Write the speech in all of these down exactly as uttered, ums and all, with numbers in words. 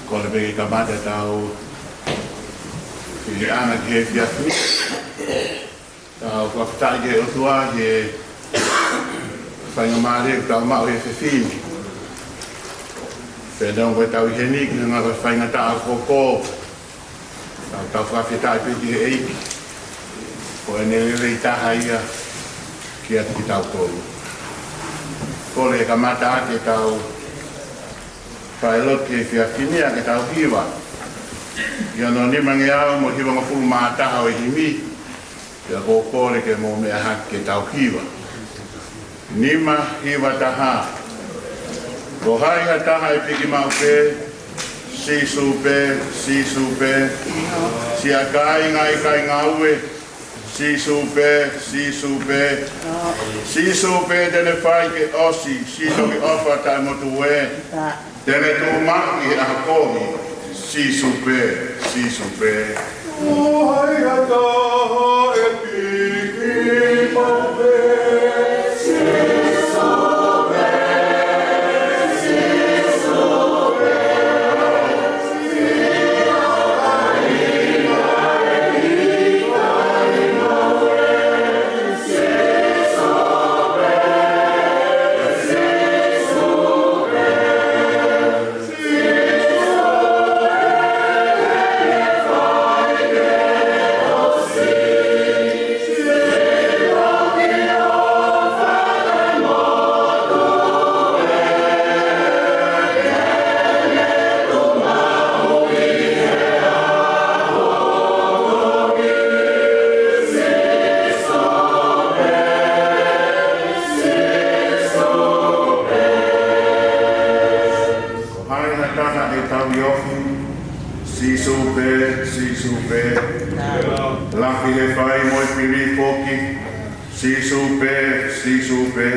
Kole pē ke kamata ʻetau fehiʻa ki he efiafi ni. Tau fakafetaʻi ki he ʻOtua ki he faingamālie kuo tau maʻu he efiafi ni. Pea neongo ʻetau ʻi heni ki he ngaahi faingataʻa ʻoku hoko, tau, tau fakafetaʻi pē ki he ʻEiki. Ko ʻene lelei taha ia kiate kitautolu. Kole ke kamata ʻaki ʻetau failotu ki he efiafi ni ʻaki ʻetau hiva. ʻI hono nimangeau mo e hivangofulu mā taha ʻo e himi, pea ʻoku ou kole ke mou meʻa hake ke tau hiva. Nima hiva taha. Ko hai ha taha ʻe piki maʻu pē? Sīsū pē, Sīsū pē. Siʻa kāinga ʻikai ngāue. Sīsū pē, Sīsū pē. Sīsū pē te ne fai ke ʻosi, sī toki ʻofa taʻemotu ē. Te ne tuʻu maʻu ʻi he ʻaho kovi. Sīsū pē, Sīsū pē. Ko hai ha taha ʻe piki maʻu pē? Sīsū pē, Sīsū pē. Ko hai ha taha ʻe tauhi ofi? Sīsū pē, Sīsū pē. Lafi he fai mo e fili foki. Sīsū pē, Sīsū pē.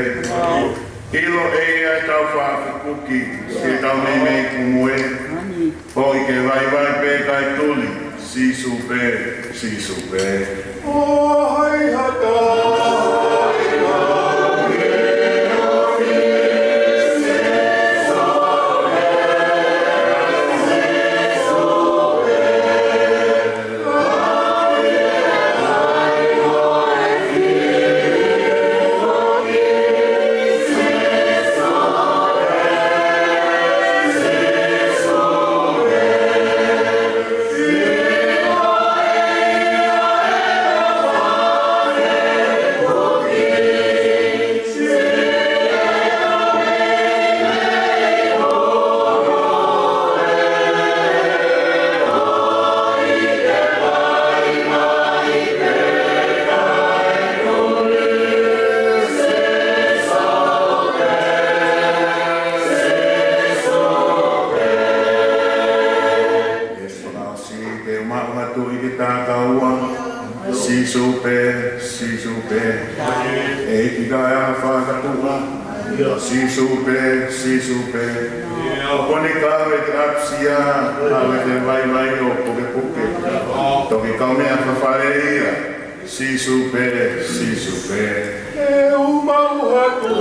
ʻIlo ʻe ia ʻetau faʻa fekuki, siʻetau meimei kumu ē. Foʻi ke vaivai pē kae tuli. Sīsū pē, Sīsū pē. Ko hai ha taha Sīsū pē, Sīsū pē. Ko eni kau e te ʻapasia, kau e te vaivai ʻo pukepuke. Toki kaumeʻa fafale ia. Sīsū pē, Sīsū pē. E uma atu.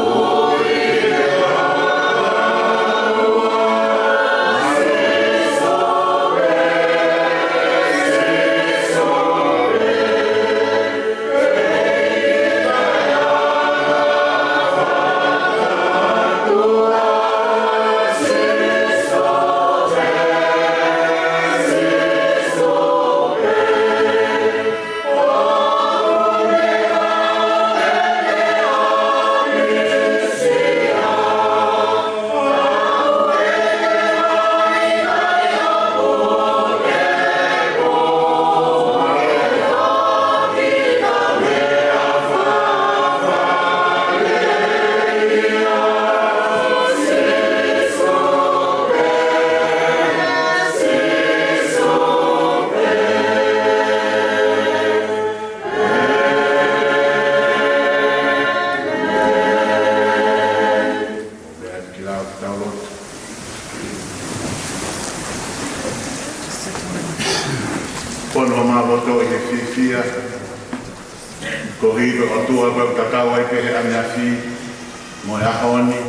Pea ki lau tau lotu. Fonu homau loto ʻi he fiefia. Koeʻuhi ko e ʻOtua ʻoku tatau ai pē he ʻaneafi mo e ʻaho ni,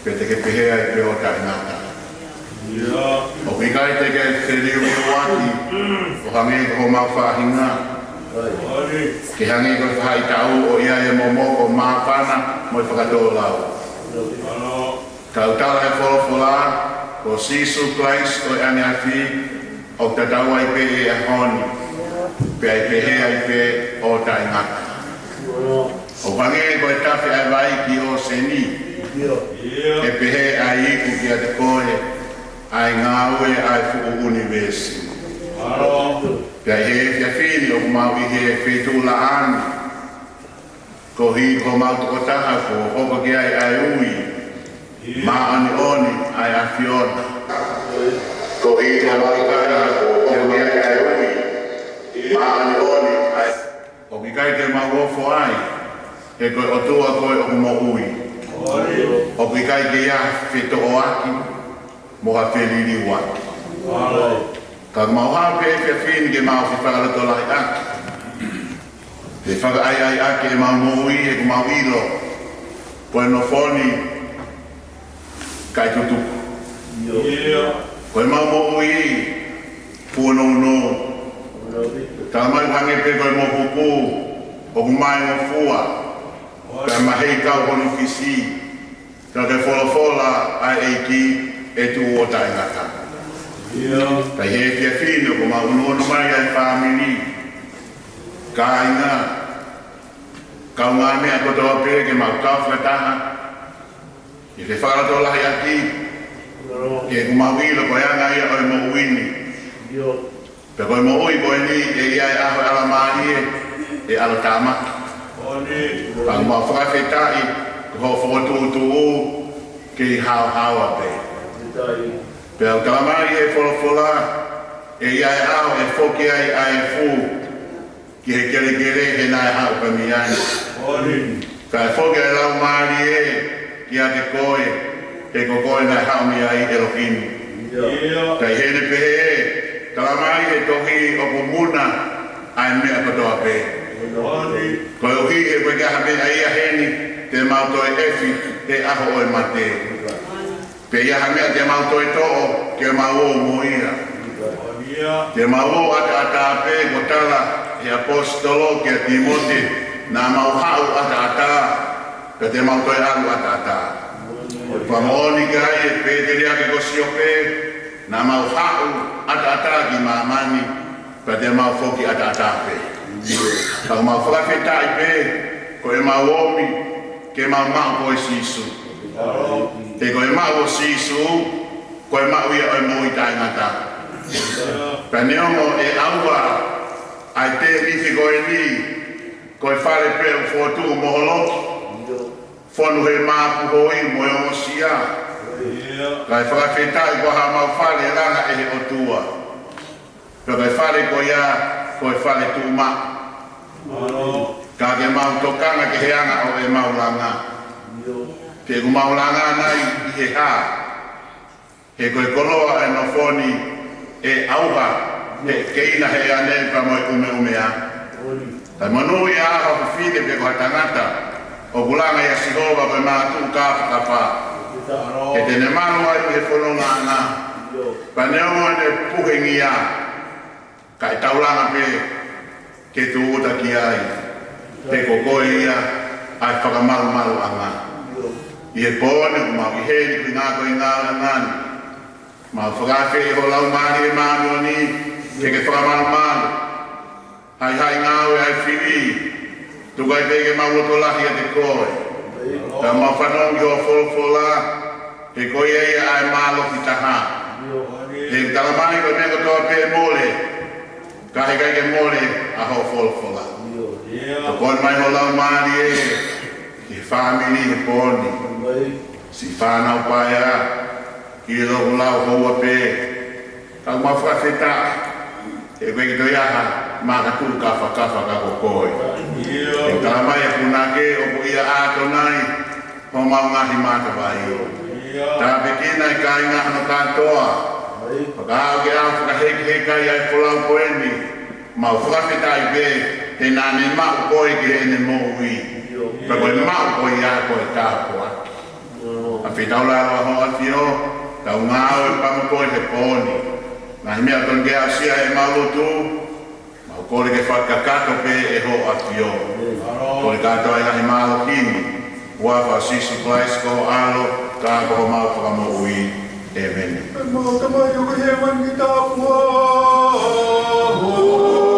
pea te ke pehē ai pē ʻo taʻengata. ʻIo. ʻOku ʻikai te ke feliuliuaki, ʻo hangē ko homau faʻahinga. Ke hangē ko e faʻahitaʻu ʻoku ʻi ai e momoko, māfana mo e fakatōlau. Ka ʻoku tala he folofola, ko Sīsū Kalaisi ʻo e ʻaneafi, ʻoku tatau ai pē he ʻaho ni, pea ʻe pehē ai pē ʻo taʻengata. ʻO hangē ko e tafe ʻa e vai ki ʻōseni, ʻe pehē ʻa e iku kiate koe, ʻa e ngāue ʻa e fuʻu ʻunivēsi. Pea ʻi he efiafi ni ʻoku mau ʻi he feituʻulaʻā ni, koeʻuhi ko homau tokotaha kuo hoko ki ai ʻa e ui māʻoniʻoni ʻa e ʻAfiona. Koeʻuhi ko homau tokotaha kuo hoko ki ai ʻa e ui māʻoniʻoni ʻa e ʻOku ʻikai te mau ofo ai, he ko e ʻOtua koe ʻoku moʻui. ʻOku ʻikai ke ʻi ai ha fetoʻoaki, mo ha feliliuaki. Ka mau haʻu pē he efiafi ni ke mau fefakalotolahiʻaki. Fefakaʻaiʻaiʻaki ʻemau moʻui, he ʻoku mau ʻilo ko e nofo ni kae tutuku. Ko ʻemau moʻui, fuʻu nounou. Talamai hangē pē ko e mohuku, ʻoku maengofua, kae mahei kau hono kisi. Ka ko e folofola ʻa e ʻEiki ʻe tuʻu ʻo taʻengata. Ka ʻi he efiafi ni ʻoku mau ʻunuʻunu mai ʻa e fāmili, kāinga, kaungāmeʻa kotoa pē ke mau kau fakataha, ʻi he fefakalotolahiʻaki, he ʻoku mau ʻilo ko e anga ia ʻo e moʻui ni. Pea ko e moʻui ko eni ʻe ʻi ai e ʻaho ʻe ʻalamālie, ʻe ʻalotāmaki. Pea mau fakafetaʻi, ko hoʻo fokotuʻutuʻu, kei haohaoa pē. Pea ʻoku talamai he folofola, ʻe ʻi ai e ʻaho ʻe foki ai ʻa e efu ki he kelekele he naʻe haʻu pē mei ai. Kae foki ʻa e Laumālie kiate koe, he ko koe naʻe haʻu mei ai ʻElohimi. Ka ʻi heʻene pehē, talamai he tohi ʻoku muna ʻa e meʻa kotoa pē. Koeʻuhi he ʻoku ʻikai ha meʻa ia heni te mau toe efi he ʻaho ʻo e mate. Pe ʻi ai ha meʻa te mau toe toʻo, ke mau ō mo ia. Te mau ō ʻataʻatā pē, ko e tala ʻe he ʻaposetolo kia Tīmote, naʻa mau haʻu ʻataʻatā, pea te mau toe ʻalu ʻataʻatā. Fakamoʻoni ki ai ʻe Pēteliake ko Siope, naʻa mau haʻu ʻataʻatā ki māmani, pea te mau foki ʻataʻatā pē. Ka mau fakafetaʻi pē, ko ʻemau omi, ke mau maʻu ko e Sīsū. He ko e maʻu ʻo Sīsū, ko e maʻu ia ʻo e moʻui taʻengata. Pea neongo ʻe ʻauha ʻa e tēniti ko eni, ko e fale pē ʻoku fokotuʻu mo holoki. Fonu he māpuhoi mo e ongosia. Kae fakafetaʻi ko haʻamau fale langa ʻe he ʻOtua. Pea ko e fale ko ia, ko e fale tuʻumaʻu. Ka ke mau tokanga ki he anga ʻo ʻemau langa. Pea ʻoku mau langa nai ʻi he hā? He ko e koloa ʻo e nofo ni ʻe ʻauha, he keina he ane pea mo e ʻumeʻumea. Kae monūʻia ʻa e fefine pe ko ha tangata ʻoku langa ʻia Sihova ko e mātuʻu kāfakafa, he te ne malu ai ʻi he fononga ʻana. Pea neongo ʻene puhengia, kae taulanga pē ke tūʻuta ki ai, he ko koe ia ʻa e fakamalumaluʻanga. ʻI he pō ni ʻoku mau ʻi heni ko e ngāue ko e ngāue ʻanga ni, mau fakaafeʻi ho Laumālie Māʻoniʻoni ke ke fakamalumalu. Haihai ngāue ʻa e fili, tuku ai pē ke mau loto lahi ʻiate koe. Ka mau fanongo ki hoʻo folofola, he ko ia ia ʻa e mālohi taha. He talamai ko e meʻa kotoa pē ʻe mole, ka heʻikai ke mole ʻa hoʻo folofola. Tokoni mai ho Laumālie ki he fāmili he pō ni. Siʻi fānau paea, ki he loʻu lau houa pē, ka mau fakafetaʻi, he ʻoku ʻikai ke toe ʻi ai ha mātuʻu kāfakafa ka ko koe. He talamai ʻe he punake ʻoku ʻia ʻAtonai homau ngaahi matavai. Tāpuekina e kāinga hono kātoa, fakaʻau ke ʻalu fakahekeheka ʻi he folau ko eni, mau fakafetaʻi pē, he naʻa ne maʻu koe ki heʻene moʻui. Pea ko e maʻu ko ia ko e tāpuaki. ʻAfio ʻi taulalo ʻa hoʻo ʻAfio, tau ngāue pea mo koe he pō ni. Ngaahi meʻa tonu ke aʻusia ʻe mau lotu, mau kole ke fakakakato pē ʻe hoʻo ʻAfio. Kole kātoa e ngaahi mālohi ni, huafa ʻo Sīsū Kalaisi ko ho ʻAlo, ka ko homau Fakamoʻui. ʻĒmeni. ʻE mau Tamai ʻoku ʻi hēvani, ke tāpuhā ho ʻĒmeni.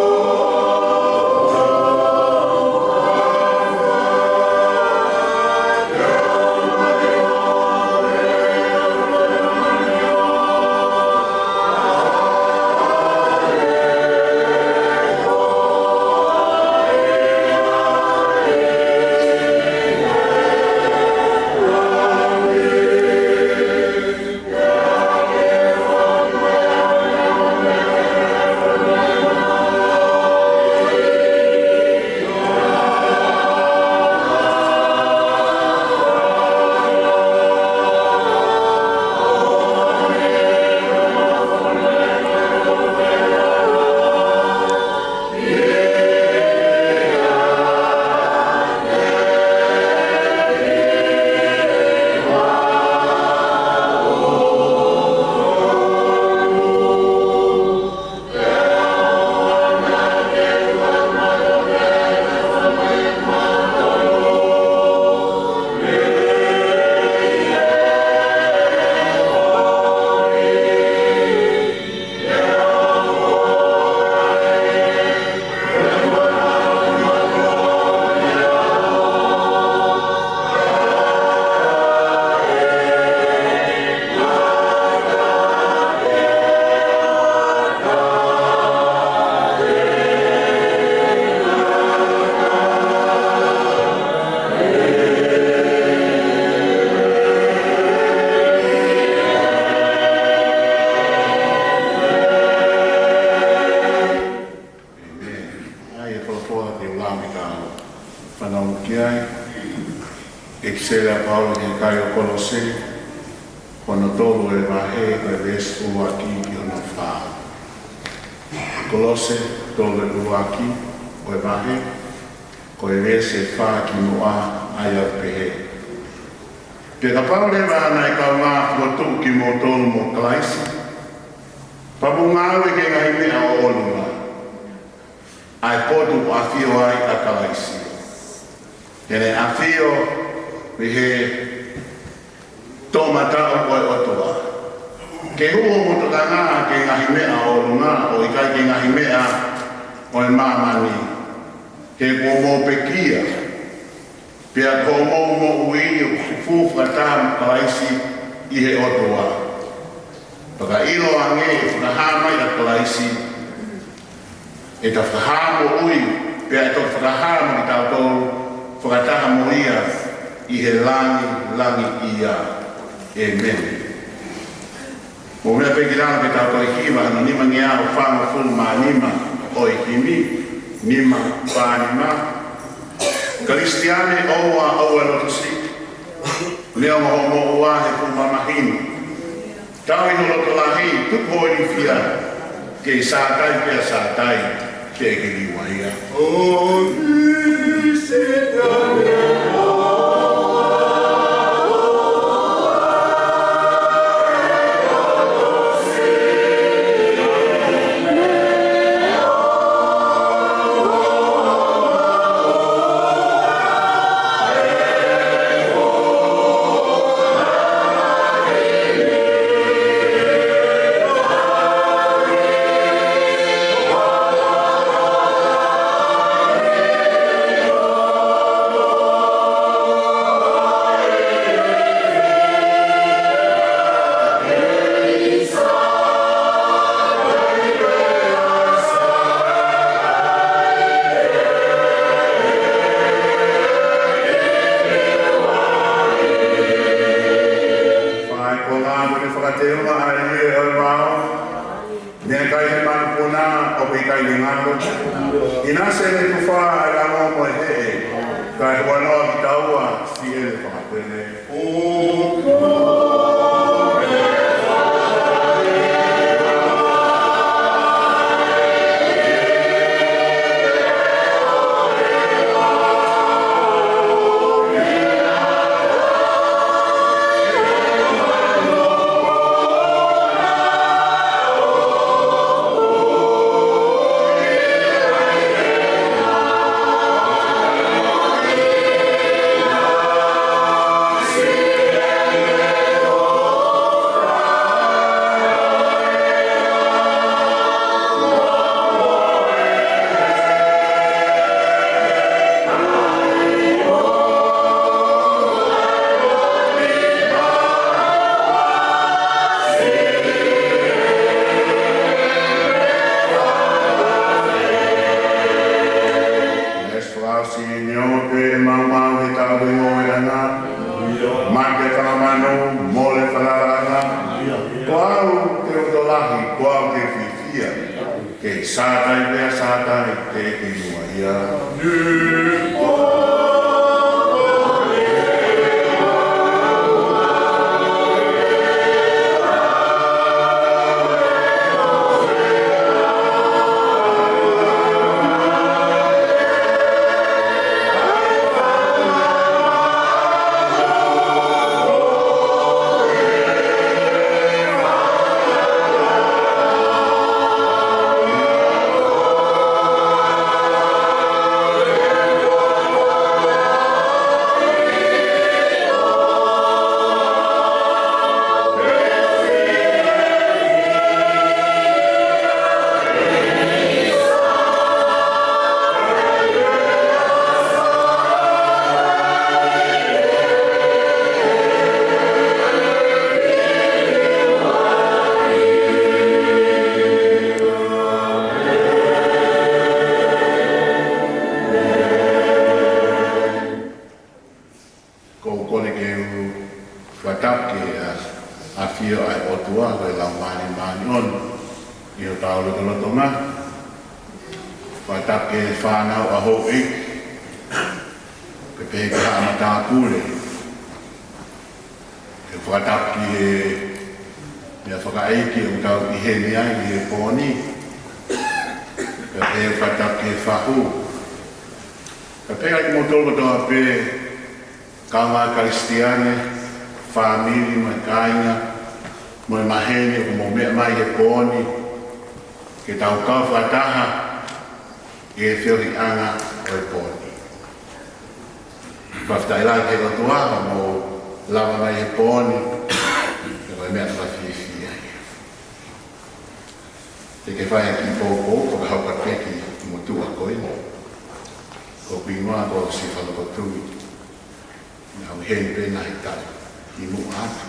ʻA ia ko e folofola te u lau mai ka fanongo ki ai. ʻEkiseli ʻa Paula ki he kakai ʻo Kolose, hono tolu ʻo e vahe, ko e veesi ʻuluaki ki hono fā. Kolose tolu ʻuluaki ʻo e vahe, ko e veesi ʻe fā ki muʻa, ʻa ia ʻoku pehē: Pea kapau leva naʻe kaungā fokotuʻu kimoutolu mo Kalaisi, pea mou ngāue ki he ngaahi meʻa ʻo ʻolunga, ʻa e potu ʻoku ʻafio ai ʻa Kalaisi, he naʻe ʻafio mei he toʻomataʻu ʻo e ʻOtua, ke hū hoʻomou tokanga ki he ngaahi meʻa ʻo ʻolunga, ʻo ʻikai ki he ngaahi meʻa ʻo e māmani, he kuo mou pekia, pea ko hoʻomou moʻui ʻoku fufū fakataha mo Kalaisi ʻi he ʻOtua. Pea ka ʻiloange ʻe fakahā mai ʻa Kalaisi, ʻe ta fakahā moʻui, pea ʻe toki fakahā mo kitautolu fakataha mo ia ʻi he langilangiʻia. ʻĒmeni. Mou meʻa pē ki lalo ke tau toe hiva hono nimangeau fāngofulu mā nima ʻo e himi, nima fā nima. Kalisitiane, ʻoua, ʻoua ʻe loto siʻi. Neongo hoʻo moʻua he fuʻu mamahi ni, tauhi ho loto lahi, tuku ho ilifia, kei sātai pea sātai, teʻeki liua ia. Fai ko ngā mone fakateunga ʻa e ʻOtua. Meʻakai he manupuna ʻoku ʻikai ngalo. ʻInasi ʻene tufa ʻa e lango mo e hē, kae huanoa kitaua siʻene fakapele. Yes, fakaʻosi, neongo pē ʻe maumau he taʻu ʻe ngoue ʻana, mate fakamanu, mole falalaʻanga, ko au te u tokolahi, ko au te u fiefia. Kei sātai pea sātai, teʻeki liua ia. Ko u kole ke u fakatapu ki he ʻa, ʻafio ʻa e ʻOtua ko e Laumālie Māʻoniʻoni ʻi hotau lotolotonga. Fakatapu ki he fānau ʻa houʻeiki, pea pehē ki he haʻa matāpule. Ke fakatapu ki he meʻa fakaʻeiki ʻoku tau ʻi heni ai ʻi he pō ni. Pea pehē fakatapu ki he fahu. Pea pehē ʻa kimoutolu kotoa pē, kaungā Kalisitiane, fāmili mo e kāinga, mo e maheni ʻoku mou meʻa mai he pō ni, ke tau kau fakataha ʻi he feohiʻanga ʻo e pō ni. Fakafetaʻi lahi ki he ʻOtua hoʻomou lava mai he pō ni, he ko e meʻa fakafiefia ia. Te ke fai ha kiʻi poupou, fakahoko atu ki he motuʻa ko eni. Ko hoku hingoa ko Sifano Kotui. Naʻa ku ʻi heni pē naʻe taʻu kimuʻa atu.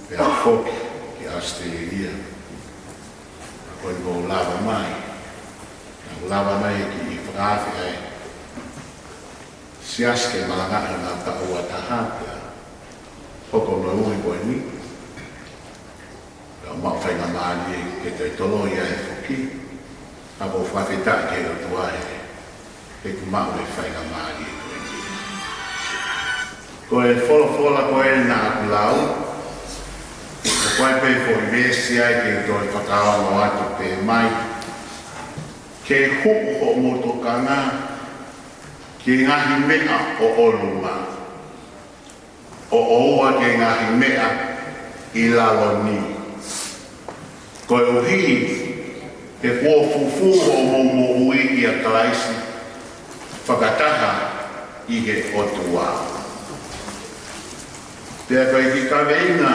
Pea u foki ki ʻAositelēlia. Pea ko eni kuo u lava mai. Naʻa ku lava mai he kiʻi fakaafe ʻa e Siasi ke malangaʻi ʻa e taʻu ua taha pea hoko mai ui ko eni. Pea u maʻu faingamālie ke toe toloi ai e foki. Ka ʻoku ou fakafetaʻi ki he ʻOtua he, he kuo u maʻu e faingamālie ko eni. Ko e folofola ko ē naʻa ku lau, ʻoku ʻi ai pē foʻi veesi ai ke u toe fakaongo atu pē mai. Ke huʻu hoʻomou tokanga ki he ngaahi meʻa ʻo ʻolunga, ʻo ʻoua ki he ngaahi meʻa ʻi lalo ni. Koeʻuhi he kuo fufū hoʻomou moʻui ʻia Kalaisi fakataha ʻi he ʻOtua. Pea ko e kiʻi kaveinga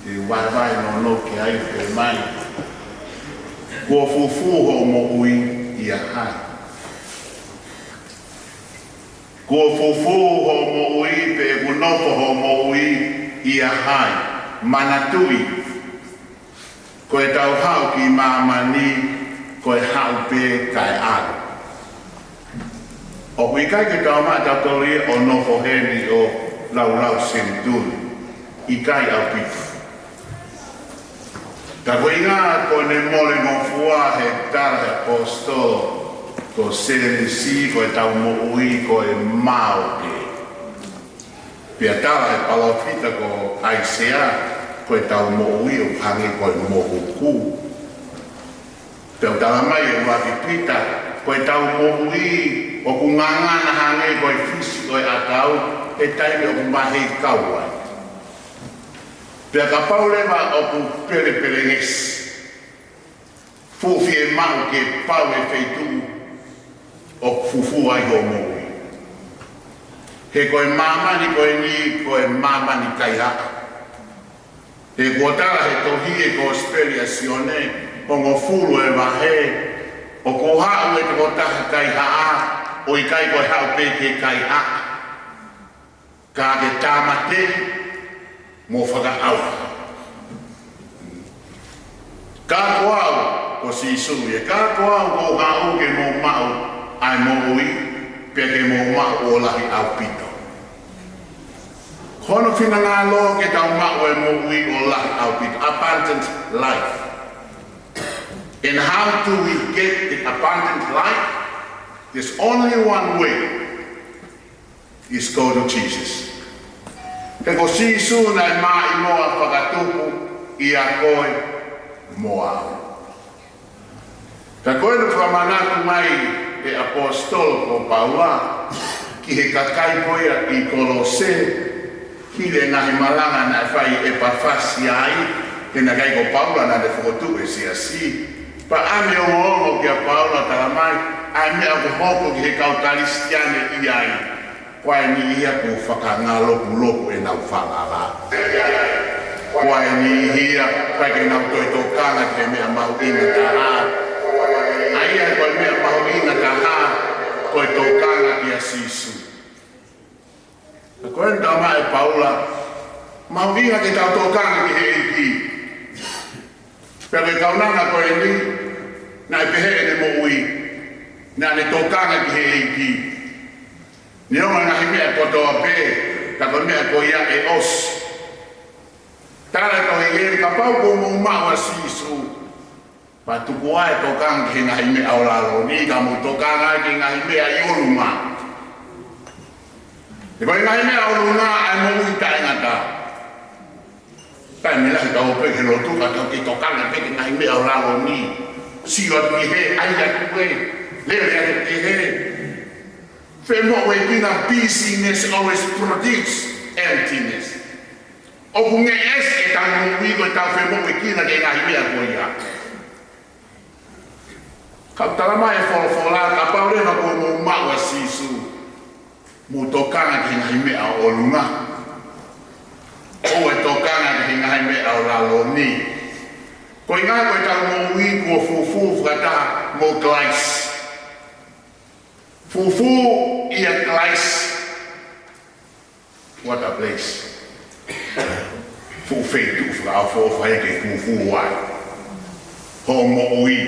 te u vahevahe nounou ki ai pē mai. Kuo fufū hoʻo moʻui ʻia hai? Kuo fufū hoʻo moʻui pe ʻoku nofo hoʻo moʻui ʻia hai? Manatuʻi, ko ʻetau haʻu ki māmani, ko e haʻu pē kae ʻalu. ʻOku ʻikai ke tau maʻa tautolu ia ʻo nofo heni ʻo laulau senituli. ʻIkai ʻaupito. Ka ko e ʻuhinga ko ʻene mole ngofua he tala he ʻaposetolo ko Sēmisi, ko ʻetau moʻui ko e mao pē. Pea tala he palōfita ko ʻAisea, ko ʻetau moʻui ʻoku hangē ko e mohuku. Pea ʻoku tala mai ʻe ʻuluaki Pita, ko ʻetau moʻui ʻoku ngangana hangē ko e fisi ʻo e ʻakau, he taimi ʻoku maheikau ai. Pea kapau leva ʻoku pelepelengesi, fuʻu fiemaʻu ke pau e feituʻu ʻoku fufū ai hoʻo moʻui. He ko e māmani ko eni, ko e māmani kaihaʻa. He kuo tala he tohi ʻi he Kosipeli ʻa Sione, hongofulu e vahe, ʻoku haʻu e tokotaha kaihaʻa, ʻo ʻikai ko e haʻu pē ki he kaihaʻa, ka ke tāmateʻi mo fakaʻauha. Ka ko au, ko Sīsū ia, ka ko au ʻoku ou haʻu ke mou maʻu ʻa e moʻui, pea ke mou maʻu ʻo lahi ʻaupito. Ko hono finangalo ke tau maʻu e moʻui ʻo lahi ʻaupito, abundant life. And how do we get the abundant life? There's only one way. Is go to Jesus. He ko Sīsū naʻe maʻimoa fakatupu ʻia koe mo au. Ka ko ʻene fakamanatu mai e ʻaposetolo ko Paula ki he kakai ko ia ʻi Kolose, ki he ngaahi malanga naʻe fai ʻe ʻEpafasi ai, he naʻe ʻikai ko Paula naʻa ne fokotuʻu e siasi. Pea ʻi heʻene ongoongo kia Paula, tala mai, ʻa e meʻa ʻoku hoko ki he kau Kalisitiane ʻi ai. Ko e niʻihi ia ʻoku fakangalopulopu ʻenau falala. Ko e niʻihi ia ʻoku ʻikai ke nau toe tokanga ki he meʻa mahuʻinga taha. ʻA ia ko e meʻa mahuʻinga taha, ko e tokanga kia Sīsū. Ka ko ʻene tala mai ʻe Paula, mahuʻinga ke tau tokanga ki he ʻEiki. Pea ko e kaunanga ko eni, naʻe pehē ʻene moʻui, naʻa ne tokanga ki he ʻEiki. Neongo e ngaahi meʻa kotoa pē, ka ko e meʻa ko ia ʻe ʻosi. Tala ʻe he tohi, kapau ʻoku mou maʻu ʻa Sīsū, pea tuku ā e tokanga ki he ngaahi meʻa ʻo lalo ni, ka mou tokanga ki he ngaahi meʻa ʻi ʻolunga. He ko e ngaahi meʻa ʻolunga ʻa e moʻui taʻengata. Taimi lahi tau ō pē ki he lotu ka tau kei tokanga pē ki he ngaahi meʻa ʻo lalo ni. Sio atu ki hē, ʻai atu ki hē, lele atu ki hē. Femoʻuekina, busyness always produce emptiness. ʻOku ngeʻesi ʻetau moʻui ko ʻetau femoʻuekina ki he ngaahi meʻa ko ia. Ka ʻoku tala mai e folofola, kapau leva ʻoku mou maʻu ʻa Sīsū, mou tokanga ki he ngaahi meʻa ʻo ʻolunga. ʻOua ʻe tokanga ki he ngaahi meʻa ʻo lalo ni. Ko e ʻuhinga ko ʻetau moʻui kuo fufū fakataha mo Kalaisi. Fufū ʻia Kalaisi. What a place. Fuʻu feituʻu fakaʻofoʻofa ia ke fufū ai hoʻo moʻui.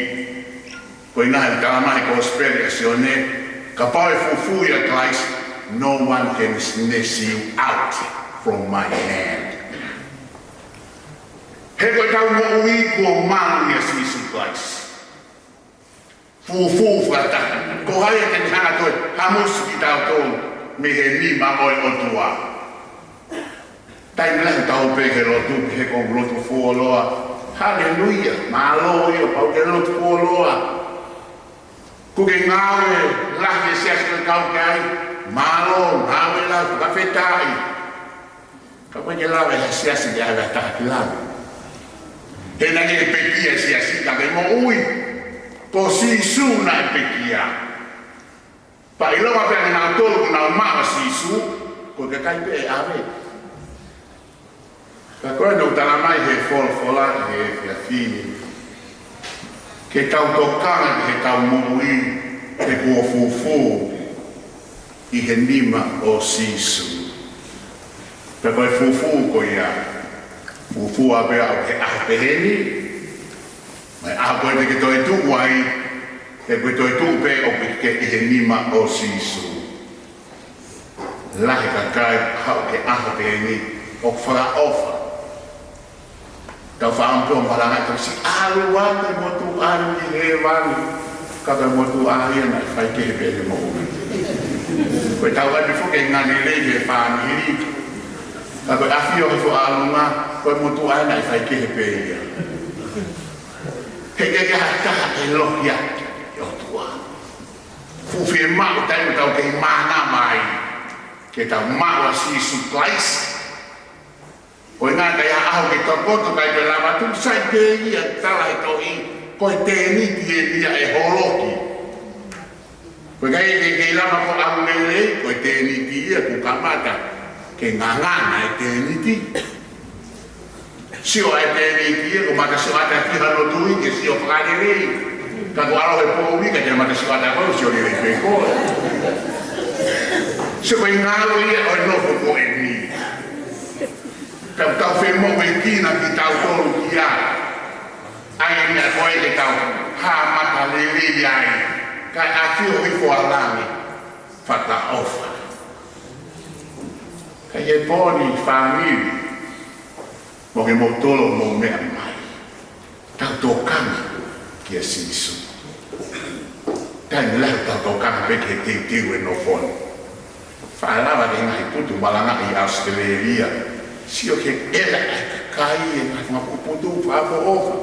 Ko e ʻuhinga he tala mai he Kosipeli ʻa Sione, kapau ʻe fufū ʻia Kalaisi, no one can snatch you out from my hand. He ko ʻetau moʻui kuo malu ʻia Sīsū Kalaisi. Fufū fakataha. Ko hai ia te ne hanga ʻo toe hamusi kitautolu mei he nima ʻo e ʻOtua? Taimi lahi tau pē ke lotu, pehē ʻoku ou lotu fuoloa. Haleluia, mālō ia, pau ke lotu fuoloa. Kuo ke ngāue lahi he siasi ʻoku ke kau ki ai. Mālō, ngāue lahi, fakafetaʻi. Ka ʻoku ʻikai ke lava ʻe ha siasi ke ʻave ha taha ki langi. He naʻe ʻikai ke pekia e siasi ka ke moʻui. Ko Sīsū naʻe pekia. Pea ʻilonga pē ʻa kinautolu ʻoku nau maʻu ʻa Sīsū, ko e kakai pē ʻe ʻave. Ka ko eni ʻoku talamai ʻe he folofola ʻi he efiafi ni, ke tau tokanga ki heʻetau moʻui, he kuo fufū ʻi he nima ʻo Sīsū. Pea ko e fufū ko ia, fufū ʻa pē ʻa e ʻaho pehē ni, mei he ʻaho ko ē te ke toetuʻu ai, he ko e toetuʻu pē ʻoku ke ʻi he nima ʻo Sīsū. Lahi e kakai ʻoku haʻu ki he ʻaho pehē ni ʻoku fakaʻofa. Tau faʻa ʻamu pē ʻo malanga ʻi he tau siʻi ʻalu atu e motuʻa ni ki hēvani. Ka ko e motuʻa ia naʻe faikehe pē ʻene moʻui. Ko e tau ʻai pē foki e ngaahi lelei ki he fāmili. Ka ko e ʻafio he foʻi ʻalunga, ko e motuʻa ia naʻe faikehe pē ia. He ʻikai ke ʻi ai ha taha ʻe lohi ʻaki e ʻOtua. Fuʻu fiemaʻu taimi ʻoku tau kei mānava ai, ke tau maʻu ʻa Sīsū Kalaisi. Ko e ngata ia ʻaho ke tokoto, ʻikai ke lava, tuku sai pē ia, tala e tohi, ko e tēniti eni ia ʻe holoki. Ko e ʻikai ke, ke lava ko e ʻaho lelei, ko e tēniti ia kuo kamata ke ngangana e tēniti. Sio ai e tēniti ia, ko e mata sioʻata ki hano tui, ke sio fakalelei. Ka ko e ʻalu he poʻuli, ka te mata sioʻata ko, sio lelei pē koe. Sio ko e ngāue ia ʻo e nofo ko eni. Tau tau femoʻuekina kitautolu ki ai. ʻA e meʻa ko ē ke tau hā matalelei ai. Kae ʻafio hifo ʻa langi. Fakaʻofa. Ka ʻi he pō ni fāmili, mo kimoutolu ʻoku mou meʻa mai. Tau tokanga kia Sīsū. Taimi lahi tau tokanga pē ki he teuteu e nofo ni. Faʻa lava ki he ngaahi putu malanga ʻi ʻAositelēlia. Sio ki he ʻela ʻa e kakai e ngaahi fanga puputu fakaʻofoʻofa.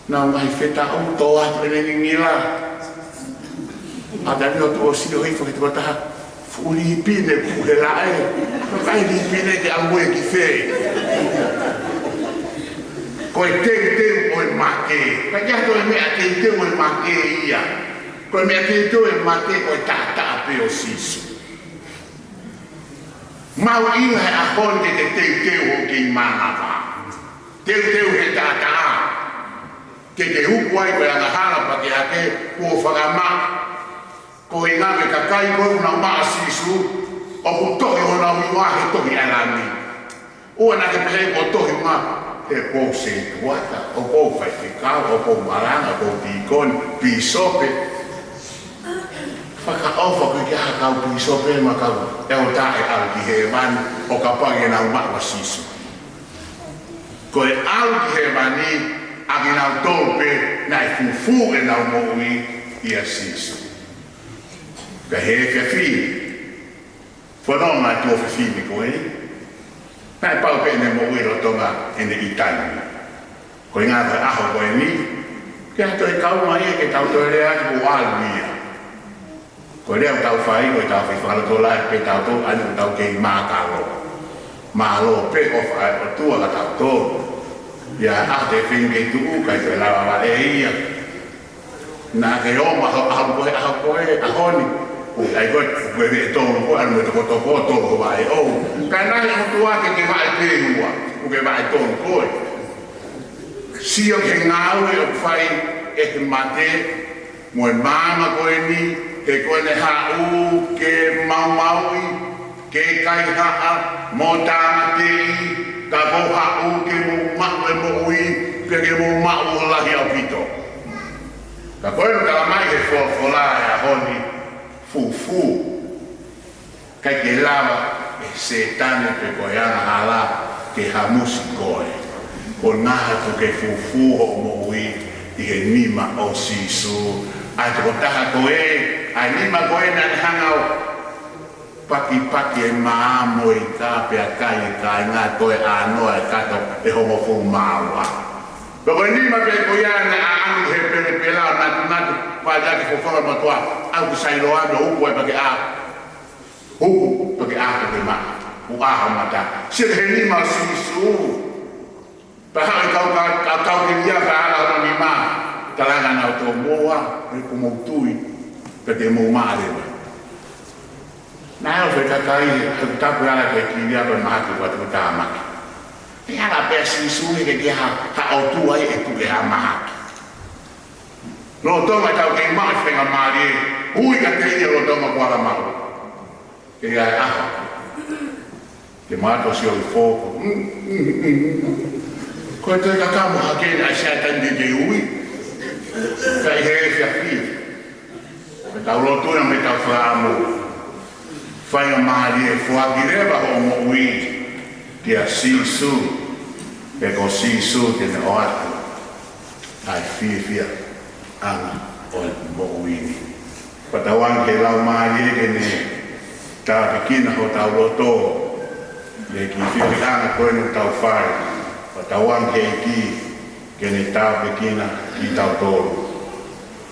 Nau ngaahi fetaʻu tō atu ʻene ngingila. ʻA taimi ʻoku tuʻu ʻo sio hifo ki he tokotaha fuʻu lipine kuo hela ē. Ko e kai lipine ke ʻalu ē ki fē. Ko e teuteu ʻo e mate. Ka ʻikai ha toe meʻa teuteu ʻo e mate ia. Ko e meʻa teuteu ʻo e mate ko e taʻataʻa pē ʻo Sīsū. Mahuʻinga he ʻaho ni ke teuteu hoʻo kei mānava. Teuteu he taʻataʻa. Ke ke uku ai ko e angahala pea ke ʻai ke kuo fakamaʻa. Ko e ngaahi kakai ko ē ʻoku nau maʻu ʻa Sīsū, ʻoku tohi honau hingoa he tohi ʻa e Lami. ʻOua naʻa ke pehē ʻoku tohi mai he ʻoku ou setuata, ʻoku ou faifekau, ʻoku ou malanga, ʻoku ou tīkoni, pīsope. Fakaʻofa ko e ʻikai ha kau pīsope mo e kau ʻeletā ʻe ʻalu ki hēvani ʻo kapau ʻoku nau maʻu ʻa Sīsū. Ko e ʻalu ki hēvani ʻa kinautolu pē naʻe fufū ʻenau moʻui ʻia Sīsū. Ka he efiafi ni, fononga e tuofefine ko ē, naʻe pau pē ʻene moʻui lolotonga ʻene ʻi taimi. Ko e ngaahi ʻaho ko eni, ke ha toe kau mai ia ke tau toe lea atu ʻo ʻalu ia. Ko e lea ʻoku tau fai, ko e tau fai fakalotolahi pē tautolu, ʻa eni ʻoku tau kei mākalo. Mālō pē ʻofa ʻa e ʻOtua kia tautolu. ʻI he ʻaho te feinga ke tuʻu, ʻikai toe lava vaʻe ia. Naʻa ke ō mai he ʻaho ko ē, ʻaho ko ē, ʻaho ni. ʻOku ʻai koe, ʻoku ke vaʻe tolu koe, ʻalu mo e tokotoko, tolu ko e vaʻe ʻoʻou. Ka naʻe ʻOtua ke ke vaʻe pē ua, ʻoku ke vaʻe tolu koe. Sio ki he ngāue ʻoku fai ʻe he mate, mo e maama ko eni, he ko ʻene haʻu ke maumauʻi, ke kaihaʻa, mo tāmateʻi, ka ko e haʻu ke mou maʻu e moʻui, pea ke mou maʻu ʻo lahi ʻaupito. Ka ko e ʻoku talamai ʻe he folofola he ʻaho ni, fufū. ʻIkai ke lava ʻe Sētane pe ko e angahala ke hamusi koe. Ko e ʻuhinga he ʻoku ke fufū hoʻo moʻui ʻi he nima ʻo Sīsū. ʻA e tokotaha ko ē, ʻa e nima ko ē naʻa ne hanga ʻo Pakipaki e mā mo e ika pea kai e kāinga, toe ʻānoa e kato ʻe hongofulu mā ua. Pea ko e nima pē ko ia naʻe ʻaʻanu he pelepela, natunatu, fai ake fofonga motuʻa, ʻalu ki Sailoame ʻo uku ai pea ke ʻā. Uku pea ke ʻā ke maʻa. Uku ʻā ha mata. Sio ki he nima ʻo Sīsū. Pea haʻu e kau, kau, kau, kau ki ai pea ʻalu ʻo nima. Talaange ʻe nautolu, mou ō, he ʻoku mou tui, pea te mou maʻa leva. Naʻe ʻosi e kakai, he tapu ʻe ala ke kili ʻa e mahaki ʻoku ʻikai ke tāmaki. ʻE ala pē ʻa Sīsū he ke ha, ha ʻotua ʻe puke ha mahaki. Lolotonga ʻetau kei maʻu e faingamālie, ui kiate ia lolotonga kuo ala maʻu. Ke ʻi ai e ʻaho ke mātou sio ʻi foko. Ko e toe kakamo hake ʻa e Sētane ke ui. Ka ʻi he efiafi, mei heʻetau lotu na, mei heʻetau fakaʻamu, faingamālie foaki leva hoʻo moʻui kia Sīsū. He ko Sīsū te ne ʻoatu ʻa e fiefiaʻanga ʻo e moʻui ni. Fakatauange ki he Laumālie ke ne tāpuekina hotau loto, ʻi he kiʻi feohiʻanga ko eni ʻoku tau fai. Fakatauange ki he ʻEiki ke ne tāpuekina kitautolu.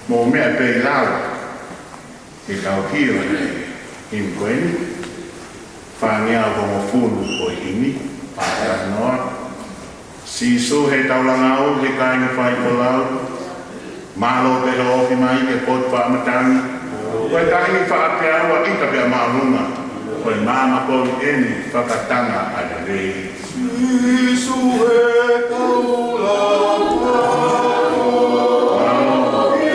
Mou meʻa pē ʻi lalo, ke tau hili e himi ko eni. Fāngeau hongofulu ʻo e himi, pātanoa. Sīsū, he tau langa ʻo e kāinga faifolau, mālō pē hoʻo ofi mai ki he potu faʻa matangi. Ko e taimi faʻa peau ʻa ʻita pea māʻolunga, ko e maama kovi eni fakatanga ʻa e lelei. Sīsū, he tau langa ʻo e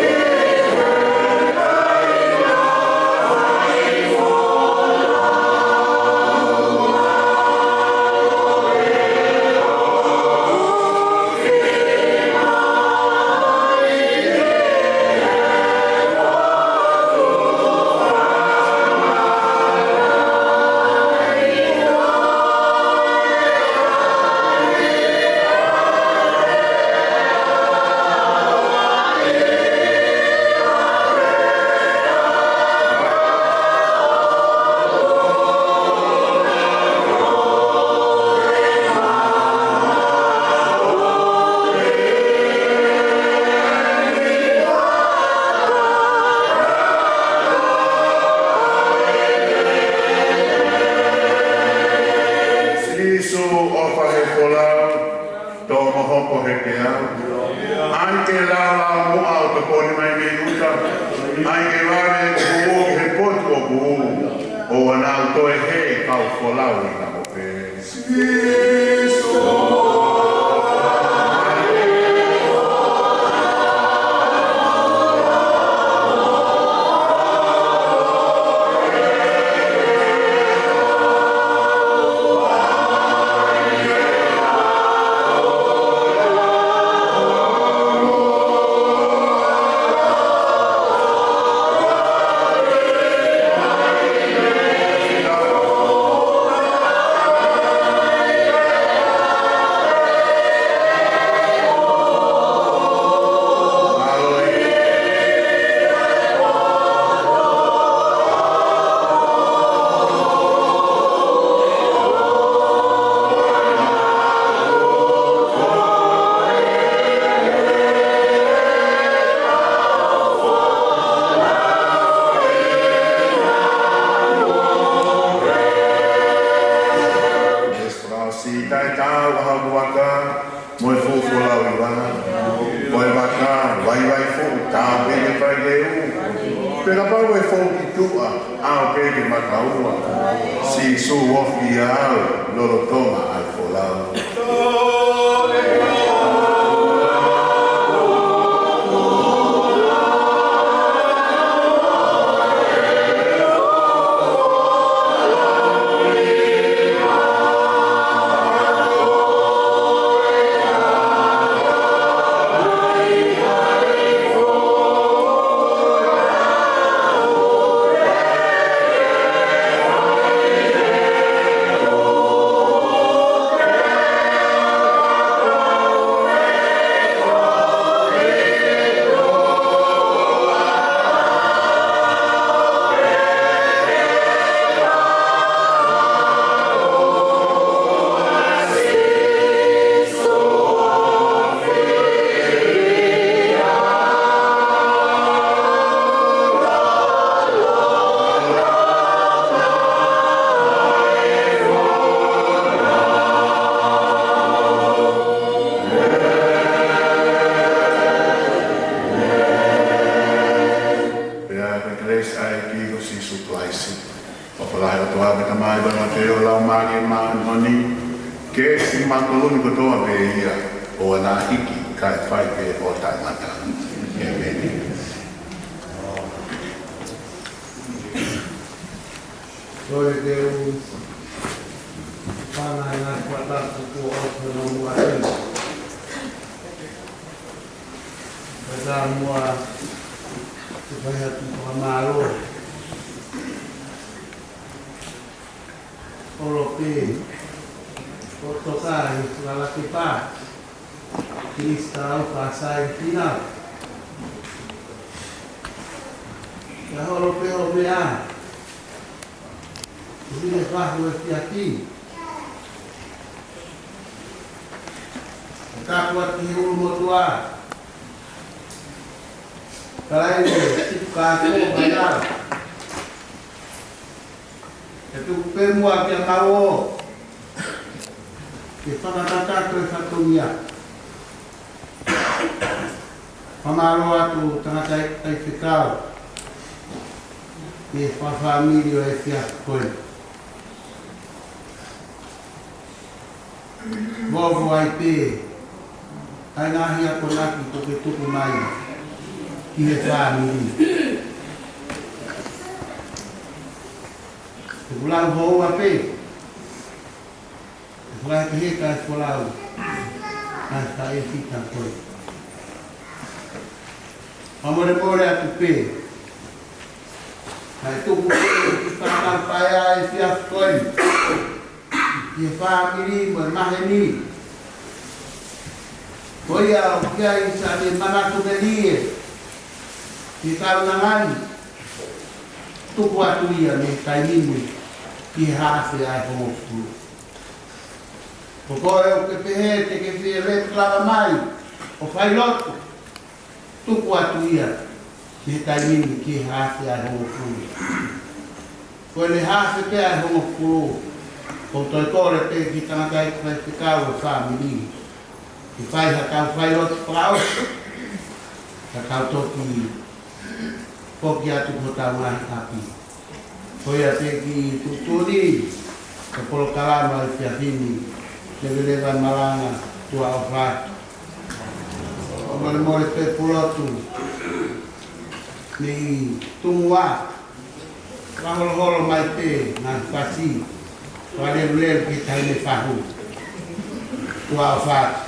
Sīsū, ʻofa he folau, tō mo hoko he peau. ʻAi ke laulaunoa ʻo tokoni mai mei ʻuta. ʻAi ke vave ʻeku hū ki he potu ʻoku ʻū. ʻOua naʻa toe hē kau folau ʻi namo pē. Sīsū. Fakaʻosi, taʻetaau ʻa hoku vaka mo e fuʻu folau ʻi vā. Ko e vaka vaivai fuʻu, taau pē ke fai ke ū. Pea kapau ʻe fou ki tuʻa, ʻalu pē ke makaua. Sīsū, ofi au lolotonga ʻa e folau. Tamatea, Laumālie Māʻoniʻoni, ke siʻi mātuʻa ni kotoa pē ia, ʻo ʻaʻana hiki kae fai pē ʻo taʻengata. ʻĒmeni. Kole ke u fana ʻi he ngaahi fakatapu kuo ʻosi hono muʻa ni. Kae ʻatā muʻa ke fai atu e fakamālō holo pē ʻo toka ʻi he fakalakepa, Kilisitau Fasaikina. Kae holo pē ʻo meʻa, ʻi he fahu efiafi. Kae tapu atu ki he ʻulumotuʻa, Kalaini Situkako Maila. Kae tuku pē muʻa kiate au ʻo ke fakakakato e fatongia. Fakamālō atu tangataʻeiki faifekau ʻi he fakafāmili ʻo e efiafi ko eni. Vovo ai pē ʻa e ngaahi akonaki kuo ke tuku mai ki he fāmili. Te u lau houa pē, ʻe fakaʻekeʻeke ʻa e folau ʻa e faʻē fita ko ē. Fakamolemole atu pē, kae tuku pē ʻa e kiʻi fakakaukau paea ʻa e efiafi ko eni ki he fāmili mo e maheni. Ko ia ʻoku ʻi ai siʻane manatu melie ki he kaunanga ni, tuku atu ia mei he taimi ni ki he haafe ʻa e hongofulu. Ko koe ʻoku ke pehē te ke fie leti lava mai ʻo fai lotu, tuku atu ia mei he taimi ni ki he haafe ʻa e hongofulu. Ko ʻene haafe pē ʻa e hongofulu, ʻoku ou toe kole pē ki he tangataʻeiki faifekau ʻo e fāmili ke fai haʻatau fai lotu fakaʻosi, ka tau toki foki atu ki hotau ngaahi ʻapi. Ko ia pē kiʻi tuʻutuʻuni ʻo e polokalama ʻo e efiafi ni, leveleva e malanga, tuʻa ʻofa atu. Fakamolemole pē pulotu mei Tumua, fakaholoholo mai pē ngaahi fasi, fakalelulelu ki he taimi fahu. Tuʻa ʻofa atu.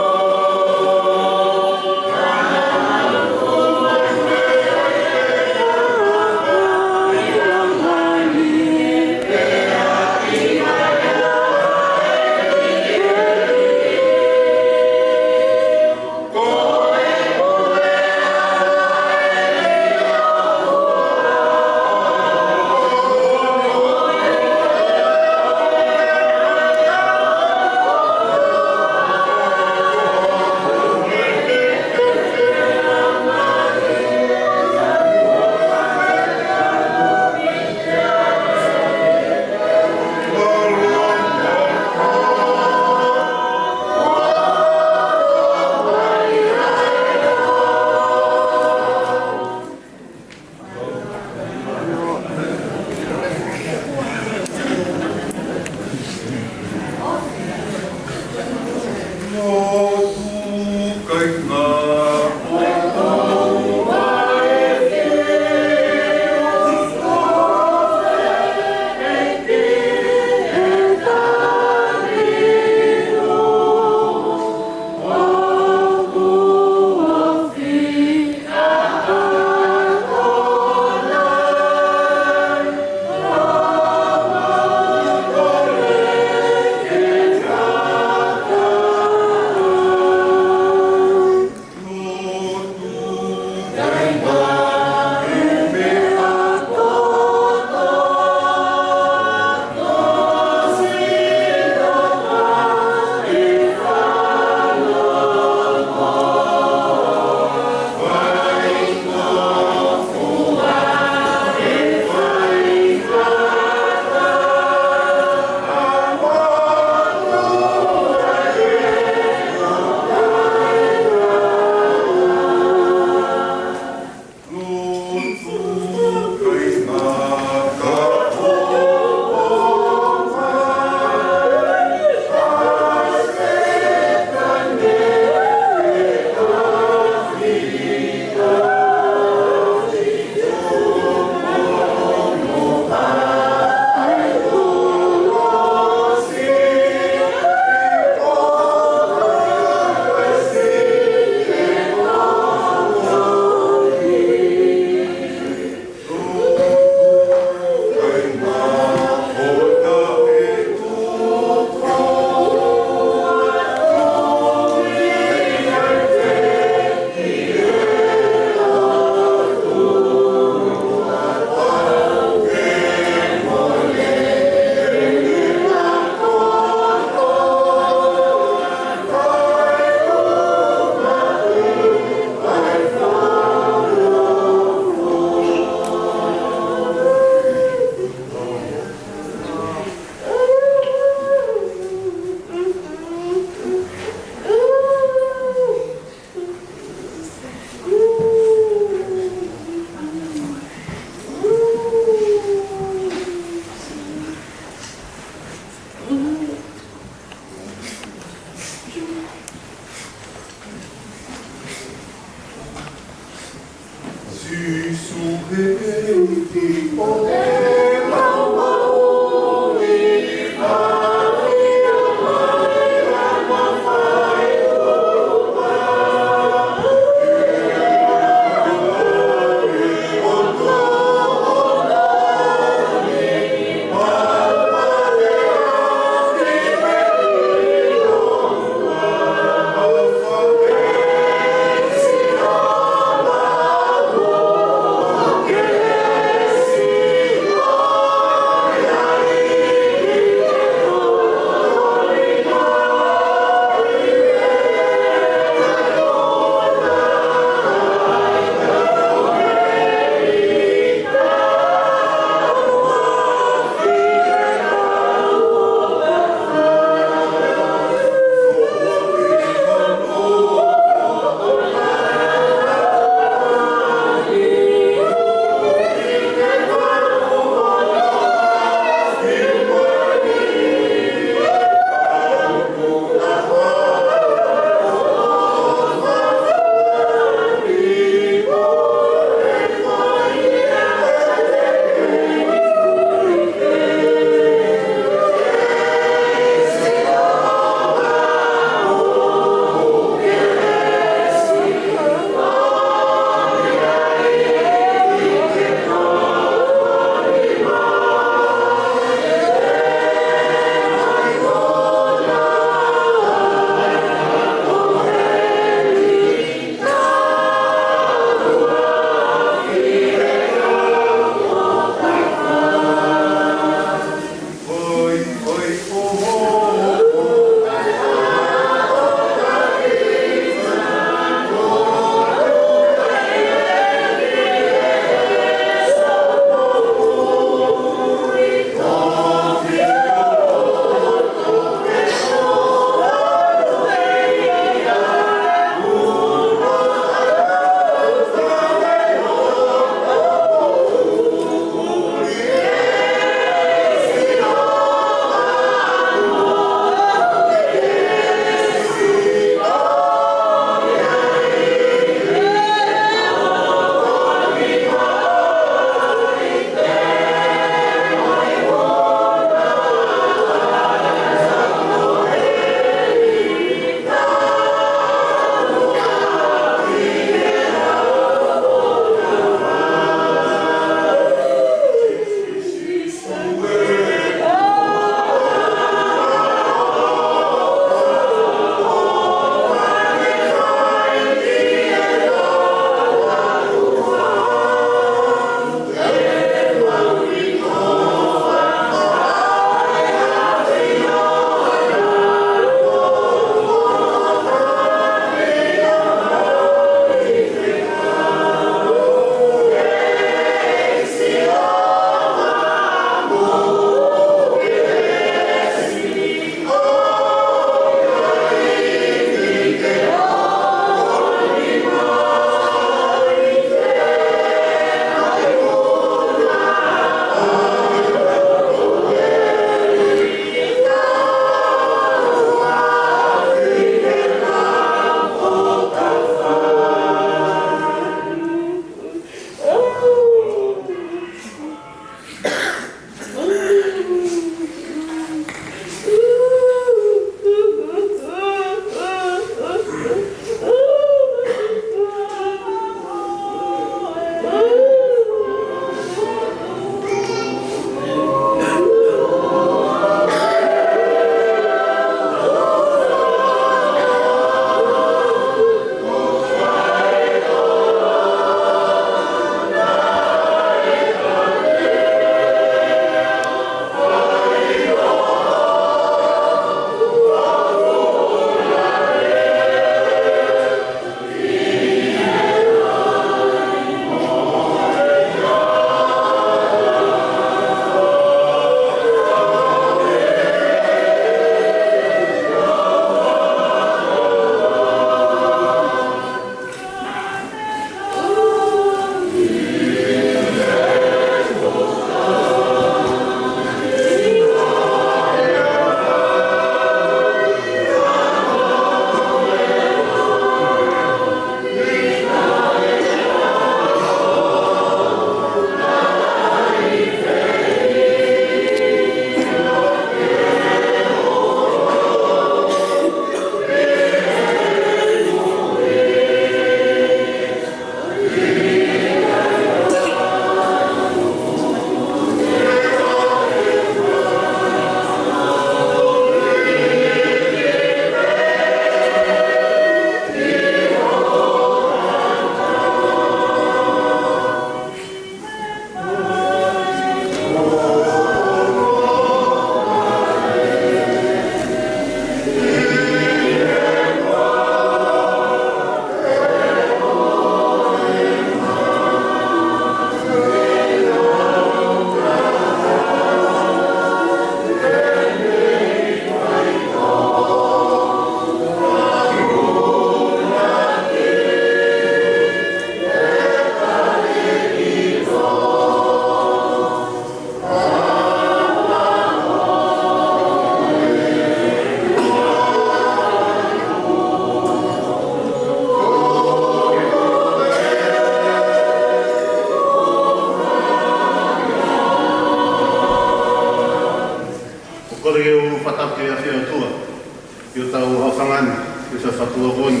Fakatuʻakoni,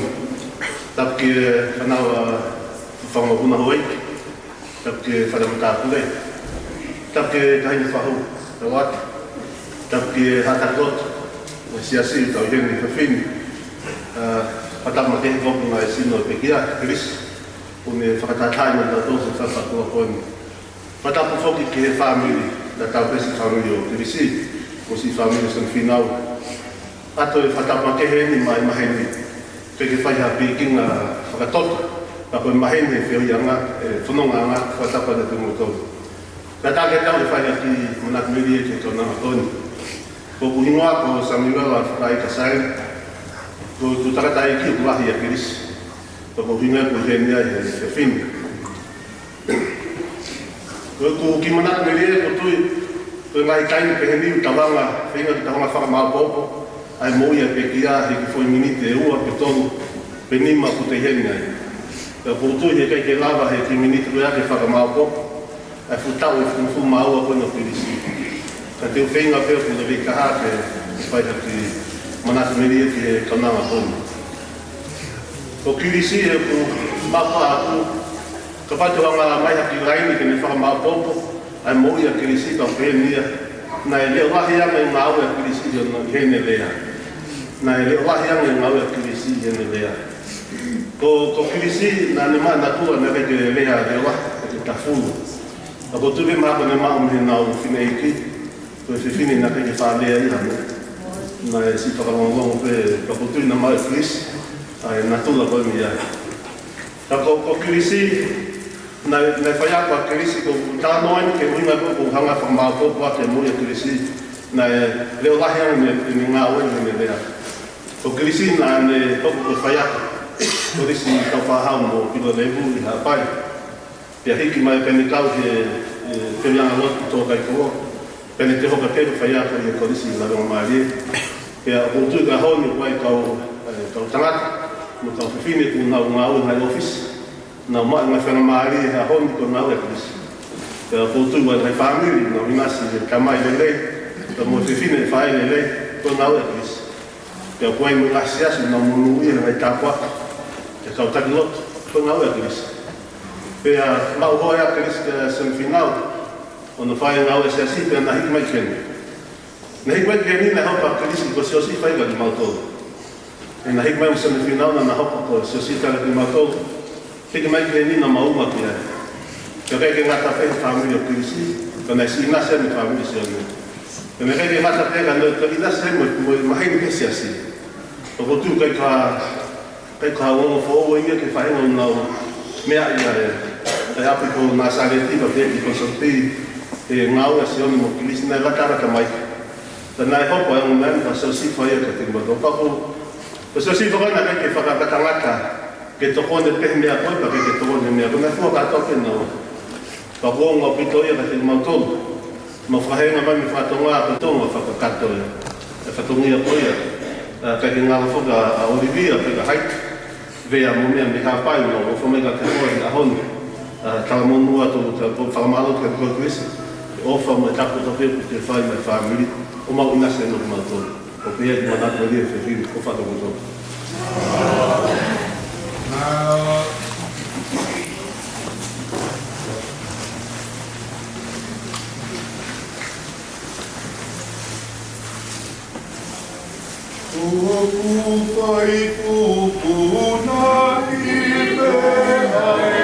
tapu ki he fānau ʻa Fanga Mokopuna Houʻeiki, tapu ki he Fale Matāpule, tapu ki he kāinga fahu, tauat, tapu ki he haʻa taki lotu ʻo e Siasi, tau heni he efiafi ni. ʻA, fakatapu makehe foki ki he sino pekia, Kilisi, ʻoku ne fakatātā mai tautolu he fakatuʻakoni. Fakatapu foki ki he fāmili, tatau pē siʻi fāmili ʻo Kilisi, mo siʻi fāmili ʻo Soni Fīnau. ʻOatu e fakatapu makehe ni maʻa e maheni. ʻIkai ke fai ha pikinga fakatota, ka ko e maheni ʻe feohiʻanga, ʻe fonongaʻanga, fakatapu atu kiate kimoutolu. Ka tatau ke tau fai ha kiʻi manatu melie ki he kaunanga ko eni. Ko hoku hingoa ko Samuela Fakaaika Saini, ko hoku tangataʻeiki ʻoku lahi ʻia Kilisi. Ko hoku hingoa ʻoku ʻi heni ai he efiafi ni. Ko ʻeku kiʻi manatu melie, ʻoku ou tui, ko e ngaahi taimi pehē ni ʻoku tau hanga, feinga ke tau hanga fakamāopoopo ʻa e moʻui ʻa e pekia he kiʻi foʻi miniti ʻe ua pe tolu pe nima ʻoku tau ʻi heni ai. Ka ʻoku ou tui he ʻikai ke lava he kiʻi miniti ko ia ke fakamāopoopo ʻa e fuʻu taʻu ʻe fitungofulu mā ua ko eni ʻo Kilisi. Ka te u feinga pē ʻoku lelei taha ke fai ha kiʻi manatu melie ki he kaunanga ko eni. Ko Kilisi, ʻoku ou maʻu ʻaʻaku, kapau te u hanga mai ha kiʻi laine ke ne fakamāopoopo ʻa e moʻui ʻa Kilisi, ka ʻoku pehē ni ia: Naʻe leʻo lahi ange e ngāue ʻa Kilisi ʻi hono, ʻi heʻene lea. Naʻe leʻo lahi ange e ngāue ʻa Kilisi ʻi heʻene lea. Ko, ko Kilisi, naʻa ne maʻu e natula naʻe ʻikai ke lea leʻo lahi, ʻikai ke tafulu. Ka ʻoku ou tui mahalo ko ʻene maʻu mei heʻenau fineʻeiki, ko e fefine naʻe ʻikai ke faʻa lea ia mo. Naʻe siʻi fakalongolongo pē, ka ʻoku ou tui naʻe maʻu ʻe Kilisi ʻa e natula ko eni ia. Ka ko, ko Kilisi, naʻe, naʻe faiako ʻa Kilisi, ko e talanoa eni ki he ʻuhinga ko ē ʻoku ou hanga fakamāopoopo ʻaki e moʻui ʻa Kilisi, naʻe leʻo lahi ange ʻene, ʻene ngāue, ʻene lea. Ko Kilisi naʻa ne hoko ko e faiako Kolisi Taufaʻāhau mo Pilolevu ʻi Haʻapai. Pea hiki mai pea ne kau he, he feohiʻanga lotu ʻi Tōkaikolo. Pea ne toe hoko atu ko e faiako ʻi he Kolisi Laveʻangamālie. Pea ʻoku ou tui ko e ʻaho ni ʻoku ʻi ai e kau, e, kau tangata mo e kau fefine ʻoku nau ngāue ʻi he ngaahi ʻōfisi, nau maʻu e ngaahi faingamālie he ʻaho ni ko e ngāue ʻa Kilisi. Pea ʻoku ou tui ʻoku ʻi ai e ngaahi fāmili ʻoku nau ʻinasi he tamai lelei, pea mo e fefine faʻē lelei, ko e ngāue ʻa Kilisi. Pea ʻoku ʻi ai mo e ngaahi siasi ʻoku nau monūʻia he ngaahi tāpuaki ʻa e kau taki lotu, ko e ngāue ʻa Kilisi. Pea maʻu hoa ʻa Kilisi kia Soni Fīnau, ʻo ne fai e ngāue ʻa e siasi, pea naʻe hiki mai ki heni. Naʻe hiki mai ki heni naʻe hoko ʻa Kilisi ko e Siosifa ia kiate kimautolu. Pea naʻe hiki mai mo Soni Fīnau naʻa na hoko ko e Siosifa ia kiate kimautolu. Hiki mai ki heni naʻa mau ō mai ki ai. Pea ʻikai ke ngata pē he fāmili ʻo Kilisi, ka naʻe siʻi ʻinasi mo e fāmili ʻo Sione. Pea naʻe ʻikai ke ngata pē ka naʻe toe ʻinasi mo, mo e maheni ʻo e siasi. ʻOku ou tui ʻikai ke, ʻikai ke ongo foʻou ia ki he faʻahinga ʻoku nau meaʻi ʻa e, ʻa e ʻapi ko Nāsaleti, pea pehē ki he Konisotopi, e ngāue ʻa Sione mo Kilisi naʻe latalata mai. Pea naʻe hoko ʻa e ongo meʻa ni ko e Siosifa ia kiate kimautolu. Pea ko, ko e Siosifa ko ē naʻe ʻikai ke fakatangata ke tokoni pē he meʻa ko ē, pea ʻikai ke tokoni he meʻa ko ē, naʻe fua kātoa pē naua. Pea ʻoku ongo ʻaupito ia kiate kimautolu. Mau fakahēnga mai mei Fakatonga, ko Tonga fakakakato ia. E fatongia ko ia. ʻA, ʻikai ke ngalo foki ʻa, ʻa ʻOlivia, pe ko Haiti. Vea mo meʻa mei Haʻapai, mau ʻofa mai kiate koe he ʻaho ni. ʻA, talamonū atu, ta-, ko e fakamālō kiate koe Kilisi. ʻOfa mo e tapu kotoa pē ʻoku ke fai maʻa e fāmili. ʻOku mau ʻinasi ai mo kimautolu. ʻOku pehē ʻeku manatu melie he efiafi ni, ko e fakatoutou. ʻOku fai kupu na ki pē ai.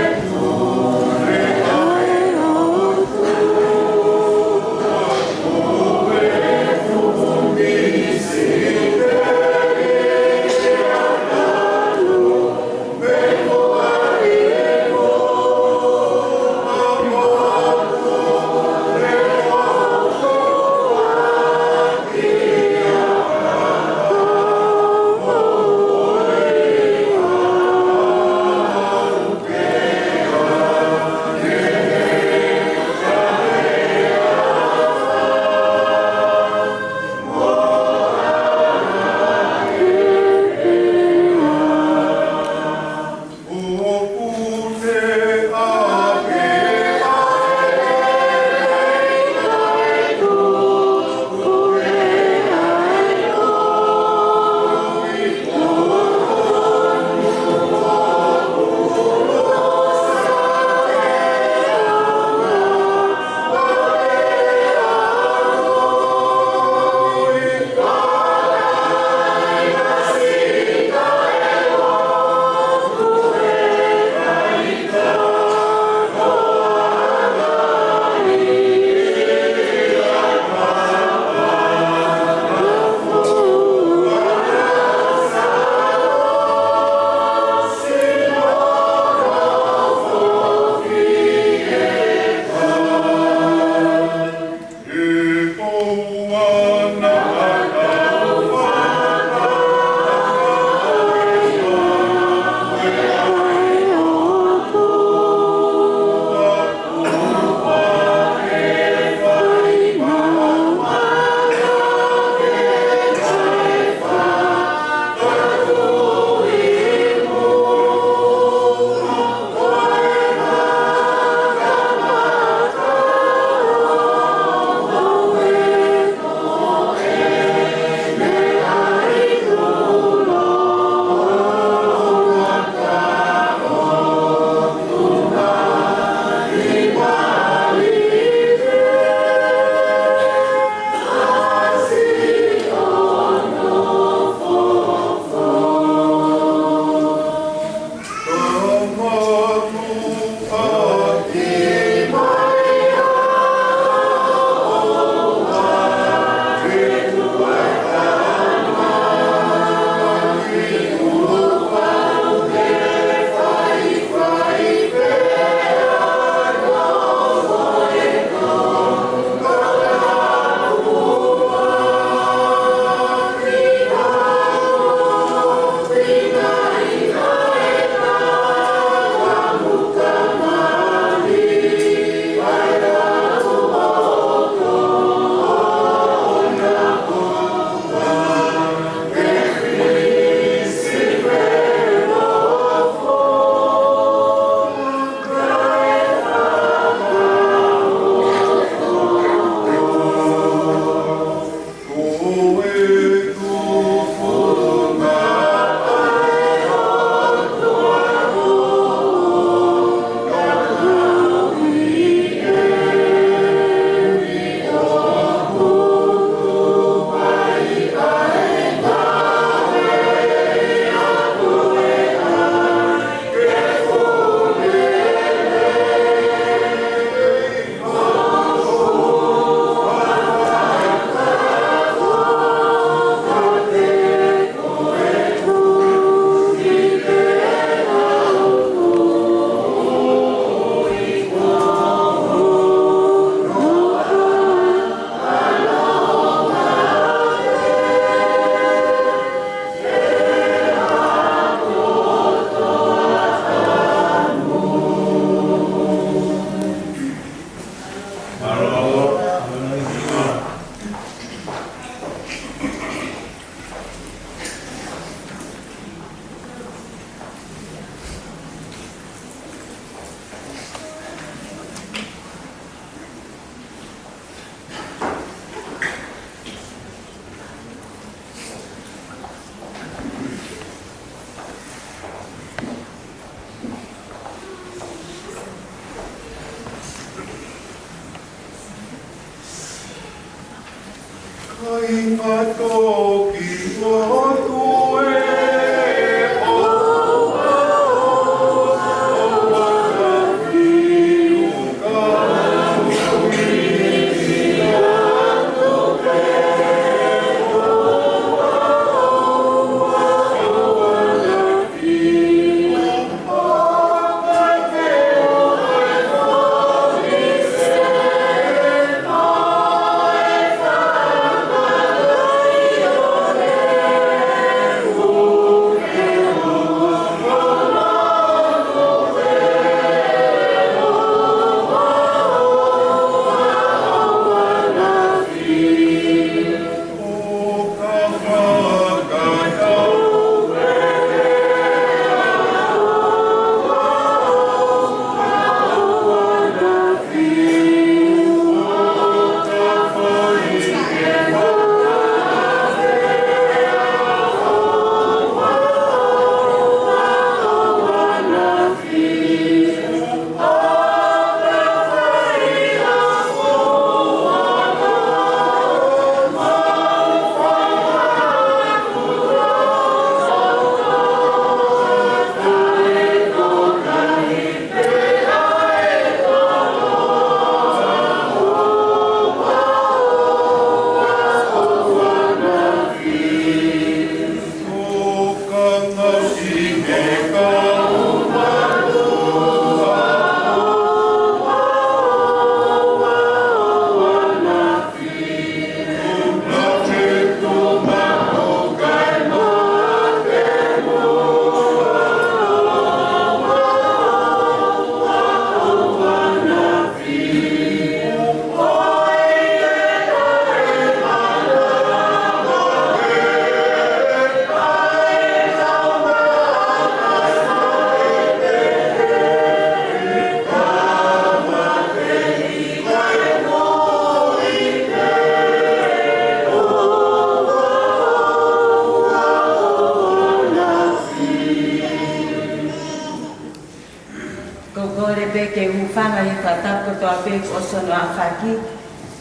Ko e kole pē ke u hūfanga he fakatapu kotoa pē kuo ʻosi hono aofaki,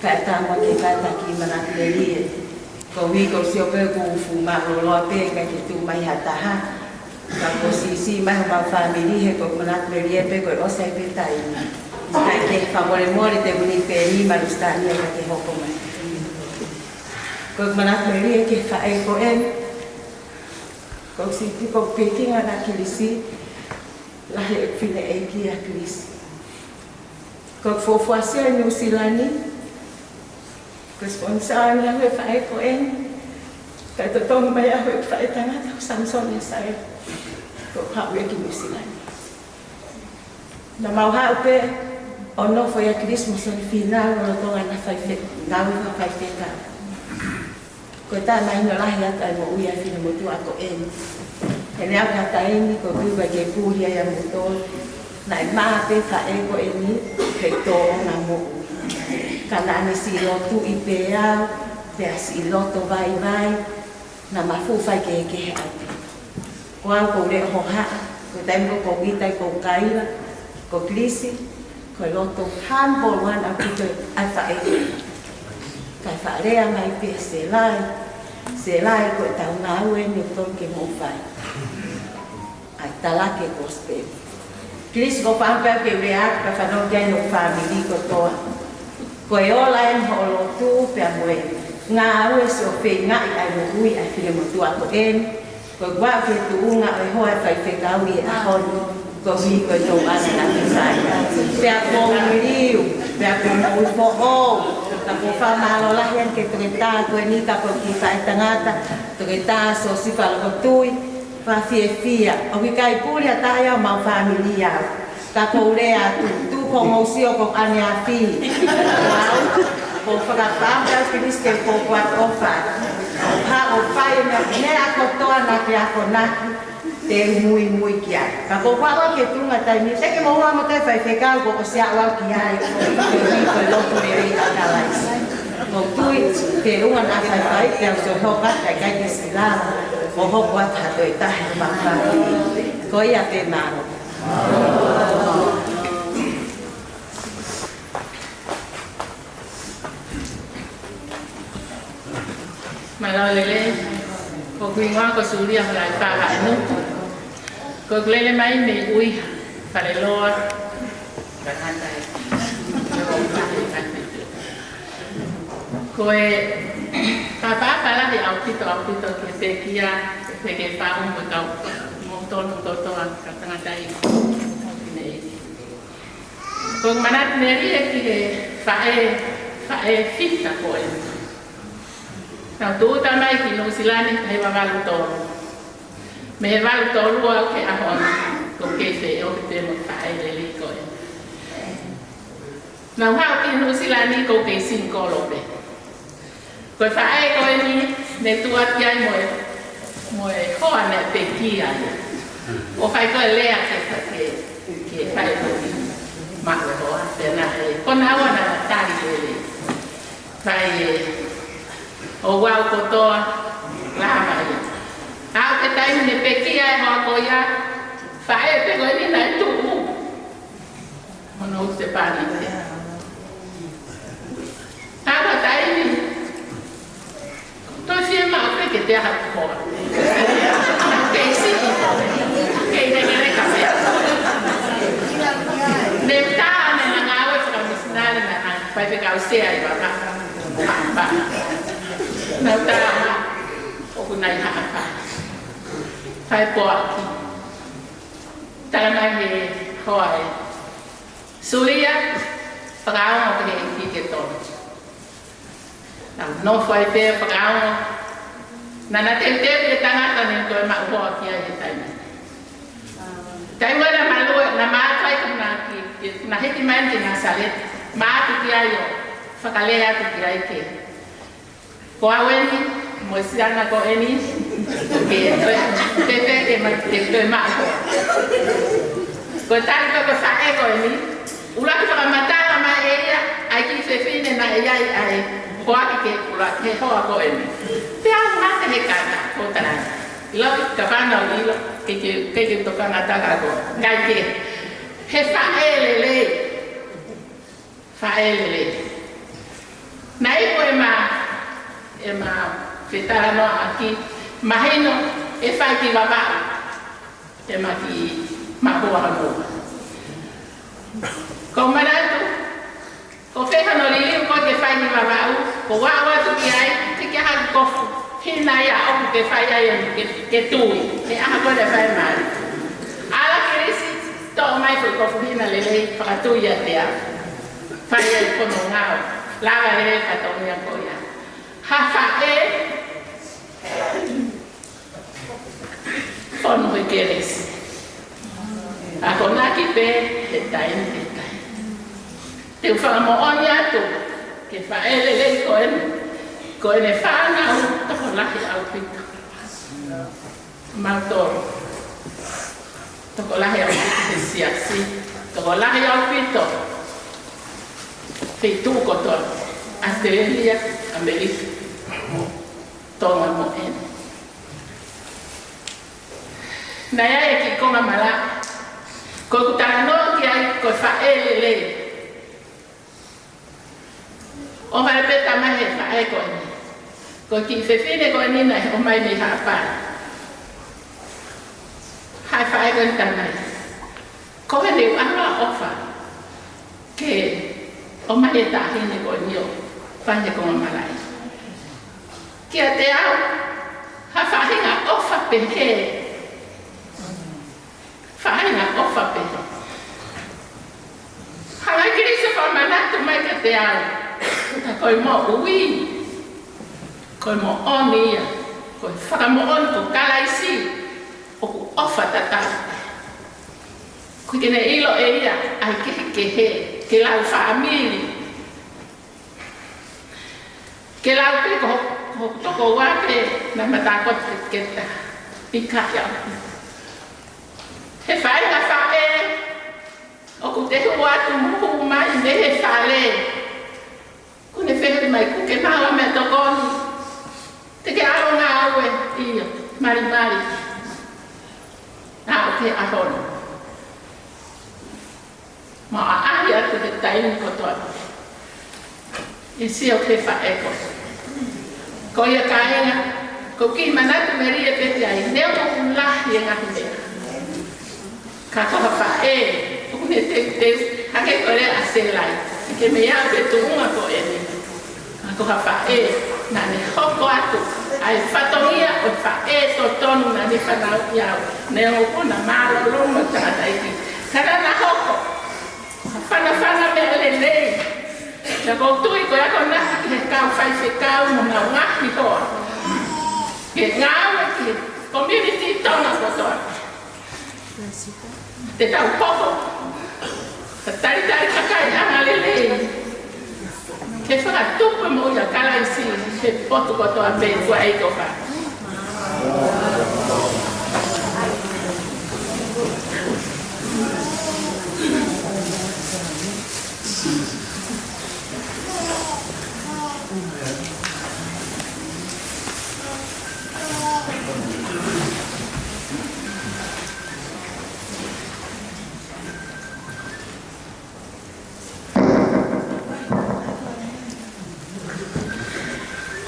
kae ʻatā muʻa ke kātaki Manatu Melie. Koeʻuhi ko e sio pē kuo fuʻu mālōlō pē kae ʻikai ke tuʻu mai ha taha. Ka kuo siʻisiʻi mai homau fāmili he ko Manatu Melie pē kuo ʻosi ai pē taimi. Kae ke fakamolemole Tevuni Peni mo Lusitania ka ke hoko mai. Ko Manatu Melie ki he faʻē ko eni. Ko e siʻi piko pikinga na Kilisi, lahi e fineʻeiki ʻa Kilisi. Ko e fuofua sio ʻi Nuʻu Sila ni, ko e sponsor ʻa e faʻē ko eni, kae totongi mai ʻa e faʻē tangata ko Samisoni ʻEsaia, ko e haʻu ia ki Nuʻu Sila ni. Naʻa mau haʻu pē ʻo nofo ʻia Kilisi mo Soni Fīnau ʻo lolotonga ʻena faifekau, ngāue fakafaifekau. Ko e taʻemahino lahi atu ʻa e moʻui ʻa e finemotuʻa ko eni. He naʻe aʻu ki ha taimi ko e kuiva ke puhi ai ʻa moutolu. Naʻe mā pē faʻē ko eni, he tōʻonga moʻui. Ka naʻa ne siʻi lotuʻi pē au, pea siʻi loto vaivai, naʻa ma fuʻu faikehekehe atu. Ko au ʻoku ou leʻo hohaʻa, ko e taimi ko ē ʻoku ou ʻita ai ʻoku ou kaila, ko Kilisi, ko e loto humble one ʻaupito ʻa e faʻē. Kae faʻa lea mai pē Sēlai, Sēlai ko ʻetau ngāue eni ʻoku totonu ke mou fai. ʻA e talaki e kosipeli. Kilisi, ko e fakaʻamu pē ke u lea atu kae fanongo ki ai hoku fāmili kotoa. Ko e ola eni hoʻo lotu pea mo e ngāue siʻo feingaʻi ʻa e moʻui ʻa e finemotuʻa ko eni. Ko e kuo aʻu ki he tuʻunga ʻo e hoa ʻo e faifekau ʻi he ʻaho ni, koeʻuhi ko e tōʻonga naʻa ke fai. Pea ʻoku ou liliu, pea ʻoku ou moʻui foʻou, ka ʻoku ou fakamālō lahi eni ki he toketā ko eni, ka ko e kiʻi faʻē tangata, Toketā Siosifa Lokotui, fakafiefia, ʻoku ʻikai puli ha taha ia homau fāmili au. Ka ʻoku ou lea atu, tuku hoʻomou sio ko ʻaneafi. Ko au, ʻoku ou fakaʻapaʻapa ʻa Kilisi ke u kōkua ʻofa. ʻO haʻu ʻo fai e meʻa, meʻa kotoa naʻa ke akonaki, te u muimui ki ai. Ka ʻoku ou ʻalu ki he tuʻunga taimi, te ke mou ʻalu mo e faifekau kuo ʻosi aʻu au ki ai, koeʻuhi ko e lotu lelei ʻa Kalaisi. ʻOku ou tui, ke unga na faifai, pea u sio hoka, kae ʻikai ke siʻi lava ʻo hoko atu ha toe taha ʻi homau fāmili. Ko ia pē, mālō. Mālō e lelei, ko hoku hingoa ko Sulia Halaifā Haʻenuku. Ko ʻeku lele mai mei ʻUiha, Faleloa. Ko e fakaʻapaʻapa lahi ʻaupito, ʻaupito ki he pekia, ki he pekia fāmu mo e kau moutolu kotoa, kau tangataʻeiki nei. Ko e manatu melie ki he faʻē, faʻē fita ko ē. Naʻá ku tūʻuta mai ki Nuʻusila ni he valu tolu. Mei he valu tolu au ki he ʻaho ni, ʻoku ou kei feʻao pē mo e faʻē lelei ko ē. Naʻá ku haʻu ki Nuʻusila ni ʻoku ou kei single pē. Ko e faʻē ko eni, ne tuʻu atu ki ai mo e, mo e hoa naʻe pekia ai. ʻO fai ko e lea ke fai ke, ke fai ko e maʻu e hoa, pea naʻe, ko naua naʻá na tali lelei. Fai ē, ʻo aʻu kotoa, lava ia. Aʻu ki he taimi ne pekia e hoa ko ia, faʻē pē ko eni naʻe tuʻu. Hono usi pāniti. Aʻu ki he taimi, toe fiemaʻu pē ke toe ʻai ha hoa. Kei siʻi. Kei lekeleka pē. Ne u tā, ne u ngāue fakamisinale, ne u fai pē kau sea ʻi Vavaʻu. Ne u tā, ʻoku nai hapa. Fai poaki. Tala mai he hoa ē. Sulia, fakaongo ki he ʻEiki ke tonu. Naʻá ku nofo ai pē fakaongo. Naʻá na teuteu e tangata ne toe maʻu hoa ki ai he taimi. Taimi naʻá ma lue, naʻá ma ʻatu ai ki na ki, ki, naʻá na hiki mai ki Nasaleti. Ma ʻatu ki ai ʻo fakalea atu ki ai ke. Ko au eni, mo e siana ko eni, ke toe, ke toe, ke ma, ke toe maʻu hoa. Ko e tali ko e faʻē ko eni, ʻuluaki fakamatala mai ʻe ia, ʻa e kiʻi fefine naʻe ʻi ai ʻa e hoa ki he ʻuluaki hoa ko eni. Pea u mate he kata, ko tala. ʻIlo, kapau naʻá u ʻilo, ke, ke, ke, ke tokanga taka ko. Ngaahi ke, he faʻē lelei. Faʻē lelei. Naʻe ʻi ai mo ʻema, ʻema fetalanoaʻaki, mahino ʻe fai ki Vavaʻu, ʻema kiʻi maʻu hoa hono ua. Ko e manatu, ko e fē hono liliu ko ē ke fai ki Vavaʻu, ko u aʻu atu ki ai, ke ke ʻai ha kofu hina ia ʻoku ke fai ai, ke, ke tui, he ʻaho ko ē ʻe fai mai. ʻAla Kilisi, toʻo mai foʻi kofu hina lelei, fakatui ʻiate au. Fai ai e fononga ʻo lava lelei fatongia ko ia. Ha faʻē fonu he kelesi. Akonaki pē he taimi he taimi. Te u fakamoʻoni atu ki he faʻē lelei ko eni, ko ʻene fānau tokolahi ʻaupito. Mautolu. Tokolahi ʻaupito he siasi. Tokolahi ʻaupito. Feituʻu kotoa. ʻAositelēlia, ʻAmelika, Tonga mo ʻEne. Naʻe ʻi ai e kiʻi konga malaʻe. Ko ʻeku talanoa ki ai ko e faʻē lelei. ʻO fai pē tamai he faʻē ko eni. Ko e kiʻi fefine ko eni naʻe ʻomai mei Haʻapai. Haʻu e faʻē ko eni tamai. Ko ʻene ʻalu ʻo ʻofa. Ke ʻomai e taʻahine ko eni ʻo fai he konga malaʻe. Kiate au, ha faʻahinga ʻofa pehē. Faʻahinga ʻofa pehē. Hanga ʻe Kalaisi ʻo fakamanatu mai kiate au. Ka ko e moʻui. Ko e moʻoni ia. Ko e fakamoʻoni ko Kalaisi. ʻOku ʻofa tatau. Ko e ke ne ʻilo ʻe ia, ʻa e kehekehe, ke lau fāmili. Ke lau pē ko, ko tokoua pē naʻe matākoto ke, ke ta. Pika ia. He faʻē, ha faʻē, ʻoku te hū atu mo hū mai mei he fale. Kuo ne fehuʻi mai, kuo ke maʻu ha meʻatokoni? Te ke ʻalu ʻo ngāue? ʻIo, malimali. Aʻu ki he ʻaho ni. Mau ʻaʻahi atu he taimi kotoa. ʻE sio ki he faʻē ko. Ko ia kāinga, ʻoku ou kiʻi manatu melie pē ki ai, neongo ʻoku lahi e ngaahi meʻa. Ka ko ha faʻē, ʻoku ne teuteu, hangē ko e lea ʻa Sēlai, ke mei au pē tuʻunga ko eni. Ka ko ha faʻē, naʻa ne hoko atu, ʻa e fatongia ʻo e faʻē totonu naʻa ne fanauʻi au, neongo ʻoku na mālōlō mo tangataʻeiki. Ka naʻa na hoko, fanafana meʻa lelei. Pea ʻoku ou tui ko e akonaki ki he kau faifekau mo ʻenau ngaahi hoa. Ke ngāue ki he community Tonga kotoa. Te tau hoko. Ka talitali kakai anga lelei. Ke fakatupu mo ia Kalaisi he potu kotoa pē kuo ʻai ko fa.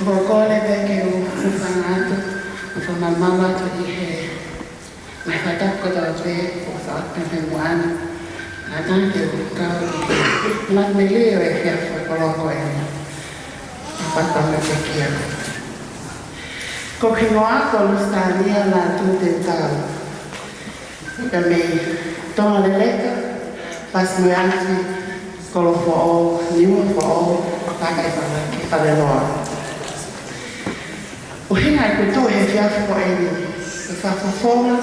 ʻOku ou kole pē ke u hūfanga atu, ʻo fakamāmā atu ʻi he ngaahi fakatapu kotoa pē ʻoku ou ʻoatu pē muʻa ni. Naʻa tau ke u kau ʻi he manatu melie ʻo e efiafi fakakoloa ko eni. ʻA papa me te kia. Ko e hingoa ko Lusitania Lātū Teutau. Ka mei Tonga Leleka, Fasi mo e Afi, Kolofoʻou, Niuafoʻou, Kakai Fale, ki Faleloa. ʻUhinga ʻeku tuʻu he efiafi ko eni, ʻe fakafofonga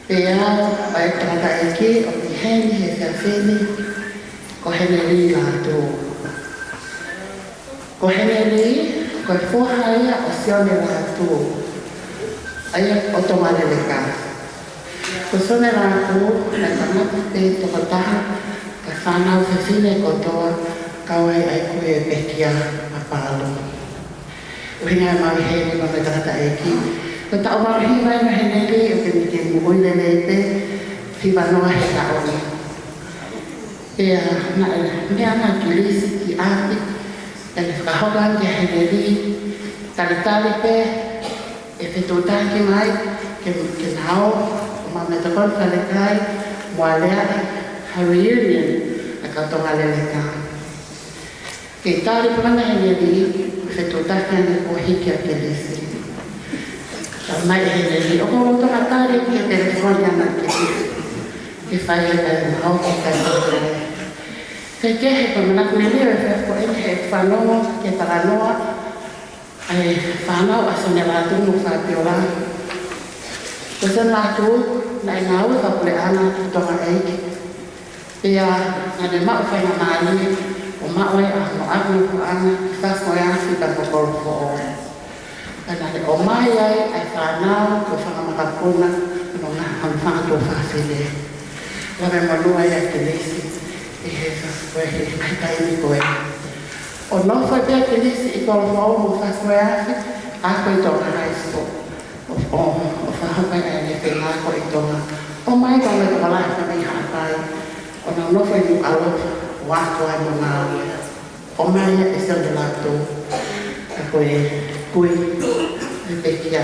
pē au ʻa e tangataʻeiki ʻoku ʻi heni he efiafi ni, ko Heneli Lātū. Ko Heneli, ko e foha ia ʻo Sione Lātū, ʻa ia ʻo Tonga Leleka. Ko Sione Lātū, naʻe kamata pē tokotaha, ka fānau fefine kotoa, kau ai ʻa e kui ʻa e pekia ʻa Palo. ʻUhinga ʻemau ʻi heni mo e tangataʻeiki. Ko e taʻu valu hiva ʻa Heneli, ʻoku ne kei moʻui lelei pē, hiva noa he taʻu ni. Pea naʻe meʻa ange ʻa Kilisi ki ʻapi, pea ne fakahoko ange kia Heneli, talitali pē, ʻe fetuʻutaki mai, ke, ke na ō, ʻo maʻu mei he tokoni falekai, mo aleaʻi, ha reunion, ʻa e kau Tonga Leleka. Kei tali pē ʻa Heneli, fetuʻutaki ange kuo hiki ʻa Kilisi. Talamai ʻe Heneli, ʻoku ou tokatali ke telefoni ange kia Kilisi. Ke fai e kai mau ke kai mau. Ke kehe ko e manatu melie ʻo e efiafi ko eni he fanongo ki he talanoa ʻa e fānau ʻa Sione Lātū mo Fabiola. Ko Sione Lātū, naʻe ngāue fakapuleʻanga ʻi Tonga ʻEiki. Pea naʻa ne maʻu faingamālie ʻo maʻu ai ʻa hono ʻapi nofoʻanga ʻi Fasi mo e Afi pea mo Kolofoʻou. Pea naʻa ne ʻomai ai ʻa e fānau ko e fanga makapuna ʻo hono ngaahi, hono fanga tuofāfine. Lave monū ai ʻa Kilisi ʻi he fa-, ko e he ngaahi taimi ko ē. ʻO nofo pē ʻa Kilisi ʻi Kolofoʻou mo Fasi mo e Afi, ako ʻi Tonga High School. ʻO, ʻo, ʻo fakahoko ai ʻene feinga ako ʻi Tonga. ʻOmai ko e tokolahi ka mei Haʻapai. ʻO nau nofo ʻi Nukuʻalofa, ʻo ako ai mo ngāue. ʻOmai ʻe Sione Lātū, ka ko e kui, ʻe pekia.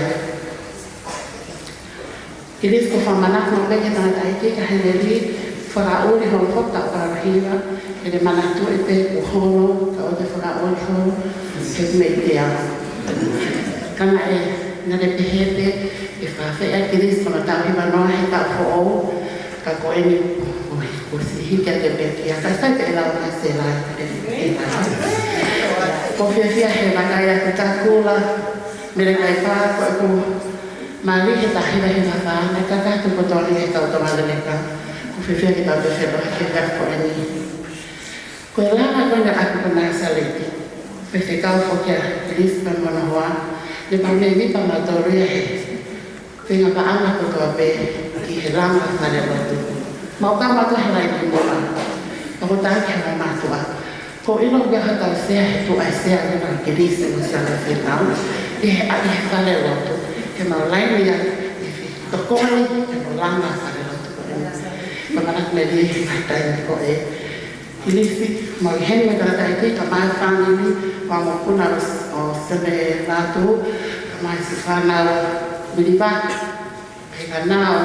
Kilisi, ko e fakamanatu pē ki he tangataʻeiki, ka Heneli, fakaʻuli holo foki taʻu valu hiva, ke ne manatuʻi pē kuo holo, ka ʻoua te fakaʻuli holo, he mei te au. Ka naʻe, naʻe pehē pē, ʻe fakaafeʻi ʻa Kilisi ko hono taʻu hiva noa he taʻu foʻou, ka ko eni, ʻoku siʻi hiki ʻa e pekia, ka sai pē ʻe lau ʻa Sēlai, ʻe, ʻe lau. ʻOku ou fiefia he vakai atu Takula, Melekaipā, ko ʻeku mali he taha hiva hiva fā, naʻe kakato kotoa he kau Tonga Leleka. ʻOku ou fiefia ke tau feʻiloaki he efiafi ko eni. Ko e langa ko eni ʻa e ʻapi ko Nāsaleti. Faifekau foki ʻa Kilisi pea mo hono hoa. Ne pau ne ni pea mautolu ia he feinga paʻanga kotoa pē ki he langa falelotu. Mau kau mautolu he laini muʻa. Pea ko taki he mātuʻa. Ko e ʻilo ia ha tau sea he tuʻa e sea ni ʻa Kilisi mo Sione Fīnau. ʻI he, ʻi he falelotu. He mau laini ia, ʻi he tokoni, he mau langa falelotu ko ē. Pea manatu melie he ngaahi taimi ko ē. Kilisi, mo e heni mo e tangataʻeiki, kae ʻumaʻā e fāmili, mo e mokopuna ʻo, ʻo Sene Lātū, kae ʻumaʻā e siʻi fānau Miliva, pea ka nau,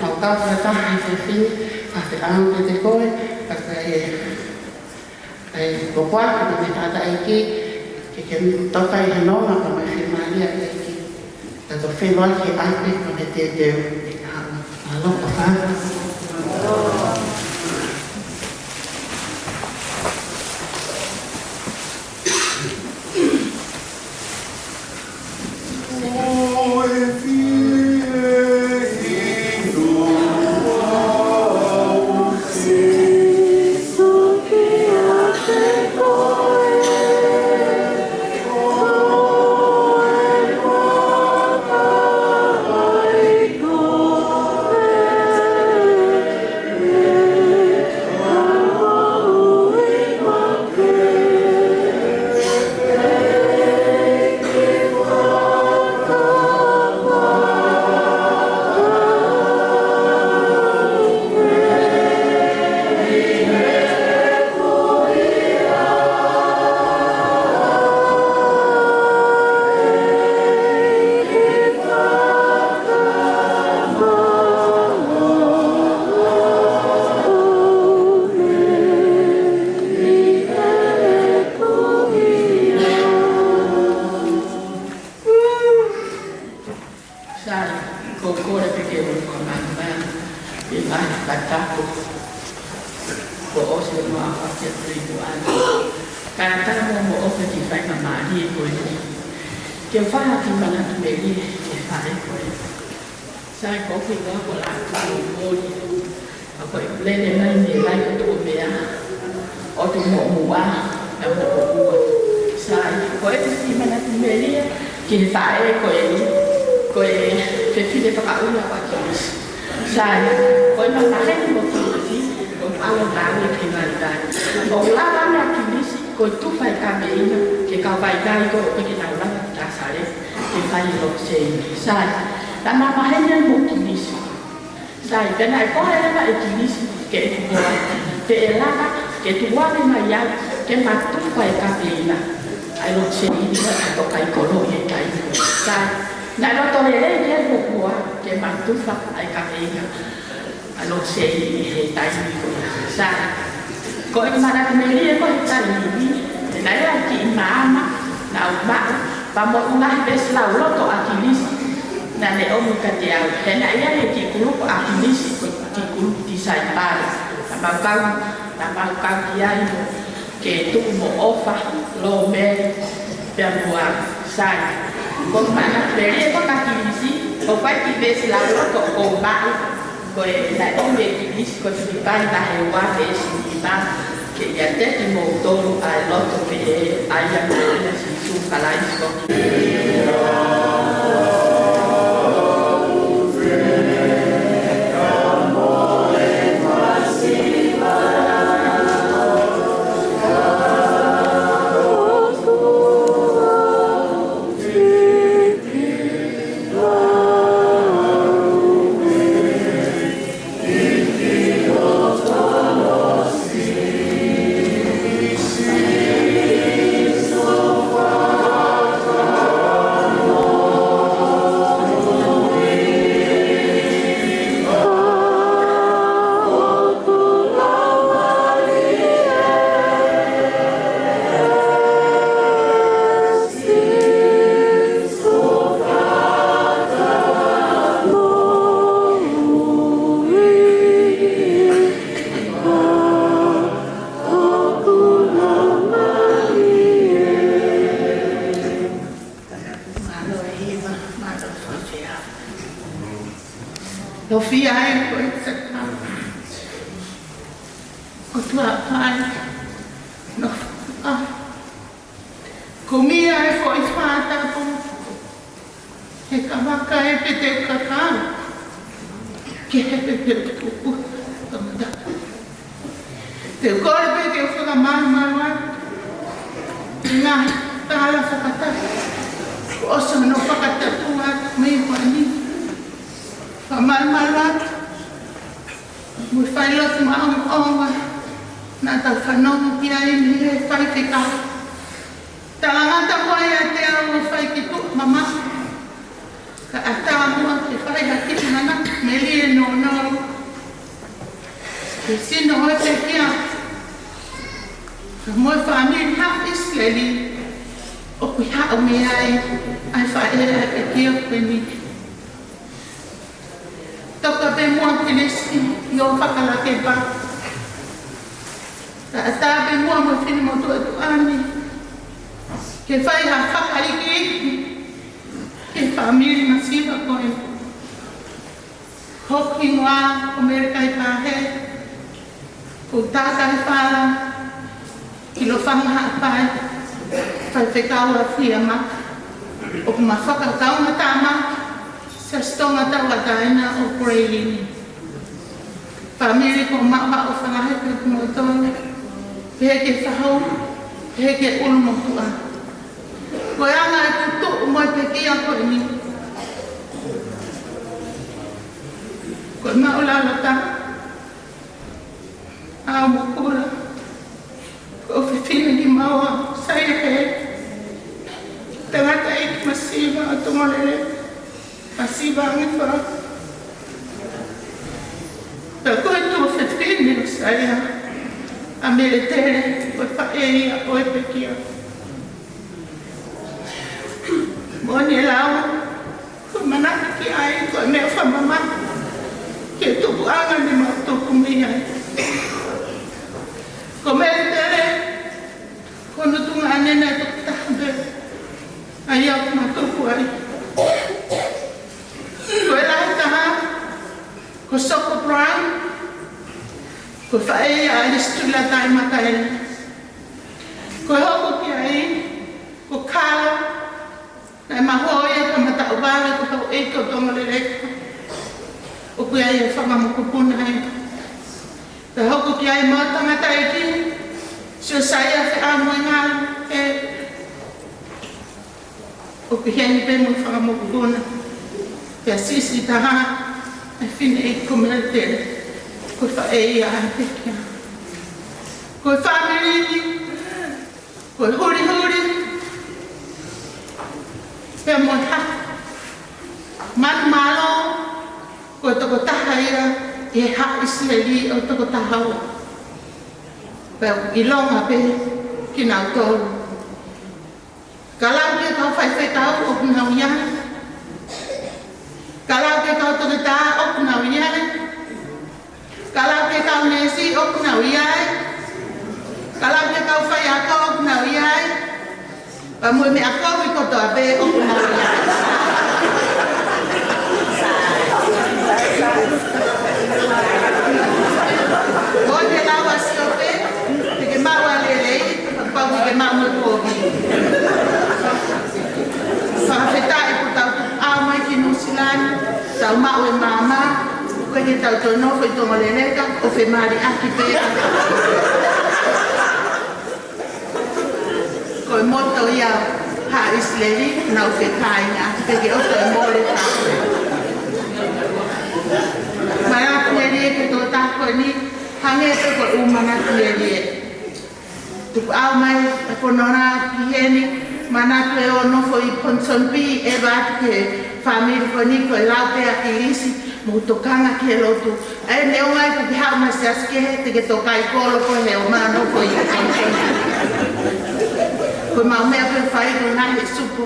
mau kau fakataha he efiafi ni, ka te ʻaho ni kiate koe, ka ko e, e, ko koe, ko e tangataʻeiki, ke ke toka ʻi he nonga, kae ʻumaʻā e fiemālie ʻa e ʻEiki. Tato felo ake ai pe ko ne te teu. Aloha. Sai, ko e kole pē ke u fakamālō mai, ʻi he ngaahi fakatapu kuo ʻosi ʻo e ʻaho ko ia ʻi Pilipuana. Kae ʻatā mo hoʻomou ʻofa ki he faingamālie ko eni ke u fai ha kiʻi manatu melie ki he faʻē ko ē. Sai, ko hoku hingoa ko Lātū Molimoli. ʻA ko e lele mai mei he vai ko Tuʻomeʻa, ʻo Tuʻamoʻomoʻa, ʻa Moʻomoʻua. Sai, ko e kiʻi manatu melie ki he faʻē ko eni, ko e fefine fakaʻuhinga ʻo ʻAkilisi. Sai, ko e mamahi mo Kilisi, ko e ʻalu ʻo ngāue ki he vaivai. ʻOku lava ʻa Kilisi, ko e tufa e kafeina ki he kau vaivai ko ē ʻoku ʻikai ke nau lava ʻo tā sale, ke fai e loto seini. Sai, naʻa mamahi mo Kilisi. Sai, pea naʻe kohe leva ʻe Kilisi ke ʻeku hoa, pea ʻe lava ke tuʻu ʻave mai au ke ma tufa e kafeina ʻa e loto seini ʻa e kakai kolo ʻi he taimi. Sai, naʻe loto lelei ki ai hoku hoa ke ma tufa ʻa e kafeina ʻa e loto seini ʻi he taimi ko ia. Sai, ko e manatu melie ko ē he taimi ni, naʻe ʻi ai e kiʻi maama naʻa ku maʻu, pea mo e ngaahi veesi lauloto ʻa Kilisi naʻa ne ʻomi kiate au. He naʻe ʻi ai e kiʻi kulupu ʻa Kilisi, ko e kiʻi kulupu tisaipale. Naʻa mau kau, naʻa mau kau ki ai mo Ketuʻu mo ʻOfa, Lōmeli, pea mo au. Sai, ko e manatu melie ko ē kia Kilisi, ko e kiʻi veesi lauloto ʻoku ou maʻu, ko e naʻe ʻomi ʻe Kilisi ko Filipai vahe ua veesi nima, ke ʻiate kimoutolu ʻa e loto pehē ʻa ia naʻe ʻia Sīsū Kalaisi. Mālō e hiva, mālō e fafea. Nofo ai koe ʻi he saka. ʻOtua pai, nofo ai. Ko e meʻa ʻe foʻi fātapu. He ka maka e pete kakau. Ke he pete tuku. Kamata. Te u kole pē ke u fakamalumalu atu. Ngaahi tala fakatapu. ʻOsi hono fakatapu atu mei ko eni. Fakamalumalu atu. Mo e fai lotu maʻongoʻonga. Naʻa tau fanongo ki ai mei he faifekau. Talangata mo ia te au ʻo fai ki tuʻa mamaʻo. Kae ʻatā muʻa ke fai ha kiʻi manatu melie nounou. Ke sino hoi pekia. Ka mo e fāmili Haʻa ʻIsileli ʻoku ʻi haʻo mei ai ʻa e faʻē ʻa e pekia ko eni. Toka pē muʻa Kilisi ʻi hoʻo fakalakepa. Kae ʻatā pē muʻa mo e finemotuʻa tuʻa ni ke fai ha fakaikiiki ki he fāmili masiva ko ē. Hoku hingoa ko Mele Kai Pahe. Ko Takai Fala, Kilofanga Haʻapai, faifekau ʻa Fiamaka, ʻoku ma fakakaungātāmaki Siasi Tonga Tauʻatāina ʻo Kuleilini. Fāmili, ʻoku ou maʻu ha ʻofa lahi kiate kimoutolu, pehē ki he fahu, pehē ki he ʻulumotuʻa. Ko e anga ʻeku tuʻu mo e pekia ko eni, ko e maʻu lalata ʻa Mukula, ko e fefine kimaua, Saia Hē, tangataʻeiki masiva ʻo Tonga Lele, masiva ange fā. Pea ko e tuofefine ʻo Saia, ʻa Mele Tele, ko e faʻē ia ʻo e pekia. Moʻoni e lau, ko e manatu ki ai, ko e meʻa fakamamahi ki he tupuʻanga ne mau tupu mei ai. Ko Mele Tele, ko hono tuongaʻane naʻe toko taha pē ʻa ia ʻoku ma tupu ai. Ko e lahi taha, ko Soko Brown, ko e faʻē ia ʻa Alisitula Taimakaele. Ko e hoko ki ai, ko Kalo, naʻe ma hō ia ka mataʻu vale ko hau ʻeiki ʻo Tonga Lele. ʻOku ʻi ai e fanga mokopuna ai. Ka hoko ki ai mo e tangataʻeiki, Siosaia Feʻamoenga, ē, ʻoku ʻi heni pē mo e fanga mokopuna. Pea siʻisiʻi taha, ʻa e fineʻeiki ko Mele Tele, ko e faʻē ia ʻa e pekia. Ko e fāmili ni, ko e hulihuli, pea mo e hā. Manumalo, ko e tokotaha ia ʻi he Haʻa ʻIsileli ʻo e tokotaha ua. Pea ʻoku ʻilonga pē kinautolu. Ka lau ki he kau faifekau ʻoku nau ʻi ai. Ka lau ki he kau toketā ʻoku nau ʻi ai. Ka lau ki he kau neesi ʻoku nau ʻi ai. Ka lau ki he kau faiako ʻoku nau ʻi ai. Pea mo e meʻa kovi kotoa pē ʻoku nau ʻi ai. Ko e lau ʻa Siope, te ke maʻu ʻa e lelei, pea pau ke ke maʻu mo e kovi. Fakafetaʻi ko ʻetau tupuʻau mai ki Nuʻusila ni, tau maʻu e maama, ʻoku ʻikai ke tau toe nofo ʻi Tonga Lele ka ʻo femaliʻaki pē. Ko e moto ia ʻa Haʻa ʻIsileli, nau fekāinga, ʻikai ke ʻoto e mole ka. Manatu melie ki he tokotaha ko eni, hangē pē ko e ʻū manatu melie. Tupuʻau mai e fononga ki heni, manatu ē ʻo nofo ʻi Ponsonby, ʻeva atu ki he fāmili ko eni, ko e lau pē ʻa Kilisi, mou tokanga ki he lotu. ʻE, neongo ʻoku ke haʻu mei he siasi kehe, te ke tokaikolo koe he ʻomai ʻo nofo ʻi Ponsonby. Ko ʻemau meʻa pē ʻoku fai ko e ngaahi supu.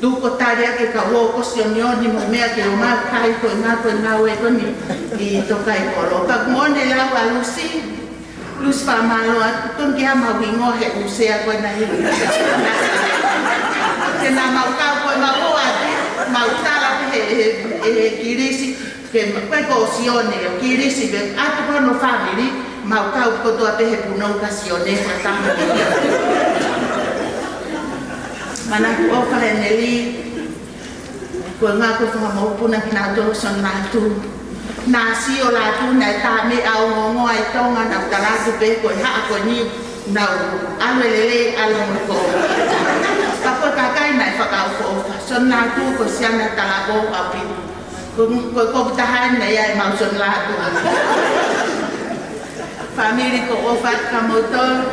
Tuku ʻo tali ʻaki e kau ō ko Sione ʻo ne mo e meʻa ke ʻomai ʻo kai ko e ngā ko e ngāue ko eni ʻi tokaikolo. Ka ko e lau ʻa Lusi, Lusi fakamālō atu, tonu ke ʻai ʻemau hingoa he ʻū sea ko ena ʻi. Ke na mau kau ko ʻemau ō atu, mau tala pē he, he, he Kilisi, ke ma-, ko e ko Sione ʻo Kilisi pē atu ko hono fāmili, mau kau kotoa pē he punou ka Sione ka tama. Manatu ʻofa he neli, ko e ngā ko e fanga mokopuna kinautolu Sione Lātū. Naʻa sio Lātū naʻe tā meʻa ongoongoa ʻi Tonga, nau tā Lātū pē ko e haʻa ko eni, nau ʻalu e lelei, ʻalu mo e kovi. Ka ko e kakai naʻe fakaʻofoʻofa. Sione Lātū ko e siana talavou ʻaupito. Ko, ko, ko e taha eni ia ʻemau Sione Lātū. Fāmili, ko e ʻofa atu kia moutolu,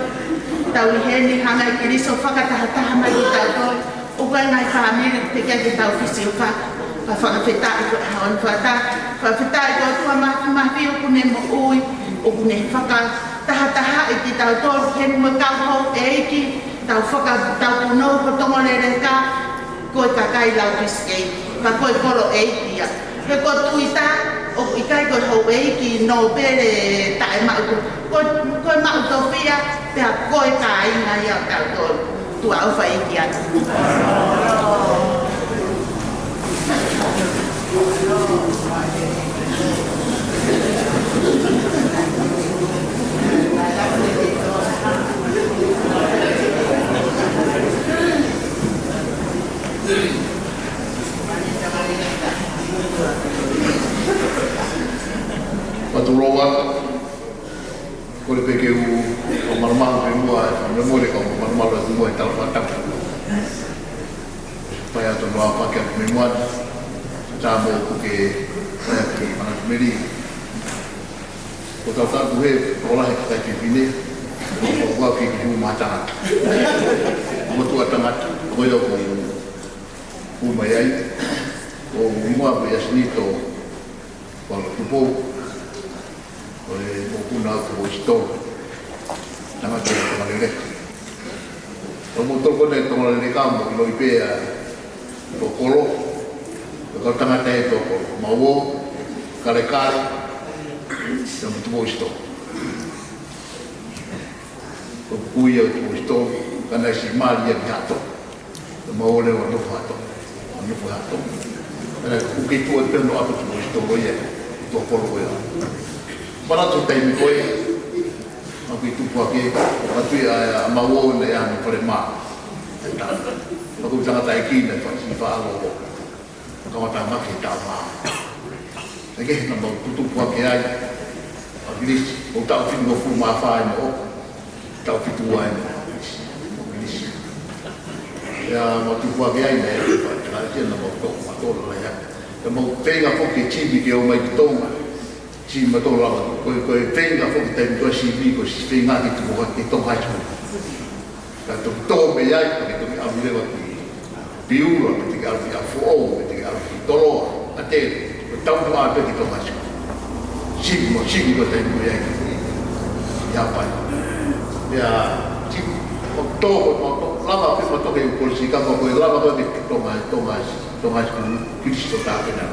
tau ʻi heni hanga ʻe Kiliso ʻo fakatahataha mai kitautolu. ʻOku ʻi ai e ngaahi fāmili teʻeki ai ke tau fisi ʻo faka-, ka fakafetaʻi ko e ʻaho ni fakataha. Fakafetaʻi ko e ʻOtua Māfimafi ʻoku ne moʻui, ʻoku ne fakatahatahaʻi kitautolu, heni mo e kau houʻeiki, tau faka-, tau punou ko Tonga Leleka, ko e kakai lau pisi ʻeiki, ka ko e kolo ʻeiki ia. He ko e tuita, ʻoku ʻikai ko e houʻeiki nōpele taʻemaʻu, ko, ko e maʻu tofiʻa, pea ko e kāinga ia ʻo tautolu. Tuʻa ʻofa ʻeiki atu. Patuloa, kole pē ke u, ʻo malumalu pē muʻa, ʻo malumalu, kau malumalu atu muʻa he tala fakatapu. Fai atu ʻa e fakatapu mei muʻa, tā mo ku ke, fai atu ki Manatu Meli. Ko tau tau he, ko lahi kakai fefine, ko ua ki ki hū mā tangata. Motuʻa tangata, ko ia ko u, u mai ai, ko u mua ko ia Sinito, ko Tupou, ko e mokopuna ʻo Tupou Sitolo, tangata ko Tonga Leleka. Ko moutolu ko eni Tonga Leleka mo ʻiloʻi pē ʻa Tokolo, ko e kau tangata ʻe Tokolo, Mauō, Kalekale, pea mo Tupou Sitolo. Ko e kui ia ʻo Tupou Sitolo, ka naʻe siʻi mali ia ki Haʻatonga. Ko Mauō leva ʻoku nofo Haʻatonga, ʻoku nofo Haʻatonga. Ka naʻe kuki tuʻa pē ʻo ʻapi Tupou Sitolo ia, Tokolo ia. Manatu taimi ko ē, naʻa ku tupu hake, ʻo ʻatu ia ʻa Mauō naʻe ʻi ai hano falemā. Naʻa ku tangataʻeiki naʻe fasi faʻalo. Ka ʻoku tau maki tau mā. Naʻe ʻi ai naʻa mau tutupu hake ai ʻa Kilisi, ʻo taʻu fitungofulu mā fā ai mo ʻoku, taʻu fitu ai mo Kilisi, mo Kilisi. Pea mau tupu hake ai naʻe, pea, pea, pea naʻa mau toʻo, mau toʻo lalahi hake. Pea mau feinga foki Jimmy ke ō mai ki Tonga. Jimmy mau toʻo lava. Ko e, ko e feinga foki taimi ko ē Jimmy ko e feinga ke tupu hake ki Tonga High School. Ka toki tō mei ai, ka ke toki ʻalu leva ki Piula, pe te ke ʻalu ki ʻApifoʻou, pe te ke ʻalu ki Toloa, ʻa te, ko e tau mua pē ki Tonga High School. Sivi mo sivi ko e taimi ko ia ki, ki Haʻapai. Pea, sivi, mo tō, mo tō, lava pē mo tō ke u kolisi ka mo ko e lava ko e ki Tonga, Tonga, Tonga High School, Kilisi ʻo tāpena.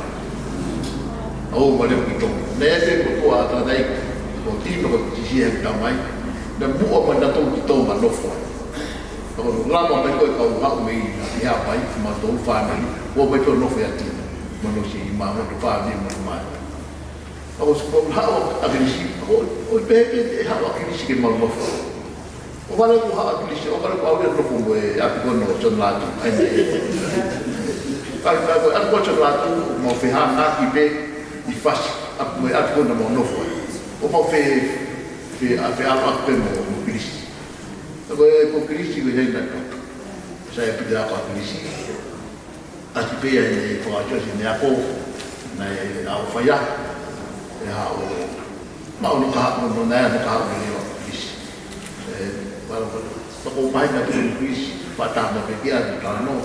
ʻO ō mai leva ki Tonga. Naʻe ʻi ai pē ko e tangataʻeiki, ko Tino, ko Tisia he tamai. Naʻe muʻa mai nautolu ki Tonga nofo ai. Ka ko e lava mai ko ē kau haʻu mei Haʻapai, mautolu fāmili, ō mai pē ʻo nofo ʻia Tino. Mo hono siʻi mā, mo hono fāmili, mo hono mā. Ka ko e sikuo haʻu ʻa Kilisi, ka ko e, ʻo pehē pē ʻe haʻu ʻa Kilisi ke mau nofo. ʻO vale ko haʻu ʻa Kilisi, ʻo vale ko au ia nofo mo e ʻapi ko ena ʻo Sione Lātū, ʻa ia. Ka, ka ko e ʻapi ko ena ʻo Sione Lātū, mau fehangahangai pē ʻi fasi, ʻapi mo e ʻapi ko ena mau nofo ai. ʻO mau fe, fe, ʻa, feʻaluʻaki pē mo, mo Kilisi. Ka ko e, ko Kilisi ko e hena ka. Sai pita ko Kilisi. ʻAsi pē ia ʻene fakaʻosi ʻene ako, naʻe ʻalu ʻo fai ai, ʻe haʻu, maʻu hono kahaʻu, naʻe ʻalu hono kahaʻu ʻene ʻo Kilisi. ʻE, wala, wala, wala ko mai na pē Kilisi, fata na pē kia na talanoa.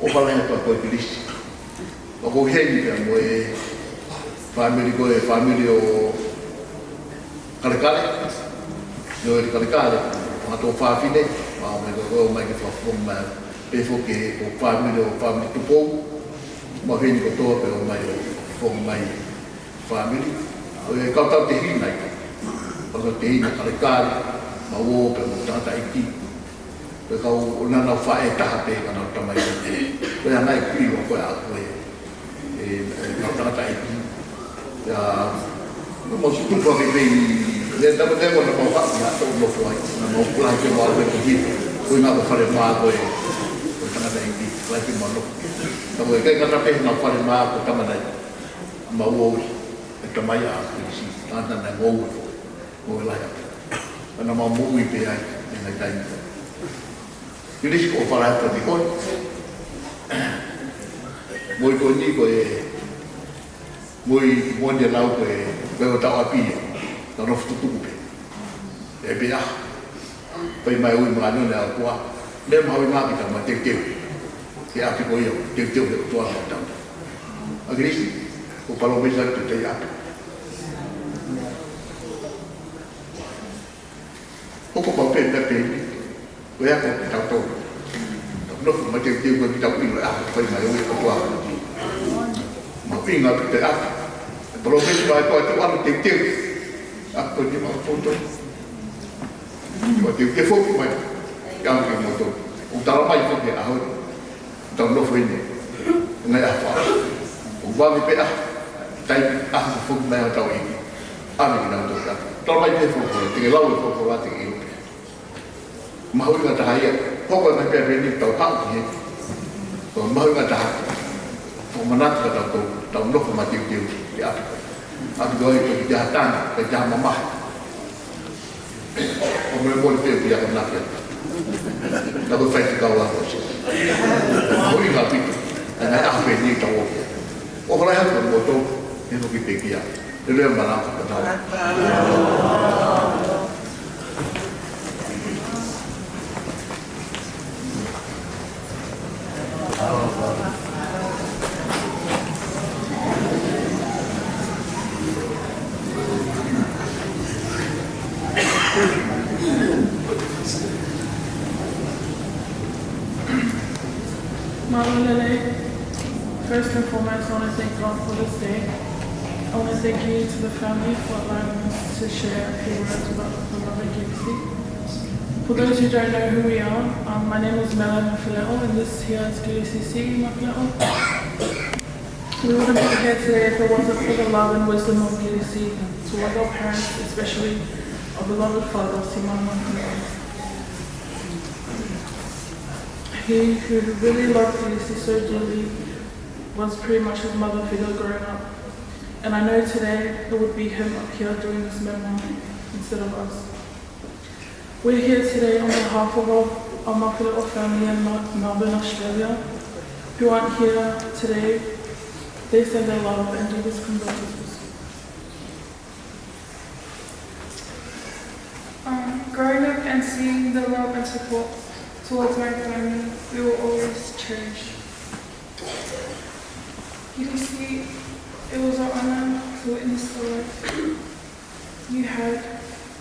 ʻOfa lahi atu ko ē Kilisi. ʻOku ʻi heni pea mo e fāmili ko e fāmili ʻo Kalekale, Noeli Kalekale, fanga tuofāfine, mau ō mai ko ē ʻo mai ke fakafofonga mai, pehē foki ko e fāmili ʻo fāmili Tupou, mau ʻi heni kotoa pē ʻo mai ʻo fakafofonga mai fāmili. ʻO e kau tau tehina ia, kau tau tehina Kalekale, Mauō pea mo e tangataʻeiki. Ko e kau ʻo naʻa nau faʻē taha pē ka nau tamai. Ko e anga ʻeku ʻilo ko ē ʻaʻaku ē, ē, ē, kau tangataʻeiki. Pea, naʻa mau tutupu hake pē ʻi, ē, naʻa mau, naʻa mau haʻu ia ʻo nofo ai, naʻa mau pula ke mau ʻalu ki hē. Ko e ngaahi falemā ko ē, ko e tangataʻeiki, pula ke mau nofo. Ka ko e ʻikai ngata pē ʻenau falemā ko e tama naʻe, Mauō, e tamai ʻa Kilisi, tangata naʻe ngoue foki. Mo e lahi atu. Ka naʻa mau moʻui pē ai, ʻi he ngaahi taimi ko ē. Kilisi ko e fala atu ki koe. Moʻui ko eni ko e, moʻui moʻoni ʻa e lau ko e, ko e ʻo tau ʻapi ē. Tau nofo tutuku pē. ʻE pea. Fai mai ui māʻoniʻoni ʻa e ʻOtua. Meʻa mahuʻinga ke tau mateuteu. Ke ʻapi ko ia, teuteu he ʻOtua mo tau. ʻA Kilisi, ko e palōmesi atu te ʻapi. ʻOku pau pē meʻa pehē ni. Ko ia ko kitautolu. Tau nofo mateuteu ko kitautolu ʻi he ʻaho fai mai ʻe he ʻOtua. Mahuʻinga pē te ʻapi. Palōmesi mai ko atu ʻalu teuteu. ʻApi ko te mau poto. Ko teuteu foki mai. Ia ke moto. ʻO tala mai foki ʻaho. Tau nofo ʻi he ngaahi ʻaho fā. ʻO vave pē ʻa. Taimi ʻaho foki mai ʻa tau ʻi. ʻAmi ki nau tō ka. Tala mai pē foki. Te ke lau e foki la te ke ʻilo pē. Mahuʻinga taha ia, hoko e ngaahi meʻa pehē ni tau haʻu ki he. Ko e mahuʻinga taha. Ko e manatu ka tau, tau nofo mateuteu ki ʻapi. ʻApi ko e ko e ki te hatana, ki te hamamahi. ʻO mole mole pē ki ʻapi na pē. Ka ko e faifekau ako se. Mahuʻinga ʻaupito. ʻA e ngaahi ʻaho pehē ni tau ō ki ai. ʻO hora hatu mo tau, he ko ki te kia. Te lea mana ka tau. Mālō e lelei. First and foremost, I want to thank God for this day. I want to thank you to the family for allowing us to share a few words about the beloved Kilisi. For those who don't know who we are, um, my name is Mela Mafileʻo, and this here is Kilisi Siʻi Mafileʻo. We wouldn't be here today if it wasn't for the love and wisdom of Kilisi towards our parents, especially our beloved father, Simon Mafileʻo. He who really loved Kilisi so dearly was pretty much his mother figure growing up. And I know today it would be him up here doing this memoir instead of us. We're here today on behalf of our, our Mafileʻo family in Mel-, Melbourne, Australia, who aren't here today. They send their love and deepest condolences. Um, growing up and seeing the love and support towards my family, we will always cherish. Kilisi, it was an honor to witness the life you had.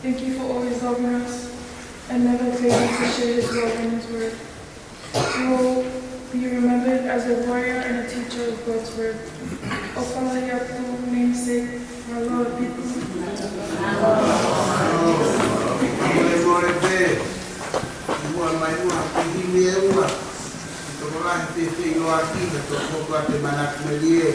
Thank you for always loving us and never failing to share his love and his word. You will be remembered as a warrior and a teacher of God's word. ʻOfa lahi atu, namesake, mālō ʻaupito. Mole mole pē. Mua mai ua, ke himi e ua. Tokolahi te feiloaki, ka toko ʻoku te manatu melie.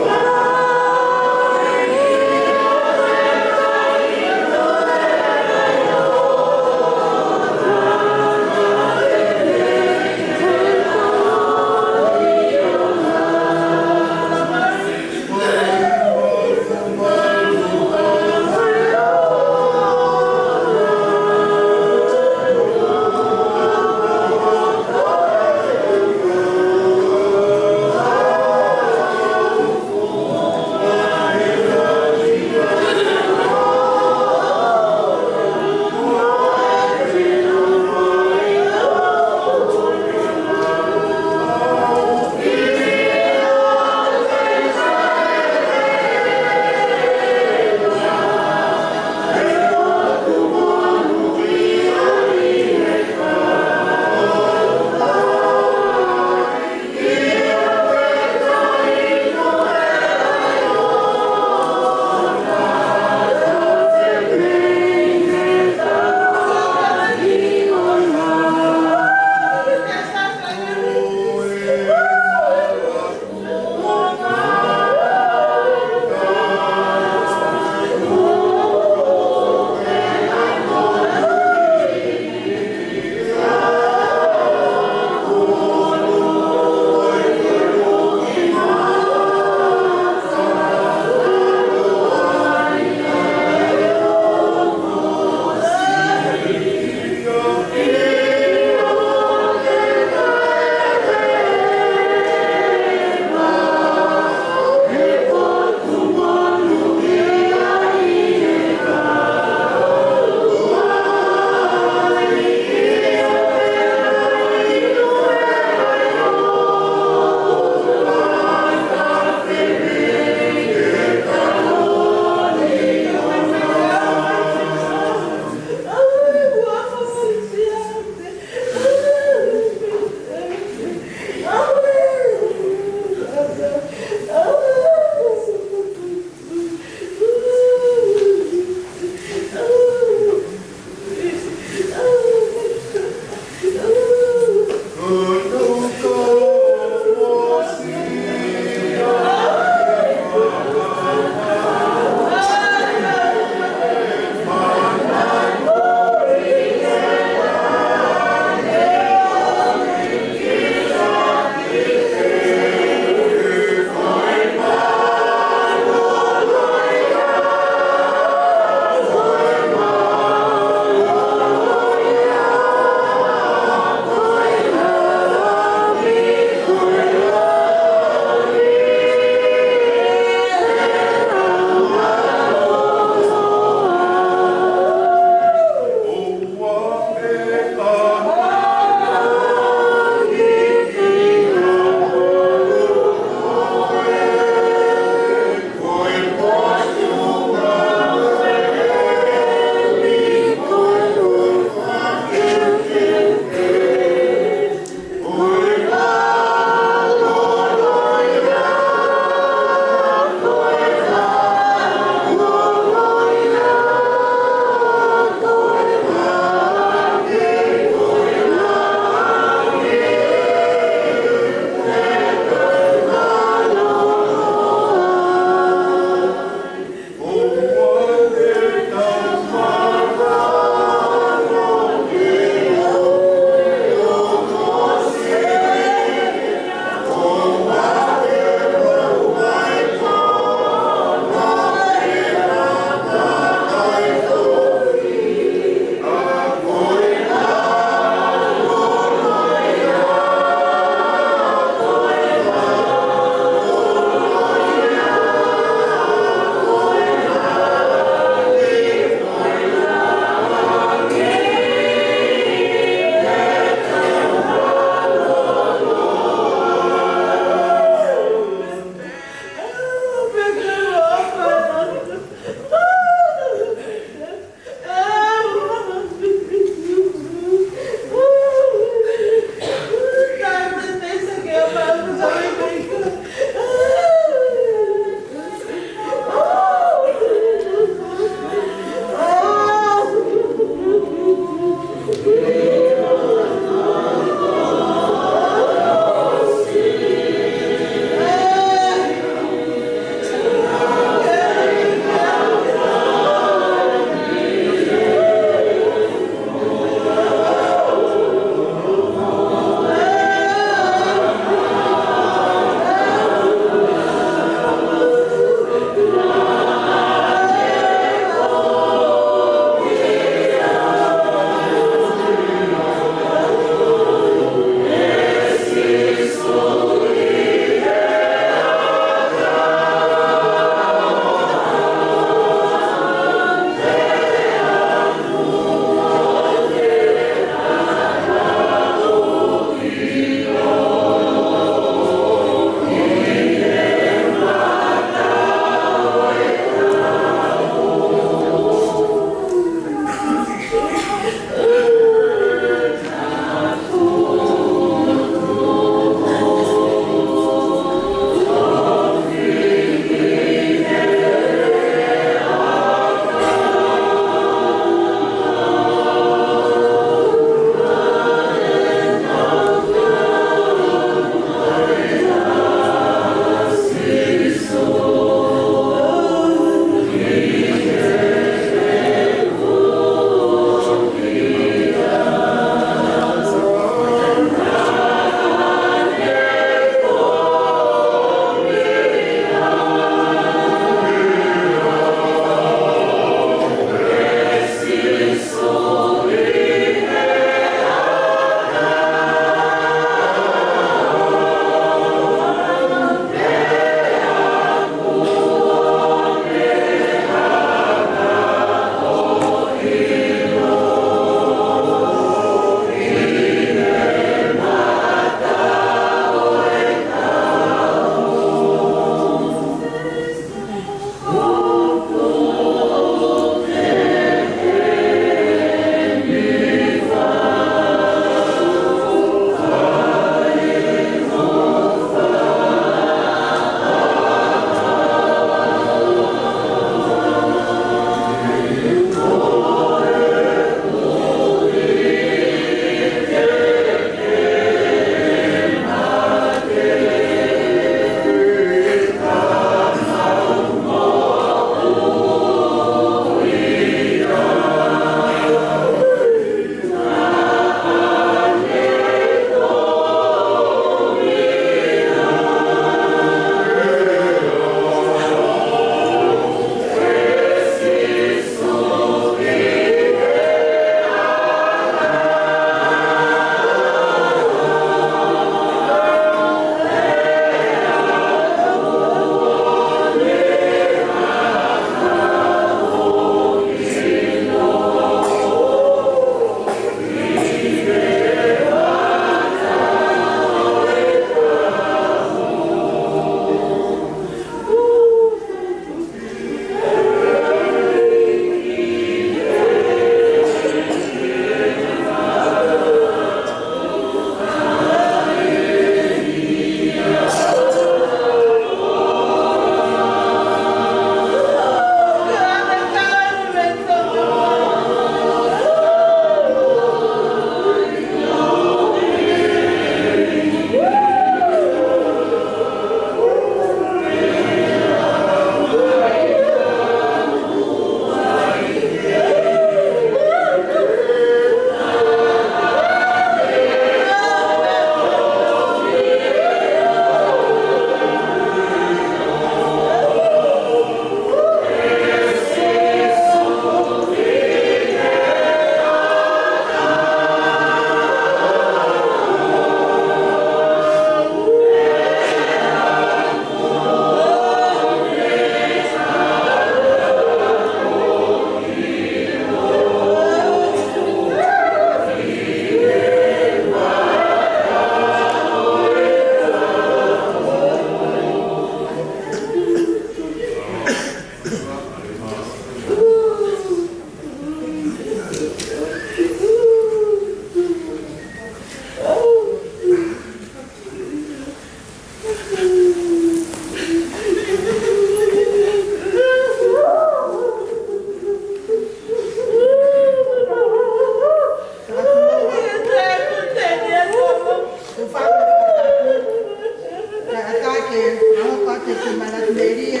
Ki Manatu Melie,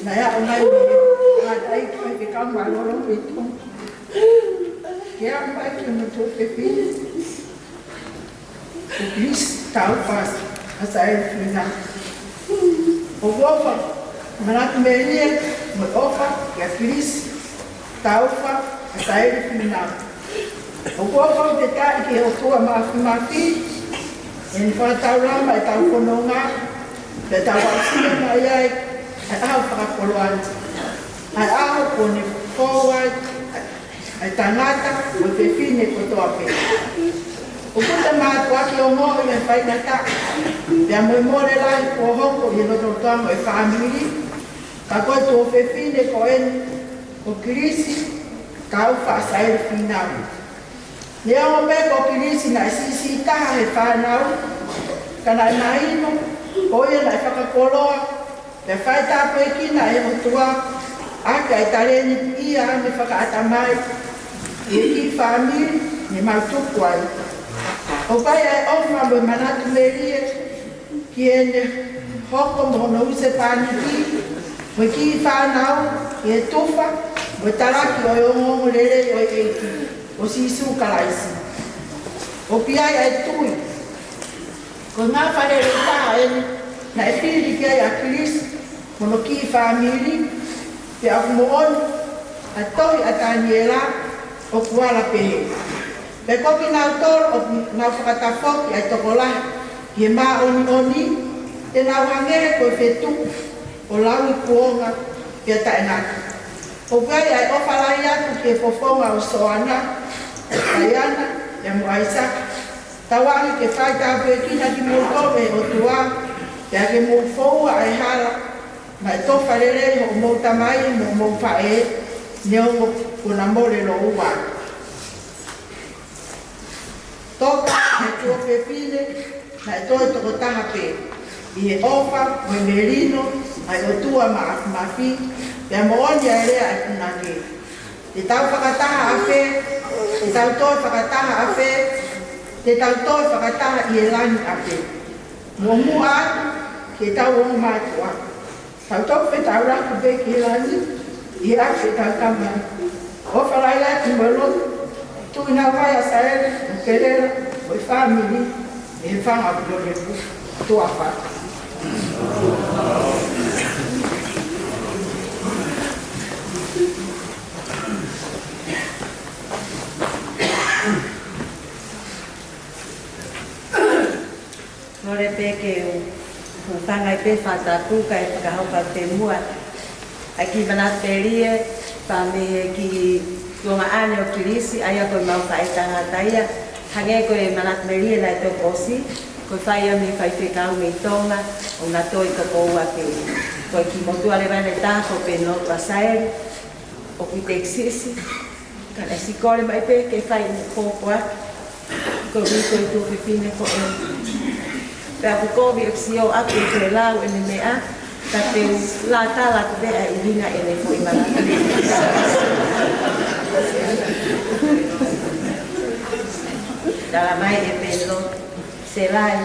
naʻe aʻu mai mei he ʻatai ki he kau mālōlō ʻi Tonga. Ke aʻu mai ki hono tuofefine, ko Kilisi Taufa ʻAsaeli Fīnau. ʻOku ʻofa Manatu Melie mo e ʻofa kia Kilisi Taufa ʻAsaeli Fīnau. ʻOku ou fakafetaʻi ki he ʻOtua Māfimafi, ʻi heʻene fakataulama ʻetau fononga, pea tau aʻusia mai ai ʻa e ʻaho fakakoloa ni, ʻa e ʻaho kuo ne fou ai ʻa e tangata mo e fefine kotoa pē. ʻOku te mātuʻaki ongoʻi e faingataʻa, pea mo e mole lahi kuo hoko ʻi he lotolotonga ʻo e fāmili, ka ko e tuofefine ko eni, ko Kilisi Taufa ʻAsaeli Fīnau. Neongo pē ko Kilisi naʻe siʻisiʻi taha he fānau, ka naʻe mahino ko ia naʻe fakakoloa, pea faitāpuekina ʻe he ʻOtua ʻaki ʻa e talēniti ia ne fakaʻata mai ʻi he kiʻi fāmili ne mau tupu ai. ʻOku ʻi ai ʻa e ʻofa mo e manatu melie ki heʻene hoko mo hono husepāniti mo e kiʻi fānau, ki he tufa mo e talaki ʻo e ongoongolelei ʻo e ʻEiki ko Sīsū Kalaisi. ʻOku ʻi ai ʻa e tui ko e ngafa lelei taha eni naʻe fili ki ai ʻa Kilisi mo hono kiʻi fāmili, pea ʻoku moʻoni ʻa e tohi ʻa Taniela ʻoku ala pehē: Pea ko kinautolu ʻoku nau fakatafoki ʻa e tokolahi ki he māʻoniʻoni, te nau hangē ko e fetuʻu ʻo lauikuonga pea taʻengata. ʻOku ʻi ai ʻa e ʻofa lahi atu ki he fofonga ʻo Soana, Taiana, pea mo ʻAisake. Tauange ke faitāpuekina kimoutolu ʻe he ʻOtua, pea ke mou foua ʻa e hala naʻe tofa lelei hoʻomou tamai mo hoʻomou faʻē, neongo kuo na mole lōua. Toka ʻa e tuofefine naʻe toe tokotaha pē ʻi he ʻofa mo e melino ʻa e ʻOtua Māfimafi, pea moʻoni ʻa e lea ʻa e punake: Te tau fakataha ʻafē, te tau toe fakataha ʻafē, te tau toe fakataha ʻi he langi ʻafē. Muʻomuʻa atu ki heʻetau ongomatua, tau toki fetaulaki pē ki langi ʻi he ʻafē ʻetau Tamai. ʻOfa lahi atu mo e lotu, tuʻu ʻi he ʻafio ʻa ʻAsaeli mo Kelela mo e fāmili ʻi he fanga ʻo Pulolevu. Tuʻa ʻofa. Kole pē ke u hūfanga ai pē fataku kae fakahoko atu pē muʻa ʻa e kiʻi manatu melie, pea mei he kiʻi tuongaʻane ʻo Kilisi, ʻa ia ko ʻemau faʻētangata ia. Hangē ko e manatu melie naʻe toki ʻosi, ko e fai ia mei he faifekau mei Tonga, ʻo na toe toko ua pē. Ko e kiʻi motuʻa leva ʻe taha ko Penilotu ʻAsaeli, ʻoku ʻi Tekisisi, ka naʻe siʻi kole mai pē ke fai ʻene pōpoaki koeʻuhi ko e tuofefine ko eni. Pea ʻoku kovi ʻeku sio ʻaku ʻi he lau ʻene meʻa, ka te u latala atu pē ʻa e ʻuhinga ʻene foʻi manatu. Tala mai ʻe Penilotu: Selai,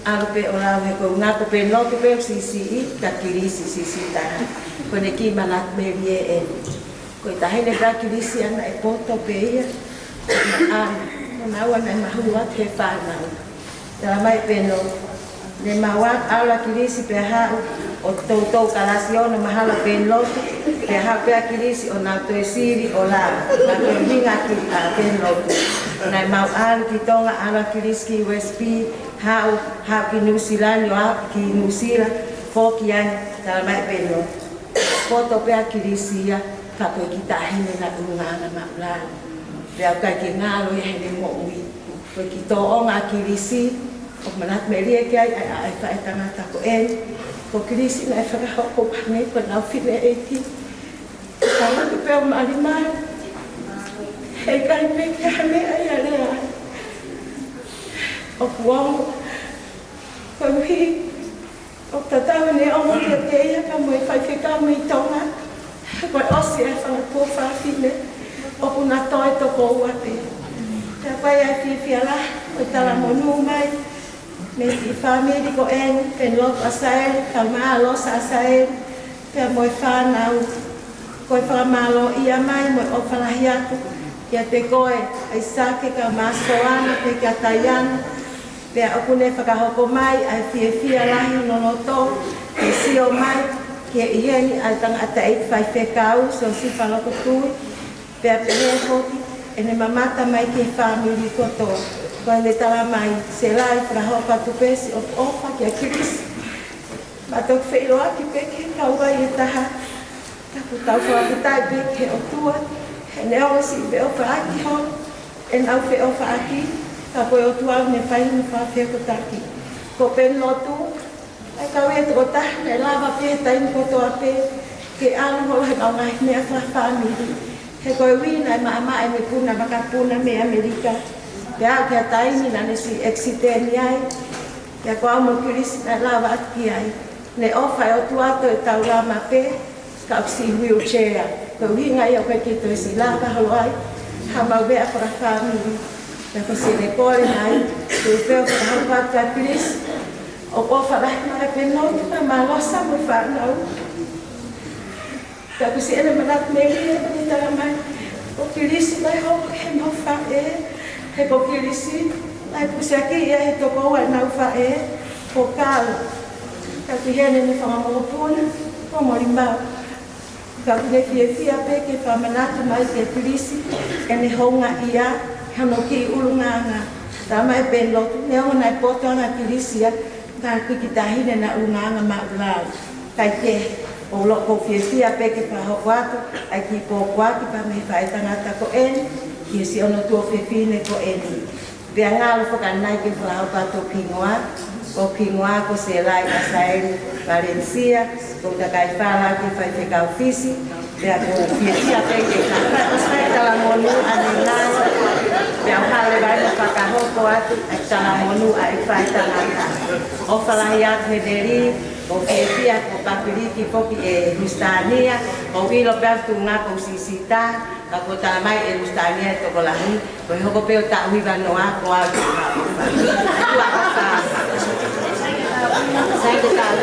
ʻalu pē ʻo lau, he ko e ʻuhinga ko Penilotu pē ʻoku siʻisiʻi, ka Kilisi siʻisiʻi taha. Ko ʻene kiʻi manatu melie eni. Ko e taʻahine pē ʻa Kilisi ia naʻe poto pē ia. ʻA, ko naua naʻe mahuʻinga atu he fānau. Tala mai ʻe Penilotu: Ne mau ʻalu ʻa Kilisi pea haʻu ʻo toutou kalasi ono mahalo ʻa Penilotu, pea haʻu pē ʻa Kilisi ʻo nau toe sivi ʻo lau. Naʻe ko e ʻuhinga ki, ʻa Penilotu. Naʻa mau ʻalu ki Tonga, ʻalu ʻa Kilisi ki U S P, haʻu, haʻu ki Nuʻusila ni, ʻo aʻu ki Nuʻusila, foki ai, tala mai ʻe Penilotu: Poto pē ʻa Kilisi ia, ka ko e kiʻi taʻahine naʻe ʻulungaanga maʻulalo. Pea ʻoku ʻikai ke ngalo ia heʻene moʻui. Ko e kiʻi tōʻonga ʻa Kilisi ʻoku manatu melie ki ai ʻa e, ʻa e faʻētangata ko eni. Ko Kilisi naʻe fakahoko hangē ko ʻenau fineʻeiki. Ka ʻoku pehē ʻo mali mai, heʻikai pē ke ha meʻa ia lea ai. ʻOku ongo koeʻuhi ʻoku tatau ʻene ongo kiate ia pea mo e faifekau mei Tonga, ko e ʻosi e fanga tuofāfine, ʻoku na toe toko ua pē. Pea ko e fiefia lahi ʻo e talamonū mai Mei he fāmili ko eni, Penilotu ʻAsaeli, kae ʻumaʻā Losa ʻAsaeli, pea mo e fānau, ko e fakamālōʻia mai mo e ʻofa lahi atu kiate koe, ʻAisake, kae ʻumaʻā Soana, pea kia Taiana, pea ʻoku ne fakahoko mai ʻa e fiefia lahi ʻi hono loto, ke sio mai ki he ʻi heni ʻa e tangataʻeiki faifekau, Siosifa Lokotui, pea pehē foki ʻene mamata mai ki he fāmili kotoa. Ko ʻene tala mai, Selai, fakahoko atu pē siʻoku ʻofa kia Kilisi. Mātuʻaki feʻiloaki pē ki he kauvai ʻe taha. Ka ʻoku tau fakafetaʻi pē ki he ʻOtua, he neongo siʻi feʻofaʻaki holo ʻenau feʻofaʻaki, ka ko e ʻOtua ʻoku ne fai hono fakafehokotaki. Ko Penilotu, ʻa e kau ia ʻe toko taha naʻe lava pē he taimi kotoa pē ke ʻalu holo heʻenau ngaahi meʻa fakafāmili. He ko e ui naʻe maʻamaʻa ʻene puna vakapuna mei ʻAmelika. Pea aʻu ki he taimi naʻa ne siʻi ʻekisiteni ai. Pea ko au mo Kilisi naʻe lava atu ki ai. Ne ʻofa e ʻOtua, toe taulama pē, ka ʻoku siʻi wheelchair. Ko e ʻuhinga ia ʻoku ʻikai ke toe siʻi lava holo ai haʻamau meʻa fakafāmili. Pea ko siʻene kole mai, ko e pehē ʻo fakahoko atu kia Kilisi, ʻoku ʻofa lahi mai ʻa Penilotu, pea mo Losa mo e fānau. Ka ʻoku siʻene manatu melie, ʻene tala mai, ko Kilisi naʻe hoko ki heʻemau faʻē, he ko Kilisi naʻe pusiaki ia ʻe he tokoua ʻenau faʻē, ko Kalo. Ka ʻoku ʻi heni ʻene fanga mokopuna, ko Molimau. Ka ʻoku ne fiefia pē ke fakamanatu mai kia Kilisi ʻene houngaʻia, hono kiʻi ʻulungaanga. Tala mai ʻe Penilotu, neongo naʻe poto ange ʻa Kilisi ia, ka ko e kiʻi taʻahine naʻe ʻulungaanga maʻulalo. Kae kehe, ʻoku ou fiefia pē ke fakahoko atu ʻa e kiʻi pōpoaki pea mei he faʻētangata ko eni, ki he siʻono tuofefine ko eni. Pea ngalo foki ʻanenai ke fakahoko atu hoku hingoa, ko hoku hingoa ko Selai ʻAsaeli Valencia, ko e takai fala ki he faifekau Fisi, pea ʻoku ou fiefia pē ke ka fai talamonū ʻanenai, pea u hale vai mo fakahoko atu ʻa e talamonū ʻa e faʻētangata. ʻOfa lahi atu he deli, ʻoku ou fiefia ko Pakiliki foki ʻe Lusitania, ʻoku ou ʻilo pē ʻoku tuʻunga ko e siʻisiʻi taha, ka kuo tala mai ʻe Lusitania ʻe tokolahi, ko e hoko pē ʻo taʻu hiva noa ko au. Tuʻa ko fa. Sai ke tau.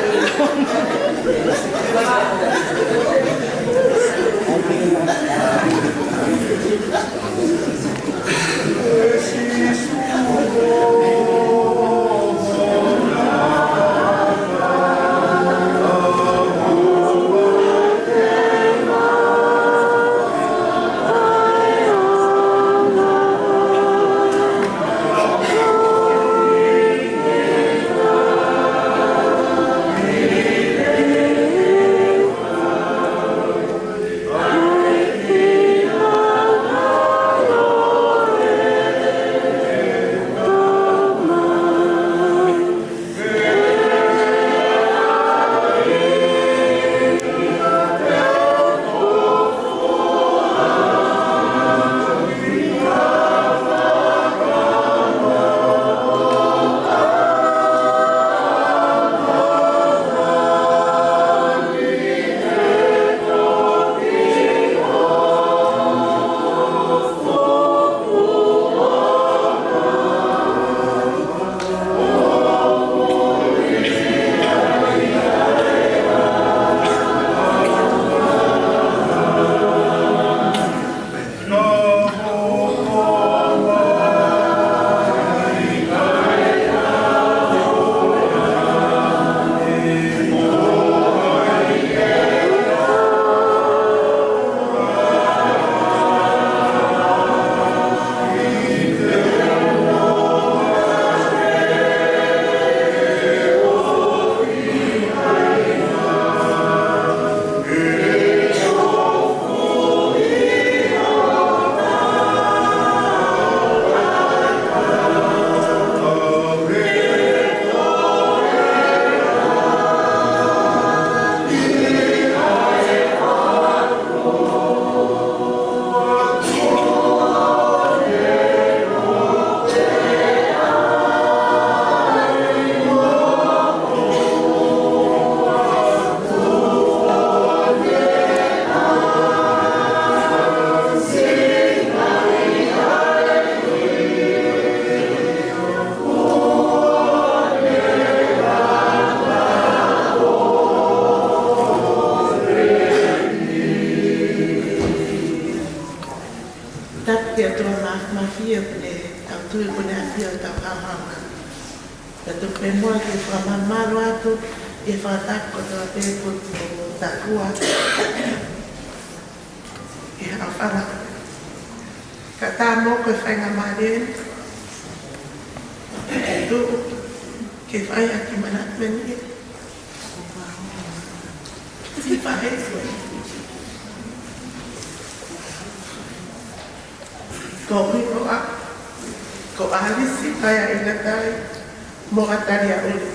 Ka tuku pē muʻa ke fakamamalu atu ʻi he fakatapu kotoa pē kuo tuʻu mo takua ʻi he ʻaho fanga. Ka tā mo ko e faingamālie eni ke tuʻu ke fai ʻaki e manatu mei heni. Siʻi faʻē ko ē. Ko ʻUinoa, ko ʻAlisi Paea ʻInatai, mo ʻAtalia ʻUli.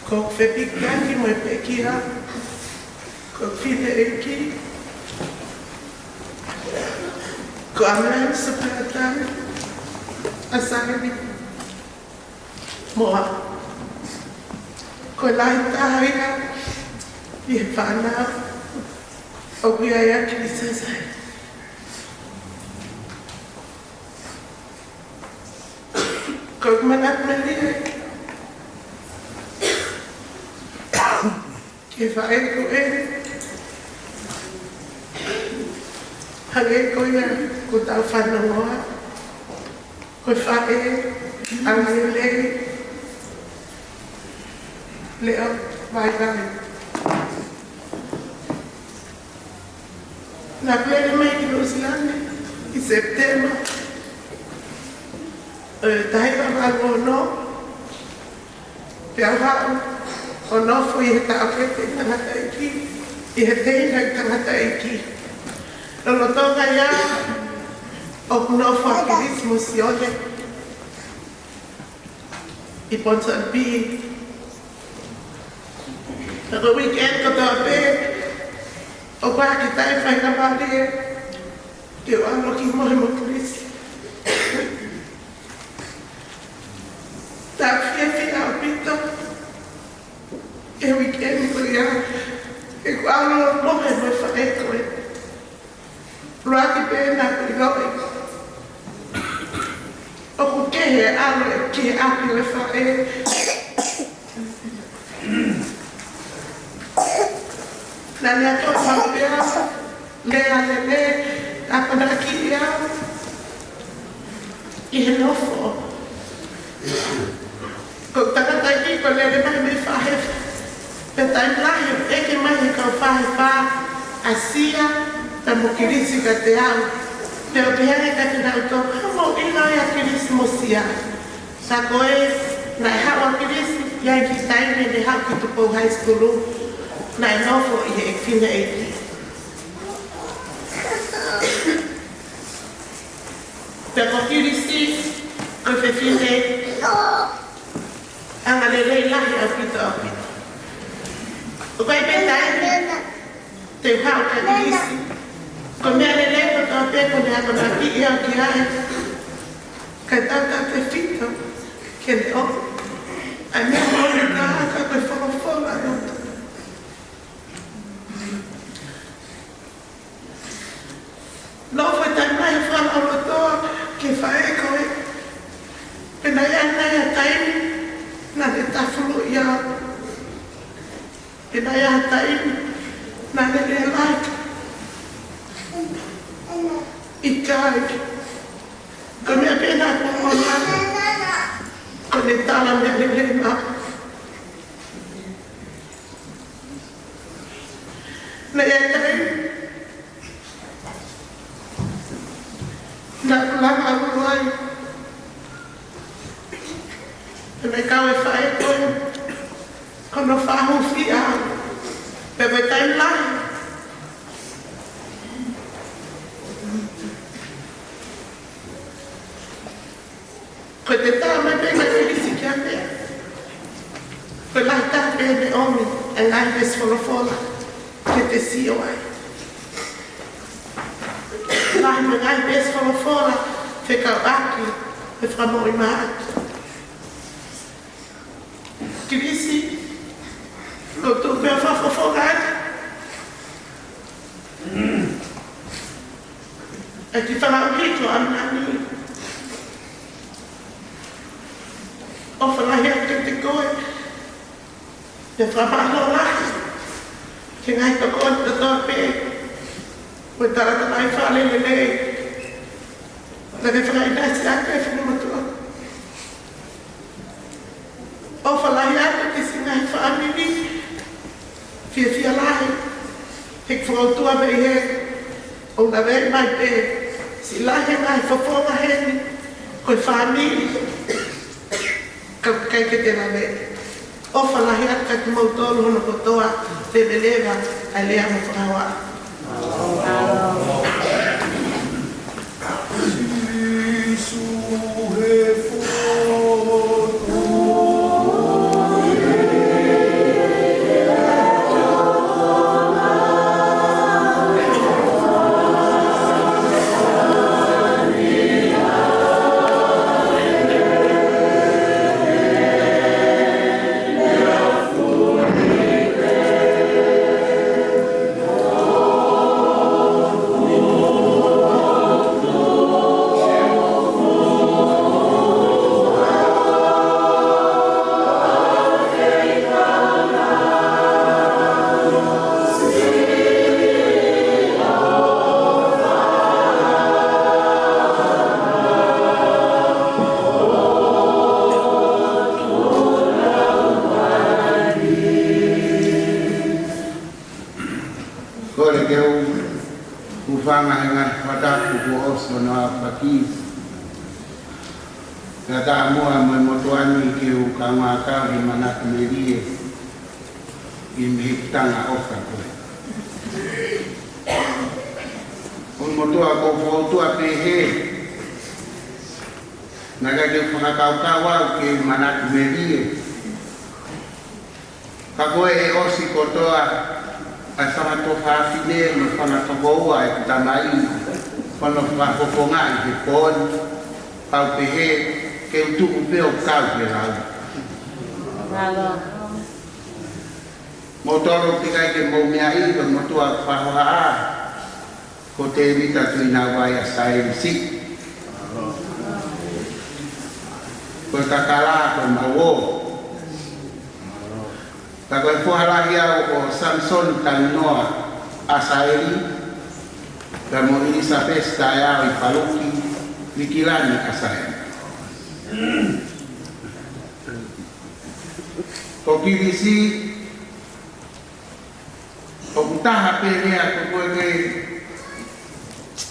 Ko e fepikaki mo e pekia, ko e fineʻeiki, ko ʻAmelani Sapata, ʻa Saini, mo au. Ko e lahi taha ia ʻi he fānau ʻoku ʻi ai ʻa Kilisi Saini. Ko e manatu mei heni ki he faʻē ko ē, hangē ko ia kuo tau fanongoa, ko e faʻē ʻa Lelei Leʻo Vaivai. Naʻá ku lele mai ki Nuʻu Sila ni ʻi Sepitema, ē, taha hiva valu ono, pea u haʻu ʻo nofo ʻi he taʻokete ʻi Tangataʻeiki, ʻi he teina ʻi Tangataʻeiki. Lolotonga ia ʻoku nofo ʻa Kilisi mo Sione ʻi Ponsonby. Ka ko e weekend kotoa pē, ʻoku ʻi ai e kiʻi taimi faingamālie ke u ʻalu ʻo kiʻi mohe mo Kilisi. Tā fiefia ʻaupito he weekend ko ia, ke u ʻalu ʻo mohe mo e faʻē ko ē. ʻUluaki pē naʻá ku ʻiloʻi ʻoku kehe e ʻalu ki he ʻapi ʻo e faʻē. Naʻá ne akoʻi mai pē ʻa e lea lelei, akonakiʻi au ʻi he nofo. Ko e tangataʻeiki ko e lele mai mei Faʻehefa. Pea taimi lahi ʻoku ʻeke mai ʻe he kau Faʻehefa ʻa Sia pea mo Kilisi kiate au. Pea u pehē ange kiate kinautolu, haʻamou ʻilo ʻa Kilisi mo Sia. Ka ko ē naʻe haʻu ʻa Kilisi, ʻi ai e kiʻi taimi ne haʻu ki Tupou High School, naʻe nofo ʻi he fineʻeiki. Pea ko Kilisi, ko e fefine angalelei lahi ʻaupito ʻaupito. ʻOku ʻi ai pē taimi te u haʻu kia Kilisi, ko e meʻa lelei kotoa pē kuó ne akonakiʻi au ki ai, kae tautautefito ke ne ʻomi ʻa e meʻa moʻoni taha ko e folofola ʻa e ʻOtua. Nofo e taimi lahi e fakalaulauloto ki he faʻē ko ē. Pea naʻe ʻi ai nai ha taimi naʻá ne tafuluʻi au. Pea naʻe ʻi ai ha taimi naʻá ne lea lahi. ʻIkai. Ko e meʻa pē naʻá ku ʻomi, ko ʻene tala meʻa lelei maʻau. Naʻe ʻi ai e taimi naʻá ku langa ʻo ʻalu ai pea naʻe kau e faʻē ko ē ʻo ne fakahūfia au. Pea ko e taimi lahi ko ʻete tala mai pē ʻa Kilisi kiate au, ko e lahi taha pē ʻene ʻomi e ngaahi veesi folofola ke te sio ai. Lahi mo e ngaahi veesi folofola fekauʻaki mo e Fakamoʻui Mahaki. Kilisi, ʻoku ou tuʻu pē ʻo fakafofonga atu e kiʻi fanga ʻuhi ko ʻAmelani. ʻOfa lahi atu kiate koe. Pea fakamālō lahi ki he ngaahi tokoni kotoa pē mo e talatalai fale lelei naʻá ke fakaʻinasi atu e fanga motuʻa. ʻOfa lahi atu ki siʻi ngaahi fāmili. Fiefia lahi he ʻoku fakaʻutua mei hē ʻoku nau ʻi ai mai pē siʻi lahi ngaahi fofonga heni. Ko e fāmili. Ka ʻoku ʻikai ke te lave. ʻOfa lahi atu kiate kimoutolu hono kotoa, pea leleva ʻa e lea mo e fakahohaʻa. Kole ke u hūfanga he ngaahi fakatapu kuo ʻosi hono aofaki. Kae ʻatā muʻa mo e motuʻa ni ke u kaungā kau he manatu melie ʻi he mehikitanga ʻofa ko ē. ʻOku motuʻa ʻoku ou fakaʻutua pehē, naʻe ʻikai ke u fakakaukau au ke u manatu melie. Ka ko e ʻosi kotoa ʻa e fanga tuofāfine mo e fanga tokoua ʻeku tamai, hono fakafofongaʻi he pō ni, pau pehē ke u tuʻu pē ʻo kau he lau. Mālō. Moutolu teʻeki ai ke mou meaʻi, ko e motuʻa fakahohaʻa ko Tēvita Tuʻinavai ʻa Saelisi. Ko e kakala ko e mauō. Ka ko e foha lahi au ʻo Samisoni Talinoa ʻa Saeli, pea mo ʻIlisapesi Taeao ʻi Paluki, Vikilani ʻa Saeli. Ko Kilisi, ʻoku taha pē lea ko ē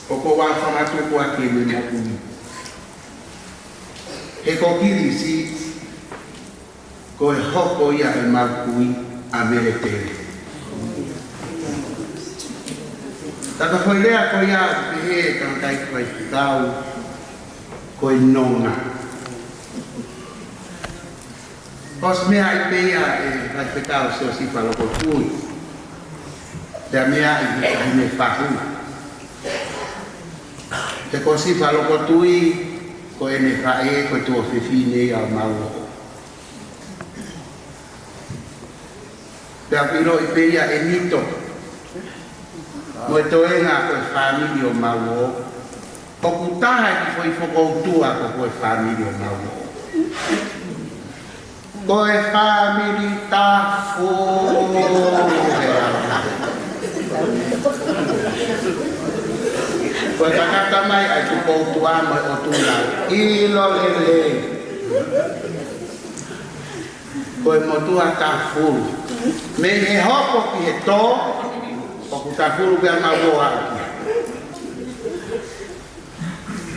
ʻoku ou fakatupu ʻaki ʻene moʻui. He ko Kilisi, ko e hoko ia ʻemau kui ʻa Meletele. Ka ko e foʻi lea ko ia ʻoku pehē ʻe he kau faifekau, ko e nonga. ʻOsi meaʻi pē ia ʻe Faifekau Siosifa Lokotui. Pea meaʻi ʻe Taʻahine Fahu. He ko Sifa Lokotui, ko ʻene faʻē, ko e tuofefine ia ʻo Mauoho. Pea ʻiloʻi pē ia ʻe Mito mo e toenga ko e fāmili ʻo Mauoho. ʻOku taha e kiʻi foʻi fokoutua ko, ko e fāmili ʻo Mauoho. Ko e fāmili Tafulu. Ko e kakata mai ʻa e fokoutua mo e ʻOtua. ʻIlo lelei. Ko e motuʻa Tafulu. Mei he hopo ki he tō, ʻoku Tafulu pē ʻa Mauoho ki ai.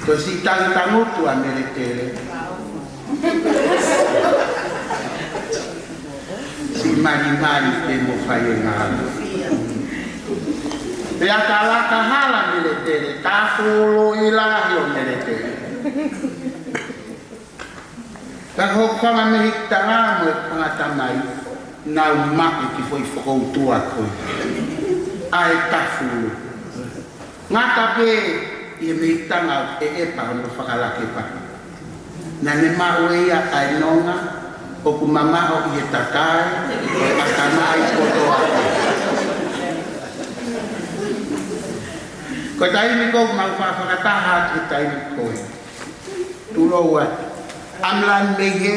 Ko e siʻi tangutangutu ʻa Meletele. Siʻi malimali pē mo fai e ngāue. Pea ka laka hala Meletele, Tafulu ʻi lahi ʻo Meletele. Ka ko e fanga mehikitanga mo e fanga tamai, nau maʻu e kiʻi foʻi fokoutua ko ia ʻa e Tafulu. Ngata pē ʻi he mehikitanga ʻe ʻEpa hono fakalakepa. Naʻa ne maʻu ʻe ia ʻa e nonga ʻoku mamaʻo ʻi he tatae ʻo e ʻatamai kotoa. Ko e taimi ko ē ʻoku mau faʻa fakataha atu he taimi ko ē. Tulou atu. ʻAmilani mei hē,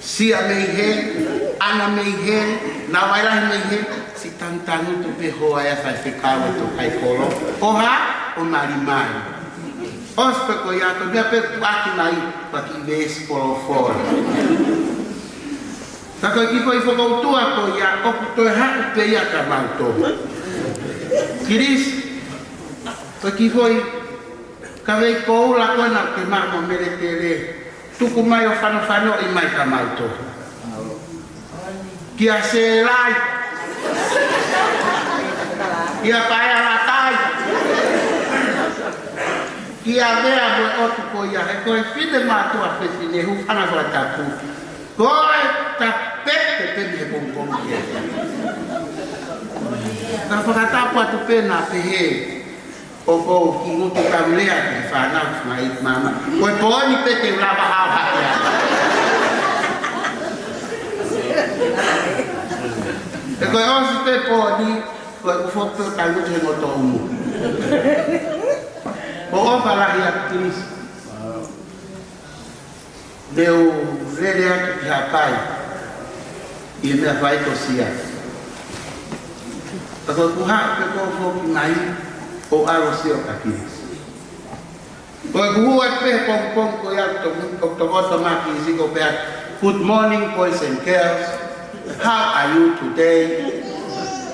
Sia mei hē, ʻAna mei hē, Navaʻilahi mei hē, siʻi tangutangutu pē hoa ʻa e faifekau ʻo e tō kai kolo. ʻO hā? ʻO malimali. ʻOsi pē ko ia ko e meʻa pē ʻoku tuʻuaki mai, pea kiʻi veesi folofola. Ko e kiʻi foʻi fokoutua ko ia ʻoku toe haʻu pē ia kia mautolu. Kilisi, ko e kiʻi foʻi kavei koula ko ena ke maʻu mo meletele. Tuku mai ʻo fanofanoʻi mai kia mautolu. Kia Selai. Kia Paea Latai. Kia Vea mo e ʻotu ko ia, he ko e finemātuʻa fefine hūfanga fakatapu. Ko e tapepe pē mei he pongipongi ki he efiafi. Ka fakatapu atu pē naʻa pehē ʻoku ou kiʻi ngutu kaulea ki he fānau mai mama. Ko e pō ni pē te u lava hao hake ai. He ko e ʻosi pē pō ni, ko e ʻufoʻofa pē ʻo tangutu he ngoto umu. Ko e ʻofa lahi atu Kilisi. Ne u lele atu ki Haʻapai ʻi he meʻa faikosia. Ka ko e kuha pē ko foki mai ʻo ʻalu ʻo sio kia Kilisi. Ko e kuhua pē he pongipongi ko ia ʻoku to-, ʻoku tokoto mai Kilisi ko e pehē, "Good morning, boys and girls. How are you today?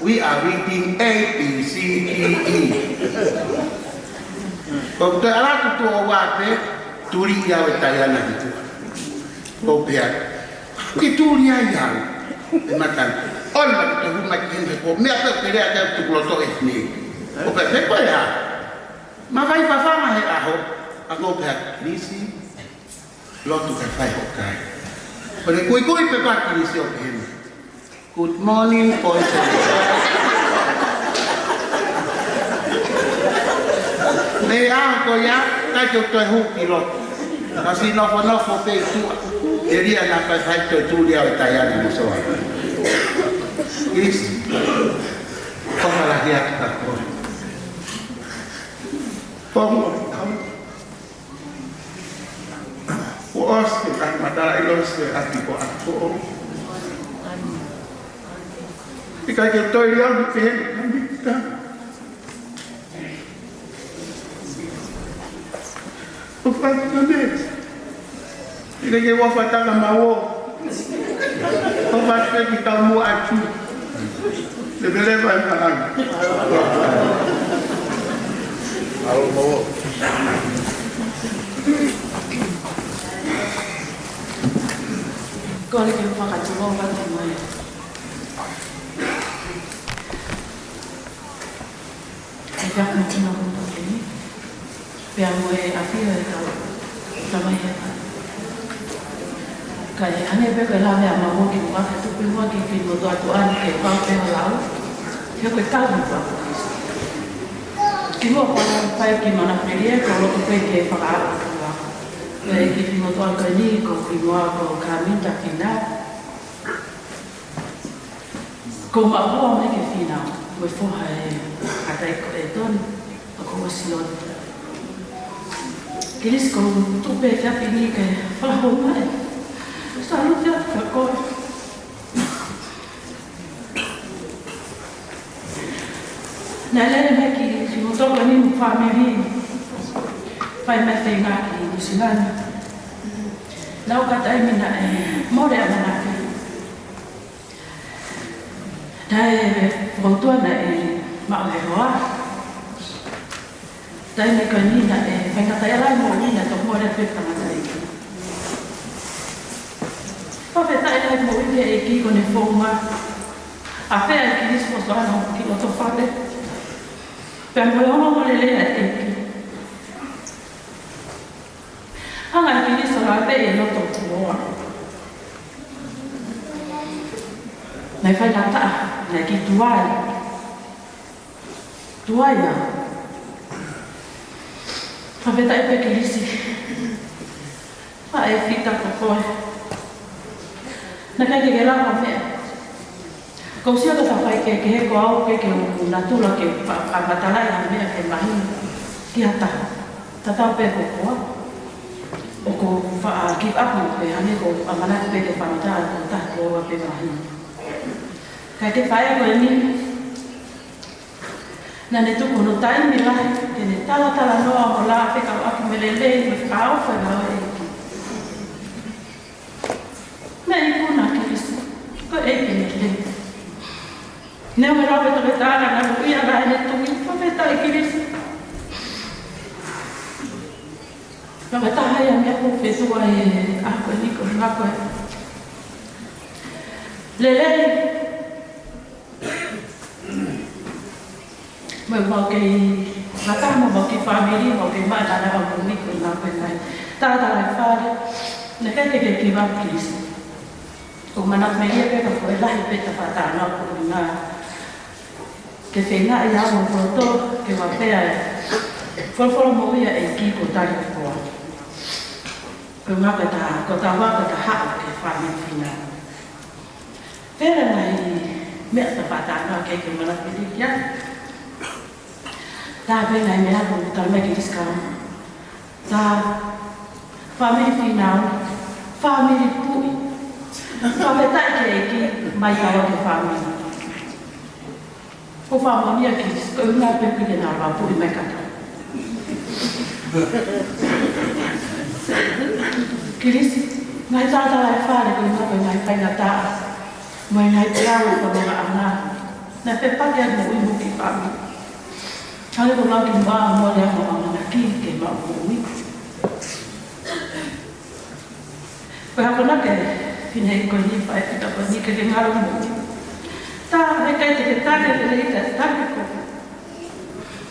We are reading A B C D E." Ko e toe ʻalu atu tuʻo ua pē, tuli ia ʻe Taiana ki tuʻa. Ko e pehē, "Ke tuli ai au." ʻE matan, "ʻOua ke toe hū mai ki heni he ko e meʻa pē ʻoku ke lea ki ai ʻoku tuku loto ʻe he fineʻeiki." Ko e pehē, "Ko e hā?" Mavae fafanga he ʻaho, ka ko e pehē, "Kilisi, lotu kae fai hoʻo kai." Ko e kuikui pē ʻa Kilisi ʻo pehē, "Good morning, boys and girls." Mei he ʻaho ko ia, ʻikai ke u toe hū ki loto. Ka siʻi nofonofo pē ʻi tuʻa, telia naʻa faifai toe tuli au ʻe Taiana mo Soa. Kilisi, ʻofa lahi atu kia koe. Pongo, kuo ʻosi ke ka matala ʻi losi ʻaki ko ako. ʻIkai ke toe liau ni pehē ni ka mita. ʻO fai ka me. ʻIkai ke ua fataka mau. ʻO fai ke ki tau mua atu. Leveleva e malanga. Alo mau. Kole ke u fakatulou atu mai. ʻE ka mo kina ko toki ni. Pea mo e ʻafio ʻe kau. Tamai ʻe ka. Ka ʻe hangē pē ko e lave ʻa Mamoki ʻoku ke tupu muʻa ke ke moto atu ʻani ke pau pē ʻo lau. He ko e kau mo pau. Kimuʻa pea fai ki mana pē ia, ko e loto pē ke fakaʻapu atu ʻa. Pea ʻe ke kimuʻa atu ʻa ni, ko kimuʻa ko Kaminta Fina. Ko Maʻua mai ke Fina, mo e foha ʻe Katai ko e Toni, ʻa ko Siloni. Kilisi ko tupe kia Fini ke fala ho mai. Sa lu kia ka ko. Naʻe lele mai ki, ki mo toko ni mo family. Fai mai feinga ki New Zealand. Naʻa ku ka taimi naʻe mole ʻamanaki. Tae fokoutua naʻe maʻu he hoa. Taimi ko eni naʻe faingataʻaʻia lahi moʻui naʻe toki mole pē tangataʻeiki. Fakafetaʻi lahi moʻui ki he ʻEiki ko ʻene founga. ʻAfea ʻe Kilisi mo Soana ki loto fale. Pea mo e ongoongolelei ʻa e ʻEiki. Hanga ʻe Kilisi ʻo lave ʻi loto kuo ua. Naʻe faingataʻa, naʻe kiʻi tuai. Tuai ā. Fakafetaʻi pē Kilisi. Faʻē fita ko koe. Naʻe ʻikai ke ke lava meʻa. Ko u sio ki he tafaʻaki kehekehe ko au pē ke u natula ke fa-, fakamatalaʻi ha meʻa ke mahino ki ha taha. Tatau pē ko koe. ʻOku ou faʻa give up pē hangē ko u ʻamanaki pē ke fakamatala ko e taha ke ʻoua pē mahino. Ka ko e faʻē ko eni. Naʻa ne tuku hono taimi lahi ke ne talatalanoa mo lave fekauʻaki mo e lelei mo e fakaofo ʻa e ʻEiki. Meʻa ikuna Kilisi. Neongo e lau ʻa e toketā naʻa ne ui ʻa e ʻEiki, fakafetaʻi Kilisi. Naʻe taha ia e meʻa ʻoku ou fie tuʻu ai he ʻaho ko eni ko e ngaahi ko e lelei. Mo e mau kei ngata mo mau kei fāmili, mau kei maʻa tana au mo ni ko e ngaahi ko e ngaahi. Tata lai fale, naʻe ʻikai ke ke give up Kilisi. ʻOku ou manatu melie pē ka ko e lahi pē ʻeta fakatalanoa ko ena. Ke feinga ia mo koto, ke ma pea e folofola moʻui ʻa e ʻEiki ko e tali kotoa. Ko e ngaahi ko ʻeta, ko ʻeta ua ko ʻeta haʻu ki he fāmili Fīnau. Pea ʻi ai e ngaahi meʻa ʻeta fakatalanoa ke ke manatu melie ki ai. Tā pē ngaahi meʻa ʻoku tala mai Kilisi ka. Tā fāmili Fīnau, fāmili Puʻi. Fakafetaʻi ki he ʻEiki mai taua ki he fāmili. Ko e fāmili ʻa Kilisi, ko e ʻuhinga pē ke na va Puʻi mai kata. Kilisi, ngaahi tata lai fale ko e ʻuhinga pē ngaahi faingataʻa. Mo e ngaahi peau ko e maʻana. Naʻe fepaki ʻa e moʻui mo e kiʻi fāmili. Hangē ko e lau kimuʻa mo e lau ʻamanaki ke maʻu moʻui. Ko e hā ko ena ke fine ko eni fai kita ko eni ke ke ngalo moʻui. Tā he ʻikai te ke tali lelei ʻeta tali ko.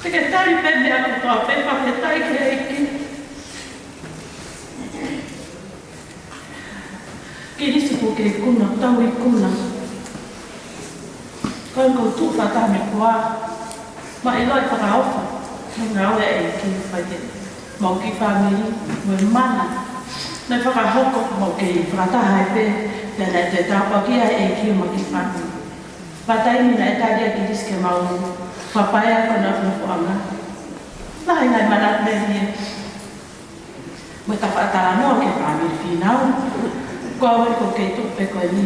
Te ke tali pē meʻa kotoa pē fakafetaʻi ki he ʻEiki. Kilisi ʻoku ke ikuna, tau ikuna. Ko e ngaahi tuʻu fakataha mei he ʻOtua, ma ʻilo e fakaʻofa, mo e ngāue ʻa e ʻEiki fai ki heʻemau kiʻi fāmili, mo e mana. Naʻe fakahoko, mau kei fakataha ai pē, pea naʻe toe tāpuakiʻi ʻe he ʻEiki ʻemau kiʻi fāmili. Pea taimi naʻe tali ai ʻe Kilisi ke mau fakapaea ko ʻena nofoʻanga. Lahi e ngaahi manatu melie. Mo ʻeta fakatalanoa ki he fāmili Fīnau. Ko au ʻoku ou kei tuʻu pē ko eni.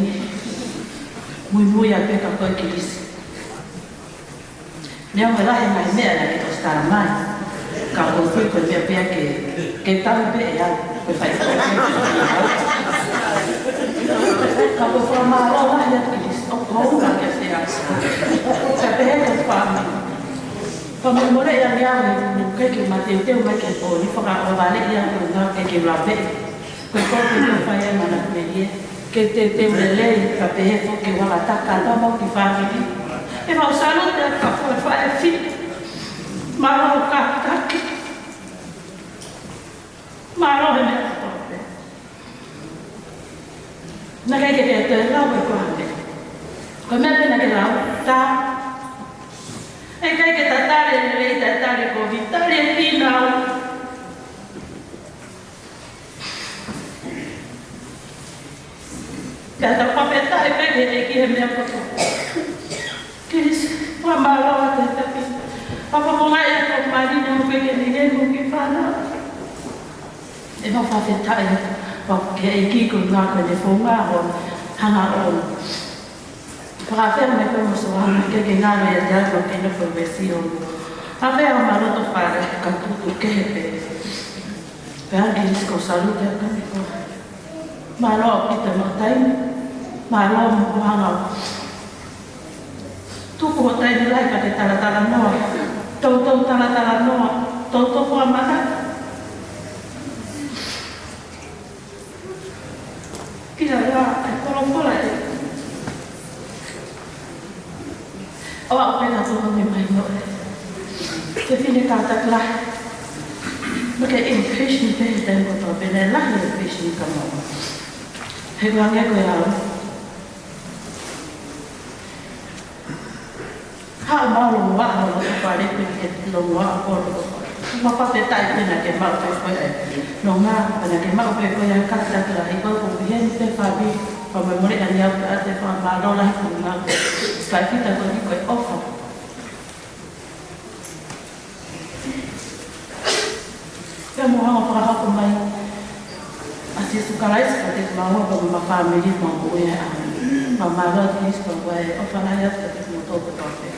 Muimui ai pē ka ko e Kilisi. Neongo e lahi e ngaahi meʻa naʻa ke ʻosi tala mai. Ka ko e foʻi ko e meʻa pē ke, ke tau pē ʻe au. Ko e fai ko e. Ka ko e fakamālō lahi atu Kilisi. ʻOku ou ʻalu ke fea. Ka pehē ko e fāmili. Fakamolemole ia ni au he ʻikai ke ma teuteu mai ki he pō ni fakaʻohovale ia ko e ngaahi ke ke lape. Ko e kope ko e fai e mana melie. Ke teuteu lelei ka pehē foki ke wala taka tama ki fāmili. ʻE mau salute ka ko e fai e fi. Mālō ka taki. Mālō he meʻa kotoa pē. Naʻe ʻikai ke te lau e koe. Ko e meʻa pē naʻa ke lau, tā. ʻE ʻikai ke ta tali lelei, ta tali kovi, tali e Fīnau. Pea ta fakafetaʻi pē ki he ʻEiki he meʻa kotoa. Kilisi, fakamālō atu he tapu. Papa mo ngai atu mali ni mo ke ke ni he mo ke fana. ʻE mau fakafetaʻi atu. Pea ke ʻEiki ko e ngaahi ko ʻene founga ʻo hanga ʻo fakafeʻao mai ko e mo soa mai ke ke ngalo ia te atu ke nofo ʻi he sio. Fakafeʻao ma loto fale ka tutu kehe pē. Pea Kilisi ʻoku ou salute atu ni ko. Mālō ʻaupito mo e taimi. Mālō mo hoʻo hanga. Tuku hoʻo taimi lahi ka ke talatalanoa. Toutou talatalanoa. Toutou fakamanatu. Ki he lau ʻa e folofola ē. ʻO aʻu pē naʻa tō mai mai noa. Ke fine kātaki lahi. Mo ke impatient pē he taimi kotoa pē naʻe lahi e impatient ka mau. He ko e hangē ko e lau. Haʻu mau longoaʻa, haʻu mau longoaʻa, pale pē ke longoaʻa, ko longoaʻa. Ma fakafetaʻi pē naʻa ke maʻu pē ko e ai. Nonga, pea naʻa ke maʻu pē ko e ai kātaki lahi ko e ko piheni pē fāmili. Fakamolemole ʻa ni au pē ʻa e fakamālō lahi ko e ngā. Ka kita ko eni ko e ʻofa. Pea mo hanga fakahoko mai ʻa Sīsū Kalaisi kiate kimaua pea mo e fāmili mo e moʻui ʻa e ʻaho ni. Fakamālō atu Kilisi pea mo e ʻofa lahi atu kiate kimoutolu kotoa pē.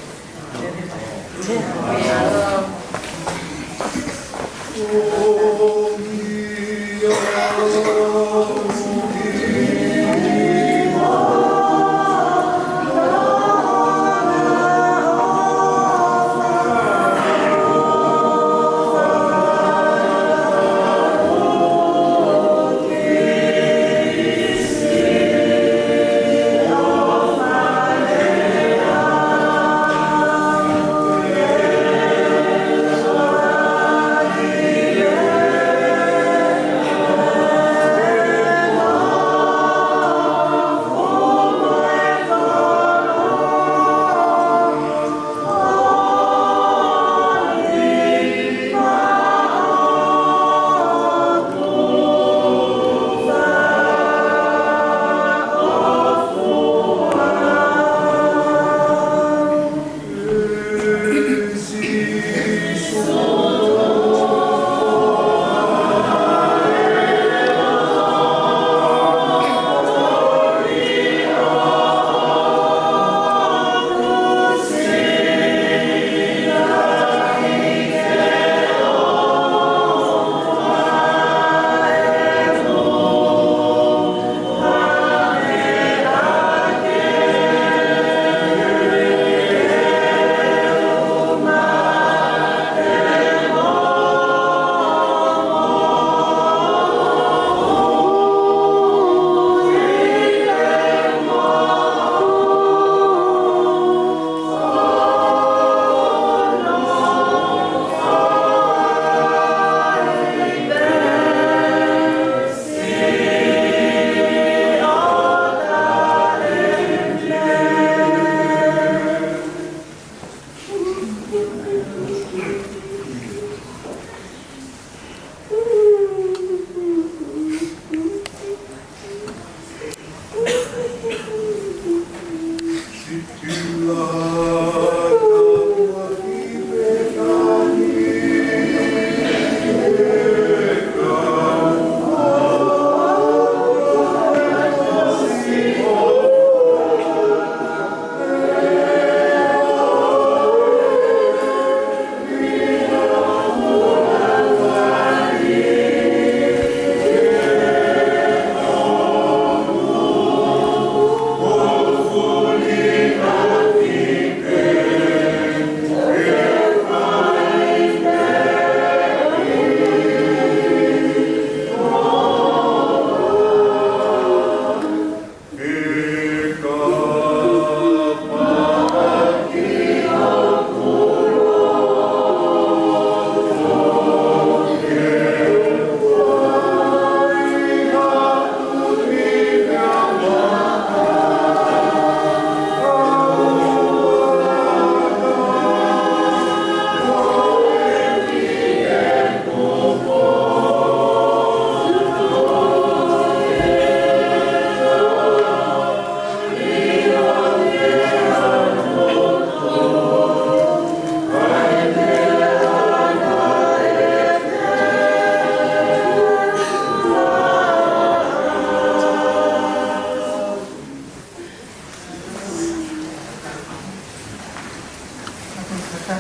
Ko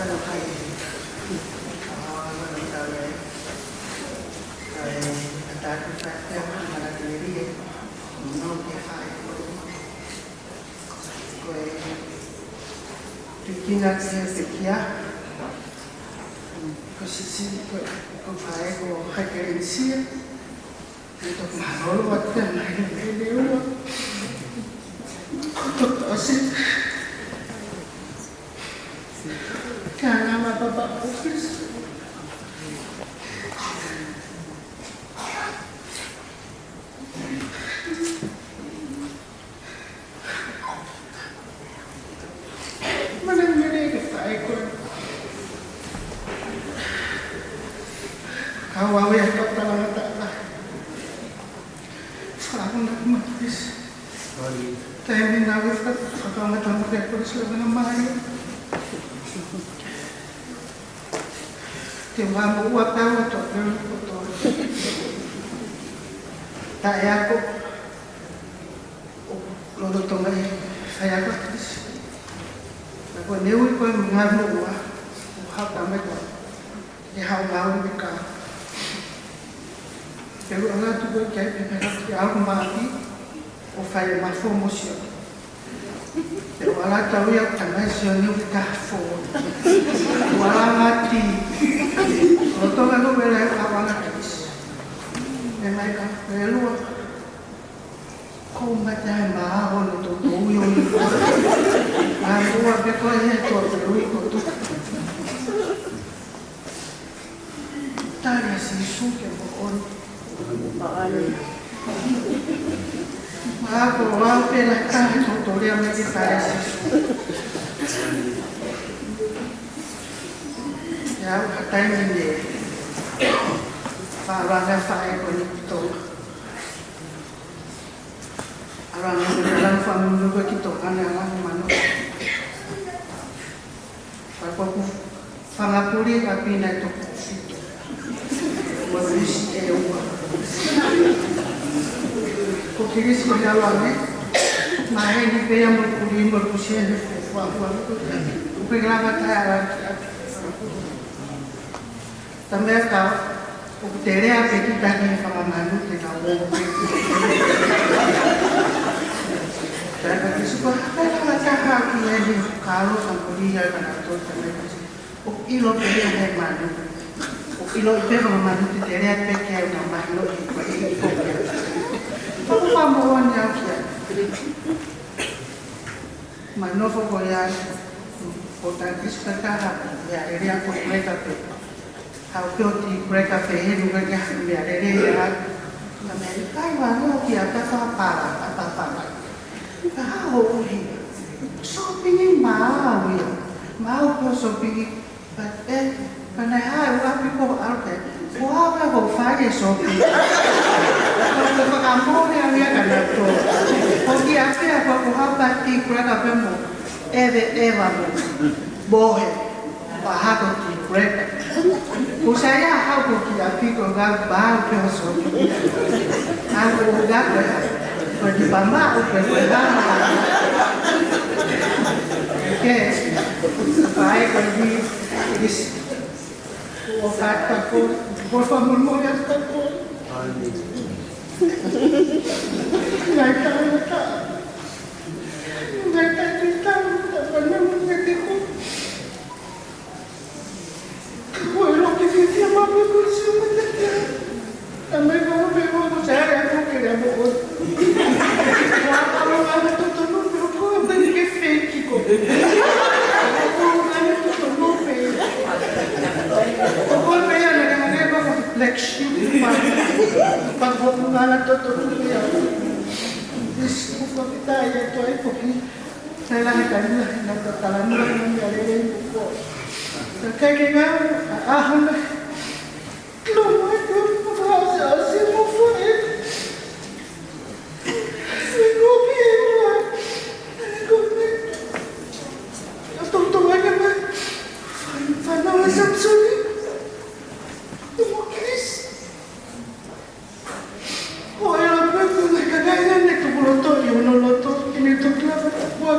e tikina ki he pekia, ko Sisi, ko, ko e faʻē ko Hakelenisia, ko e toki mālōlō atu pē mai he meʻa ua. Ko e toki ʻosi. Ka ngā mā papa office. Mana mene ke faʻē ko ē. Ka ua wea ka tala ngata la. Whakakuna kuma kis. Taimi na we whaka-, whakangata mo ke kore sila mana mai. Te wā mo ua tau atu, te ua ko tō. Ta e ako. ʻO lolotonga e faiako ʻa Kilisi. Na ko e ui ko e ngaahi moʻua, ʻo hapa mai ko e hau ngāue mei ka. Te u ʻalu atu ko e ki ai pē mei ha ki au maʻi, ʻo fai e mafo mo sio. Te u ʻalu atu au ia ka mai sio ni ʻo ki ka fo. ʻO ʻalu ngati. Lolotonga ko e ʻalu ʻa Kilisi. Mei mai ka, mei lua. Ko mata e mā ono to to ui ui. A mua pe ko e he to to ui ko tu. Tali ʻa Sīsū ke moʻoni. Mā ko wau pē la ka to to lea mai ke tali ʻa Sīsū. Ia, ka taimi ni. Faʻa vanga faʻē ko ni ki Tonga. ʻAlu ange mo e lau fāmili ko ē ki Tonga ne ʻalu ange mano. Pea ko ʻeku fanga puli ka pina e toko fitu. Ua pusi ʻe ua. Ko Kilisi ko e ʻalu ange. Maheni pē ia mo e puli mo e pusi ʻe ne fuafua. Upe lava tae ala ki ʻapi. Tameka, ʻoku te lea pē kita ki he fakamanu te kau o. Tae ka ki suka, haka e kala taha ki he ni kalo ka mori ia ka na tō tameka. ʻOku ʻilo pē ia he manu. ʻOku ʻilo i pē fakamanu te te lea pē ke au na mahino i kua i ko pē. Pako pa mo o ni au kia. Manu fo ko ia, ko ta ki suka taha, ia e lea ko pē ka pē. Hau pē ʻo ti kureka pē he nuka ke hau mea lele ia. Ka mea i kai wano ki a papa pala, papa pala. Ka hau ʻuhi. Sōpingi mau ia. Mau ko sōpingi. But, eh, ka ne hae ua pi ko ʻalu ke. Ko au e ko fai e sōpingi. Ko ko fakamole au ia ka na tō. Ko ki a pea ko ko hau pati kureka pē mo. Eve, eva mo. Bohe. Pahako ti kureka. Kusa ia hau ko ki a piko ga bau ke hoso. Hau ko ga ko ia. Ko ti pama o ke ko ia. Ke. Pai ko ni. Is. O fata ko. Ko fa mo mo ya ta ko. Ngai ta ta. Ngai ta ta ta. Ta pa na mo ke te ko. Ko e loki fiafia mapu e Kolisi ʻo Matatia. Tamai mapu pē mapu ko Sāle ʻa ko ke lea mo ʻo. Ko a palo ngana totonu pē ko a pē ke feki ko. Ko ngana totonu pē. Ko ko pē ana ngana ko Black Sheep pa. Pa ko ngana totonu pē. Isi ko ko kita ia toi ko ki. Sai la he kai mula, na ka tala mula, na mea lele i ko. Sa kai ke ngau, a, a, hana. Lo mai ko, a, a, a, si mo fo e. Si mo pi e mula. Ko me. A to to mai ke mai. Fai, fai na la Samsoni. Mo Chris. Ko e la pē ko e ka kai na ne tuku loto, i ono loto, i ne tuku la pē kua.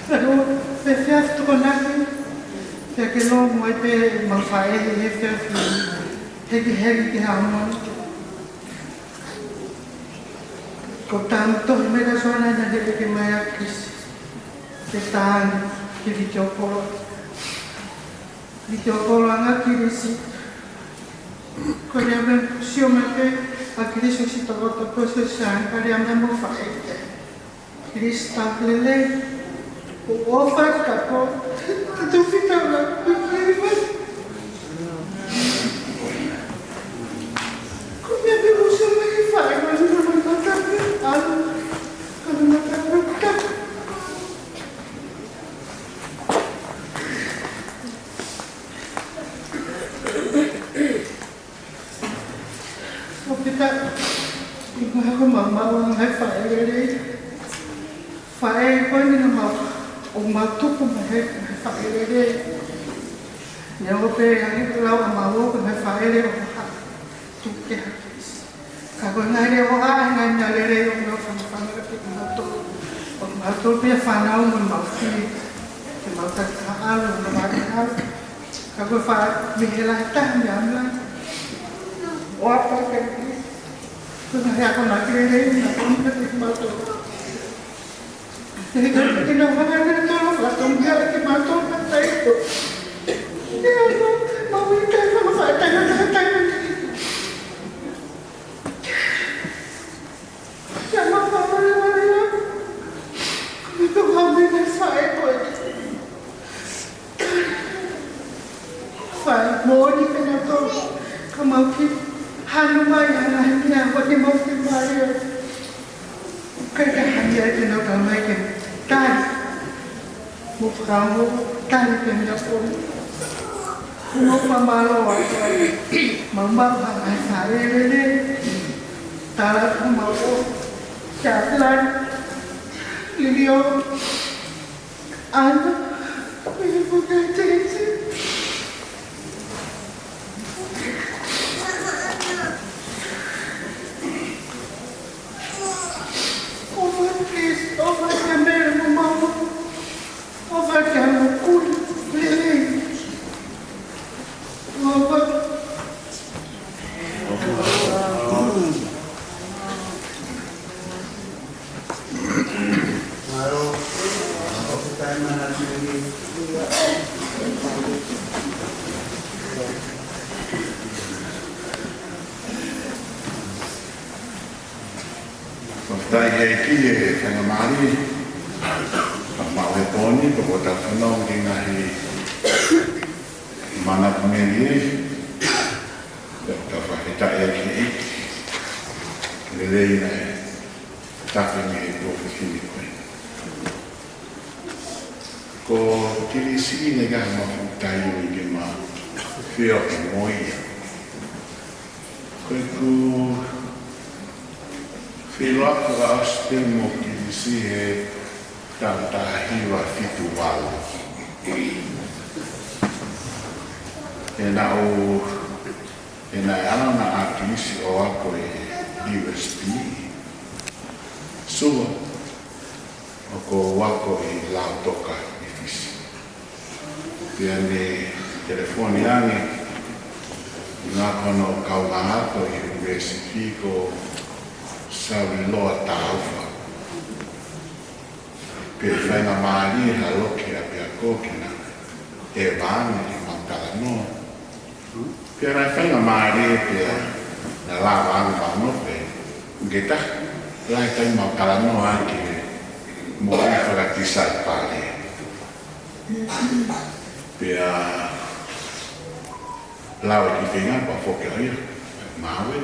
Ka no, Tokonaki, pea ke lomu ai pē ʻemau faʻē he efiafi ni, hekiheki ki he ʻaho ni. Ko e tangata tohi mai ka soana na he ʻeke mai ʻa Kilisi. Ke tānaki ki he vitiokolo. Vitiokolo ʻa Kilisi. Ko e lea mai sio mai pē ʻa Kilisi ʻosi toko toko sio sian, ka lea mai mo faʻē. Kilisi tāpuekina, ʻofa ka ko, tufi ka la, ko e kiva. Ko e meʻa pē ʻoku sio mai ki he faʻē, ko e meʻa mai mata pē, ʻalu, ko e mata pē, ka. ʻO pita, ʻi he ngaahi ʻaho maumau ʻa e ngaahi faʻē lelei. Faʻē ko eni naʻa mau, ʻoku mau tupu mei he ngaahi faʻē lelei. Neongo pē ʻa e lau ʻa mau ko e ngaahi faʻē lelei ʻo ha tuku ke ha Kilisi. Ka ko e ngaahi lea ʻo ha, ngaahi meʻa lelei ʻoku mau fanafana ki ai kimautolu. ʻOku mau tō pē fānau mo mau fili. Ke mau taki ha ʻalu, mo mau ʻalu. Ka ko e faʻē mei he lahi taha mei ʻAmelika. ʻO apa ke ki. Ko e ngaahi akonaki lelei, na kona ke mau tō. Ke, ke, ke na hanga na tō, ka tō mei ke mau tō, ka tai tō. Ke mau, mau i tai, mau faʻē tai, mau tai, mau tai. Ia mau faʻē, mau faʻē, mau faʻē. Ko e tō ka mei na faʻē ko e. Faʻē moʻoni pē na tō. Ka mau ki. Hanu mai ana he mea, ko ke mau ki mai. Ka ka hanu ai ke na ka mai ke. Tai. Mo fakaongo, tali pē meʻa ko eni. Mo fakamālō atu ai. Mau mau ha ngaahi faʻē lelei. Tala ko mau ʻo. Chaplain. Lilio. Ana. Ko e fuka tete. ʻOfa, please, ʻofa kia Mele mo Mama. ʻOfa kia Mele, kui, lelei. ʻOfa. Fakafetaʻi he ʻEiki he faingamālie. Ka mau he pō ni, ka ko tau fanongo ki he ngaahi mana kumeli e. Ka fakafetaʻi he ʻEiki. Lelei naʻe tafe mei he pō fefine ko ē. Ko Kilisi naʻe ʻikai ha mafuta ʻi ke ma fio ki mo ia. Ko ʻeku feʻiloaki fakaʻosi pē mo Kilisi he taʻu taha hiva fitu valu. He naʻu, he naʻe ʻalu ʻa Kilisi ʻo ako ʻi he U S P. Suva. ʻOku ou ako ʻi Lautoka ʻi Fisi. Pea ne telefoni ange ʻi ngā kono kaungā ako ʻi he university ko Saviloa Taufa. Pea faingamālie ha loki ʻapiako ke na ʻeva ange ke mau talanoa. Pea naʻe faingamālie pea na lava ange mau nofo pē. Ke ta, lahi taimi mau talanoa ki he moʻui fakatisaipale. Pea lau e kiʻi feinga pea foki ʻo ia, māue.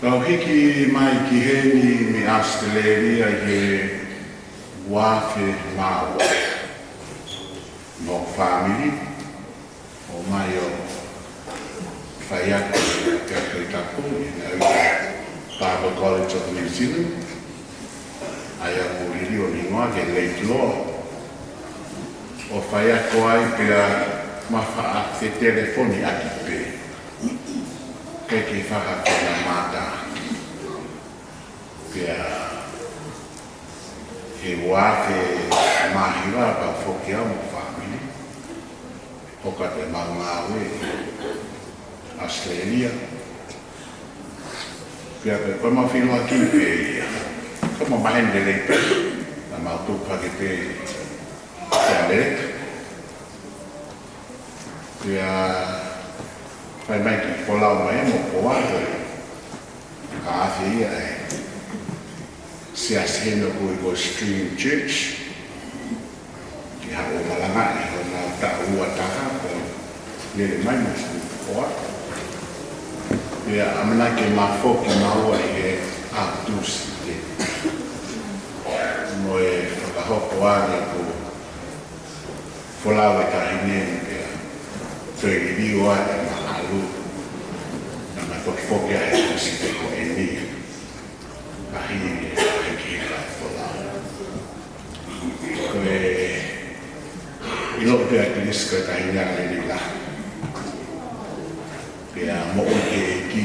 Kau hiki mai ki heni mei ʻAositelēlia ʻi he uaafe mā ua. Mo e fāmili, ʻomai ʻo faiako ʻi he Tohi Tapu ʻi he Bible College of New Zealand, ʻa ia ʻoku liliu ʻene hingoa ko Lake Loa. ʻO faiako ai pea ma faʻa fetelefoniʻaki pē. Ke ke faha ke na mata. Pea he uaafe Māhiva, pea u foki au mo e fāmili. ʻOku ʻi ai pē ʻemau ngāue ʻi ʻAositelēlia. Pea ko ʻemau feʻiloaki pē ia. Ko ʻemau maheni lelei pē. Naʻa mau tupu hake pē ʻi ʻAmelika. Pea fai mai ke folau mai mo Poa ko e ka afe ia e siasi heni ʻoku ui ko Stream Church. Ke haʻu ʻo malangaʻi hono taʻu ua taha ko e lele mai mo Poa. Pea ʻamanaki ke ma foki maua ʻi he ʻaho Tūsite. Mo e fakahoko ange ko e folau e taʻahine ni pea toe liliu ai ʻema ʻalu. Naʻa ma fokifoki ai he Tūsite ko eni. Mahino e hekeheka e folau. Ko e ʻilo pē ʻa Kilisi ko e taʻahine lelei lahi. Pea moʻui he ʻEiki,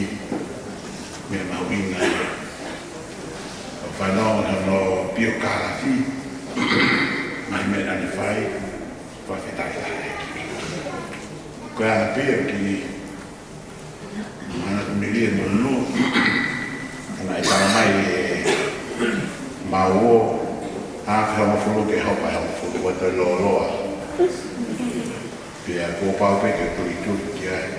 meʻa mahuʻinga ia. ʻOku fanongo hono piokalafi, ngaahi meʻa naʻa ne fai, fakafetaʻi lahi ki he ʻEiki. Ko e anga pē ia ki he anga ko e melie mo nu, naʻe tala mai ʻe Mauo, afe hongofulu ke hoko ʻa e hongofulu, ʻoua toe lōloa. Pea kuo pau pē ke tuli tuli ki ai.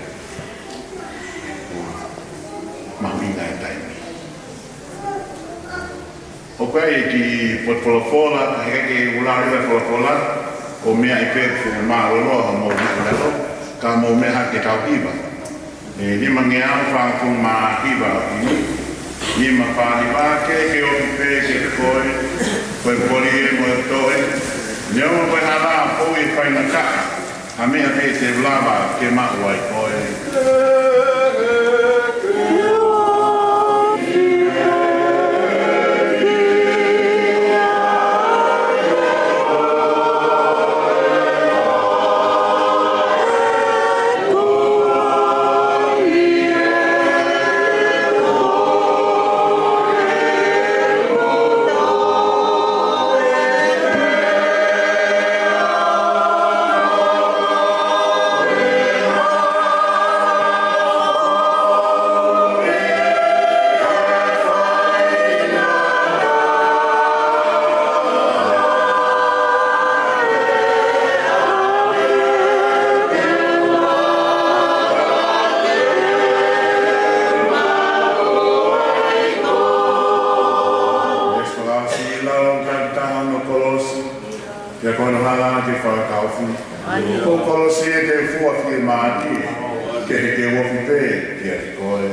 Mahuʻinga e taimi. ʻOku ʻi ai e kiʻi potu folofola, he ʻikai ke u lau leva e folofola, ʻo meʻa ai pē ke fuʻu mālōlō hoʻomou meʻa ʻi lalo, ka mou meʻa hake kau hiva. ʻE nima ngeau fāngofulu mā hiva ʻo himi, nima fā hiva ke ke ofi pē ke koe, ko e poli ē mo e toe, neongo ko e hala ʻo e faingataʻa, ʻa e meʻa pē te u lava ke maʻu ai koe. Veesi fakaʻosi, ʻi lalo ʻo e kakai taha hono kolosi, pea ko hono hala ke fakakaofi. Ko e kolosi ē te u fua fiemālie, ke ke ofi pē kiate koe.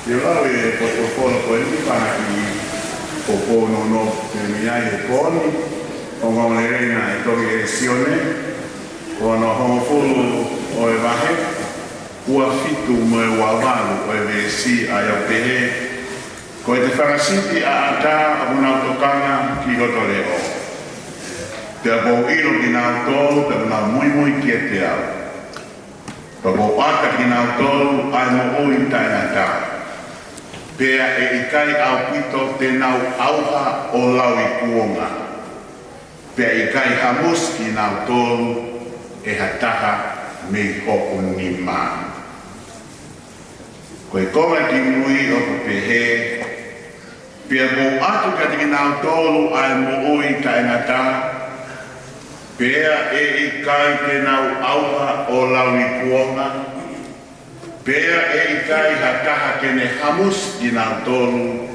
Te u lau e potu folofola ko eni, pea ʻi he poupou nounou te u ʻi ai he pō ni, ʻo ngāue lelei naʻe tohi ʻe Sione, ko hono hongofulu ʻo e vahe, ua fitu mo e ua valu ʻo e veesi, ʻa ia ʻoku pehē: Ko ʻete fanga sipi ʻaʻata ʻoku nau tokanga ki loto leʻo. Pea kuo u ʻilo kinautolu, pea kuo nau muimui kiate au. Pea kuo u ʻata kinautolu ʻa e moʻui taʻengata. Pea ʻe ʻikai ʻaupito te nau ʻauha ʻo lauikuonga. Pea ʻikai hamusi kinautolu ʻe ha taha mei hoku nima. Ko e konga kimui ʻoku pehē: Pea ʻoku ou ʻoatu kiate kinautolu ʻa e moʻui taʻengata, pea ʻe ʻikai te nau ʻauha ʻo lauikuonga, pea ʻe ʻikai ha taha te ne hamusi kinautolu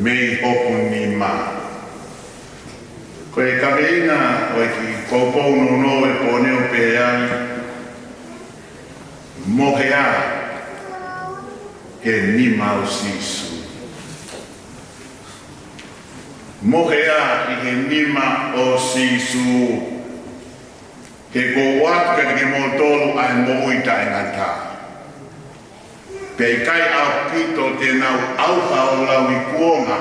mei hoku nima. Ko e kaveinga ʻo e kiʻi poupou nounou ʻo e pō ni ʻoku pehē ai, Mohe ā he nima ʻo Sīsū. Mohe ā ʻi he nima ʻo Sīsū, he ʻoku ou ʻoatu kiate kimoutolu ʻa e moʻui taʻengata. Pea ʻikai ʻaupito te nau ʻauha ʻo lauikuonga,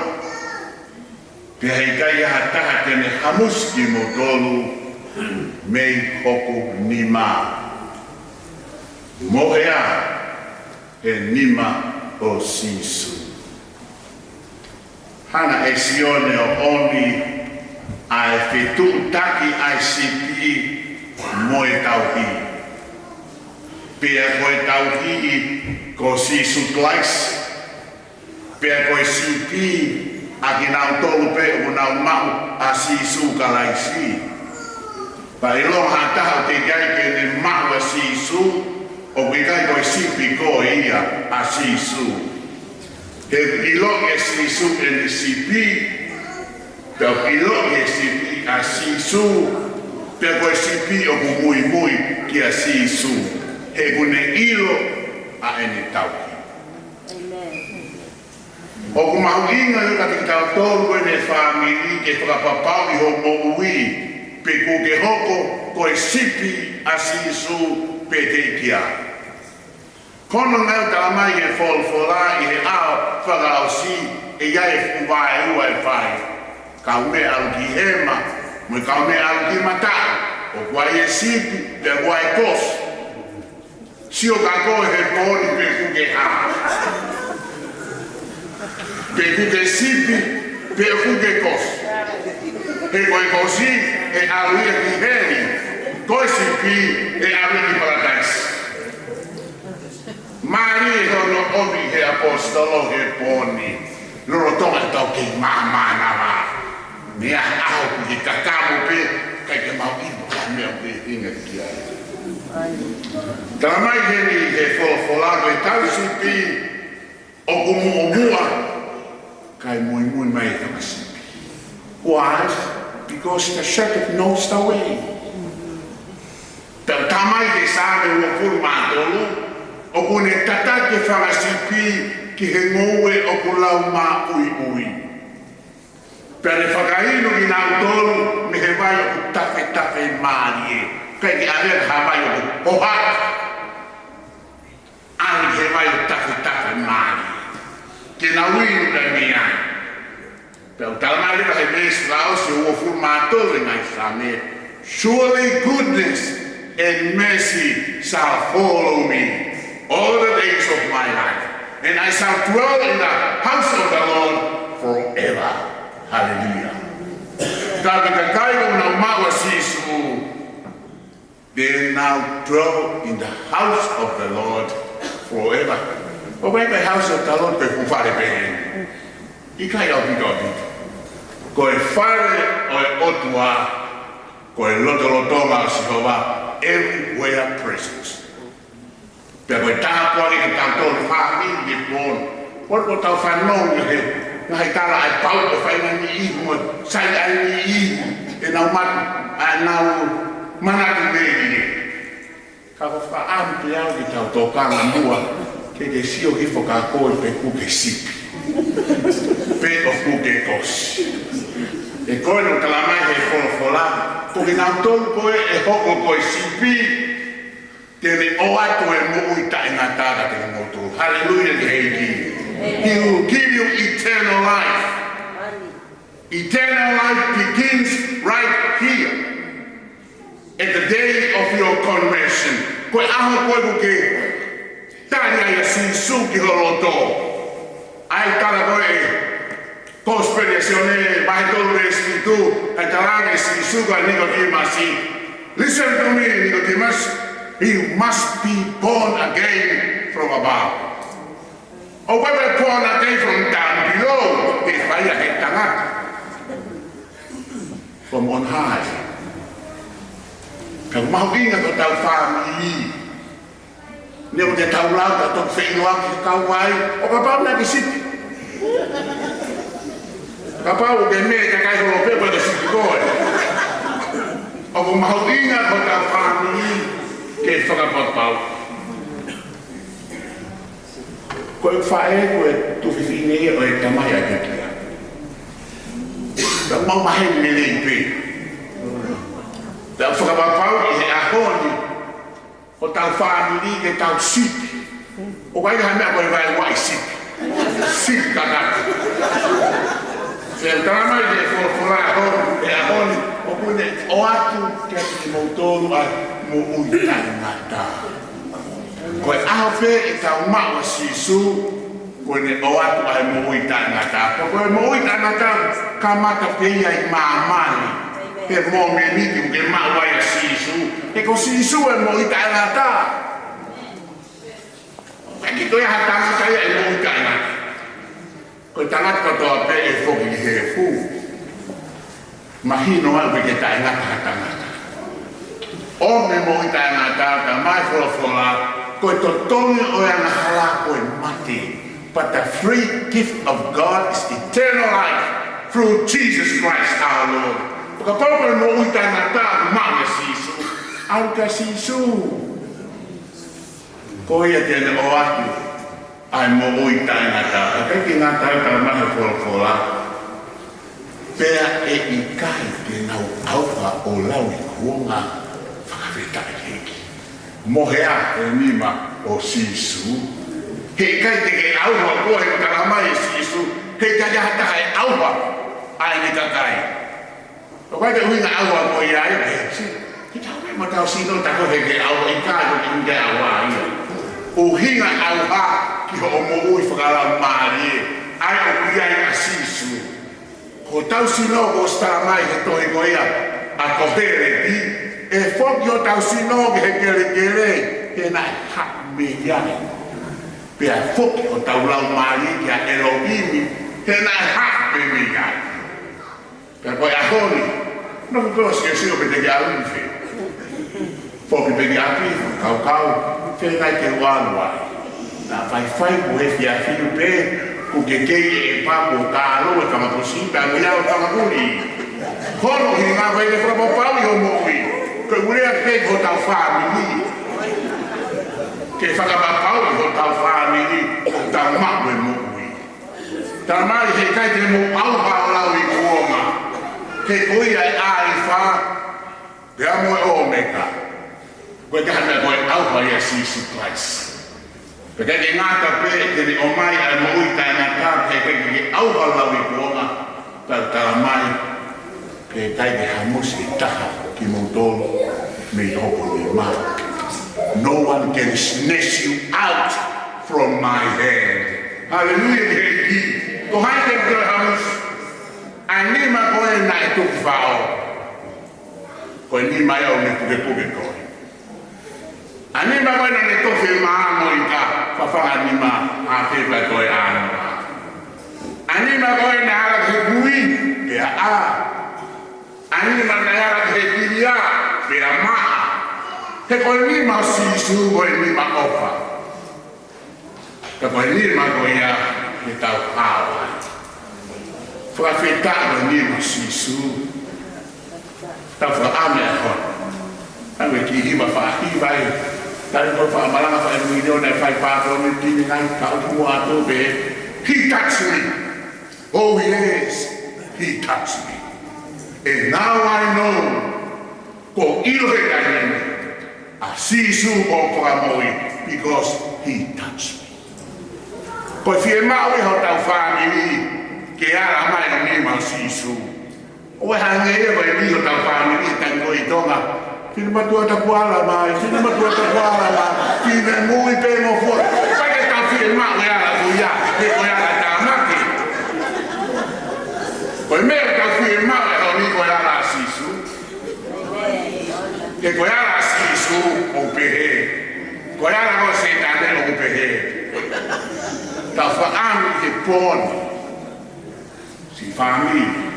pea he ʻikai ha taha te ne hamusi kimoutolu mei hoku nima. Mohe ā he nima ʻo Sīsū. Hanga ʻe Sione ʻo ʻomi ʻa e fetuʻutaki ʻa e sipi mo e tauhi. Pea ko e tauhi ko Sīsū Kalaisi. Pea ko e sipi ʻa kinautolu pē ʻoku nau maʻu ʻa Sīsū Kalaisi. Pea ʻilonga ha taha ʻoku teʻeki ai ke ne maʻu ʻa Sīsū, ʻoku ʻikai ko e sipi koe ia ʻa Sīsū. He ʻiloʻi ʻe Sīsū ʻene sipi, pea ʻiloʻi ʻe he sipi ʻa Sīsū, pea ko e sipi ʻoku muimui kia Sīsū. He ʻoku ne ʻilo ʻa ʻene tauhi. ʻOku mahuʻinga ia kiate kitautolu ko eni fāmili ke fakapapauʻi hoʻo moʻui, pe ʻoku ke hoko ko e sipi ʻa Sīsū pe teʻeki ai. Ko hono ʻuhinga ʻoku talamai ʻe he folofola ʻi he ʻaho fakaʻosi, ʻe ʻi ai e fuʻu vaeua ʻe fai. Kaumeʻa ʻalu ki hema, mo e kaumeʻa ʻalu ki mataʻu, ʻoku ʻi ai e sipi, pea ʻoku ʻi ai e kosi. Sio ka ko e he pō ni pe ʻoku ke hā. Pe ʻoku ke sipi, pe ʻoku ke kosi. He ko e kosi, ʻe ʻalu ia ki heli. Ko e sipi, ʻe ʻalu ia ki Palataisi. Mālie hono ʻomi ʻe he ʻaposetolo he pō ni. Lolotonga ʻetau kei māmānava. Meʻa ʻaho ʻoku ke kakamo pē, ʻikai ke mau ʻilo ʻa e meʻa ʻoku ke hinga ki ai. Talamai heni ʻe he folofola ko e tauhi sipi, ʻoku muʻomuʻa, kae muimui mai e fanga sipi. Why? Because the shepherd knows the way. Pea talamai ʻe he Saame uofulu mā tolu, ʻoku ne tataki e fanga sipi ki he ngoue ʻoku lau māʻuiʻui. Pea ne fakainu kinautolu mei he vai ʻoku tafetafe mālie. ʻIkai ke ʻave ha vai ʻoku hohaʻa. ʻAve ki he vai ʻoku tafetafe mālie. Ke nau inu pē mei ai. Pea ʻoku talamai leva he veesi fakaʻosi ʻo e uofulu mā tolu ʻo e ngaahi Saame, "Surely goodness and mercy shall follow me all the days of my life, and I shall dwell in the house of the Lord forever." Hallelujah. Ka ko e kakai ʻoku nau maʻu ʻa Sīsū, they now dwell in the house of the Lord forever. ʻOku ʻikai ko e house of the Lord ko e fuʻu fale pē eni. ʻIkai, ʻaupito, ʻaupito. Ko e fale ʻo e ʻOtua, ko e lotolotonga ʻo Sihova, everywhere presence. Pea ko e tāpuaki kiate kitautolu fāmili he pō ni. Ko ʻetau fanongo he ngaahi tala ʻa e pau ʻe fai ʻe he niʻihi mo e sai ʻa e niʻihi ʻenau matu, ʻenau manatu mei ai. Ka ʻoku ou fakaʻamu pē au ke tau tokanga muʻa, ke ke sio hifo ka ko e pe ʻoku ke sipi. Pe ʻoku ke kosi. He ko e ʻoku talamai ʻe he folofola, ko kinautolu ko ē ʻe hoko ko e sipi, te ne ʻoatu e moʻui taʻengata kiate kimoutolu. Hallelujah ki he ʻEiki. He will give you eternal life. Eternal life begins right here. At the day of your conversion. Ko e ʻaho ko ē ʻoku ke tali ai ʻa Sīsū ki ho loto. ʻA e tala ko ē Kosipeli ʻa Sione, vahe tolu veesi fitu, ʻa e tala ʻe Sīsū kia Nikotīmasi. Listen to me, Nicodemus. You must be born again from above. ʻOku ʻikai born again from down below. He ʻa e tangata from on high. Ka ʻoku mahuʻinga ko hotau fāmili. Neʻe ʻoku te tau lau ka toki feʻiloaki he kau ai, ʻo kapau naʻa ke sipi. Kapau ʻoku ke meʻa kakai holo pē, ʻoku ke sipi koe. ʻOku mahuʻinga ko hotau fāmili ke fakapapau. Ko e faʻē, ko e tuofefine ʻo e tamai ʻa e pekia. Ka mau maheni lelei pē. Tau fakapapau ʻi he ʻaho ni, hotau fāmili ke tau sipi. ʻOku ʻikai ha meʻa ko e vaeua ʻi sipi. Sipi kakato. Pea talamai ʻe he folofola ʻaho ni, he ʻaho ni, ʻoku ne ʻoatu kiate kimoutolu ʻa e moʻui taʻengata. Ko e ʻaho pē ʻe tau maʻu ʻa Sīsū, ko ʻene ʻoatu ʻa e moʻui taʻengata. Ka ko e moʻui taʻengata, kamata pē ia ʻi māmani. He mōmeniti ʻoku ke maʻu ai ʻa Sīsū. He ko Sīsū e moʻui taʻengata. ʻIkai ke toe ʻi ai ha tangata ia ʻe moʻui taʻengata. Ko e tangata kotoa pē ʻe foki ki he efu. Mahino ʻaupito ke taʻengata ha tangata. ʻOmi e moʻui taʻengata, talamai ʻe he folofola, ko e totongi ʻo e angahala ko e mate. But the free gift of God is eternal life through Jesus Christ our Lord. Kapau ko e moʻui taʻengata ʻoku maʻu ʻe Sīsū, ʻalu kia Sīsū. Ko ia te ne ʻoatu ʻa e moʻui taʻengata. ʻIkai ke ngata ai, talamai ʻe he folofola, pea ʻe ʻikai te nau ʻauha ʻo lauikuonga. Fakafetaʻi ki he ʻEiki. Mohe ā e nima ʻo Sīsū. He ʻikai te ke ʻauha koe, he talamai ʻe Sīsū, he ʻikai ha taha ʻe ʻauha ʻa ʻene kakai. ʻOku ʻikai ke ʻuhinga ʻauha ko ia ai, ʻe si. Ke tau mai mo tau sino ta ko he ke ʻauha ʻikai ko ke ʻuhinga ʻauha ia. ʻUhinga ʻauha ki hoʻo moʻui fakalaumālie, ʻa ia ʻoku ʻi ai ʻa Sīsū. Ko hotau sino ko e talamai he tohi ko ia ʻa Koheleti, ʻe foki hotau sino ki he kelekele, he naʻe haʻu mei ai. Pea foki hotau laumālie kia ʻElohimi, he naʻe haʻu pē mei ai. Pea ko e ʻaho ni, nofo pē ʻo siosio pe te ke ʻalu ki fē. Foki pē ki ʻapi, kaukau, fē nai te u ʻalu ai. Naʻa faifai mo e fiefia pē, ʻoku ke kei ʻe papo ka alo e fanga pusi, pea mo ia ʻo fanga puli. Hono ʻuhinga ko e ke fakapapauʻi hoʻo moʻui. Ko e ʻuhinga ke hotau fāmili. Ke fakapapauʻi hotau fāmili, ʻoku tau maʻu e moʻui. Talamai he ʻikai te mou ʻauha ʻo lauikuonga. He ko ia e ʻAlifa, pea mo e ʻOmeka. Ko e taha meʻa ko e ʻauha ia Sīsū Kalaisi. Pea ʻikai ke ngata pē, te ne ʻomai ʻa e moʻui taʻengata, he ʻikai ke ʻauha ʻo lauikuonga. Pea talamai, he ʻikai ke hamusi ʻe ha taha kimoutolu mei hoku nima. No one can snatch you out from my hand. Hallelujah, ki he ʻEiki. Ko hai te ke hamusi? ʻA e nima ko ē naʻe tuki fao. Ko e nima ia ʻoku ne pukepuke koe. ʻA e nima ko ē naʻa ne tofi e maamo ʻi ka fafanga nima ʻa e pepa ko e ʻano. ʻA e nima ko ē naʻe ala ki he kui, pea ʻā. ʻA e nima naʻe ala ki he kilia, pea maʻa. He ko e nima ʻo Sīsū, ko e nima ʻofa. Ka ko e nima ko ia ke tau hao ai. Fakafetaʻi ko e nima ʻo Sīsū. Tau fakaʻamu e ʻaho ni. Tau e ki hiva faʻahiva e. Tau ko e fakamalanga faʻa miliona e fai pāpō ni tini ngai ka ʻoku mua atu pē. He touched me. Oh yes, he touched me. And now I know ko ʻilo he kai nene ʻa Sīsū ko e Fakamoʻui, because he touched me. Ko e fiemaʻu ʻe hotau fāmili ke ala mai ʻo nima ʻo Sīsū. ʻOku hangē ia ko e lī hotau fāmili he taimi ko ē ʻi Tonga. Finematuʻa taku ala mai, finematuʻa taku ala mai, finemui pē mo fua. ʻIkai ke tau fiemaʻu e ala ko ia, he ko e ala tāmaki. Ko e meʻa ʻoku tau fiemaʻu he ʻaho ni ko e ala ʻa Sīsū. He ko e ala ʻa Sīsū ʻoku pehē. Ko e ala ko ē ʻo Sētane ʻoku pehē. Tau fakaʻamu ki he pō ni. Siʻi fāmili,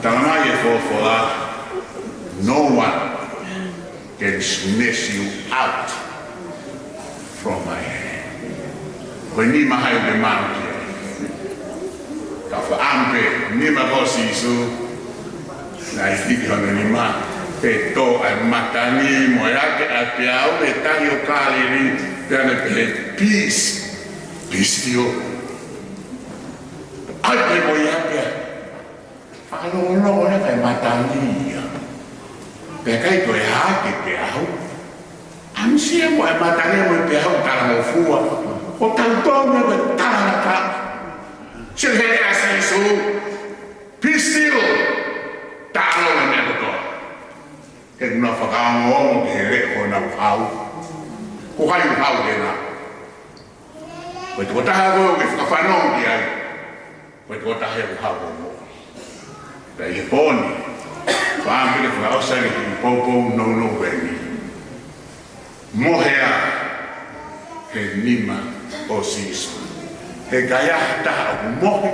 talamai ʻe he folofola, no one can snatch you out from my hand. Ko e nima ʻoku ke maʻu ki ai. Ka faʻa ʻampe, nima ko Sīsū, naʻe hiki hono nima, pea tō ʻa e matangi mo e ake ʻa e peau ʻi he tahi ʻo Kāleli, pea ne pehē, peace, be still. ʻAi pē mo ia pea fakalongolongo leva e matangi ia. Pea ʻikai toe hā ki he peau. ʻAmusia mo e matangi mo e peau talangofua. ʻO tautonu ia ko e talangataʻa. Sio he ʻa Sīsū. Be still. Taʻalo e meʻa kotoa. He ʻoku nau fakaongoongo ki he leʻo ʻoku nau hau. Ko hai ʻoku hau ke na. Ko e tokotaha ko ē ʻoku ke fakafanongo ki ai. Ko e tokotaha ʻoku hau ʻo moʻui. Pea ʻi he pō ni, faʻa ʻampe ke fakaʻosi ʻa e kiʻi poupou nounou ko eni. Mohe ā he nima ʻo Sīsū. He ʻikai ha taha ʻoku mohe,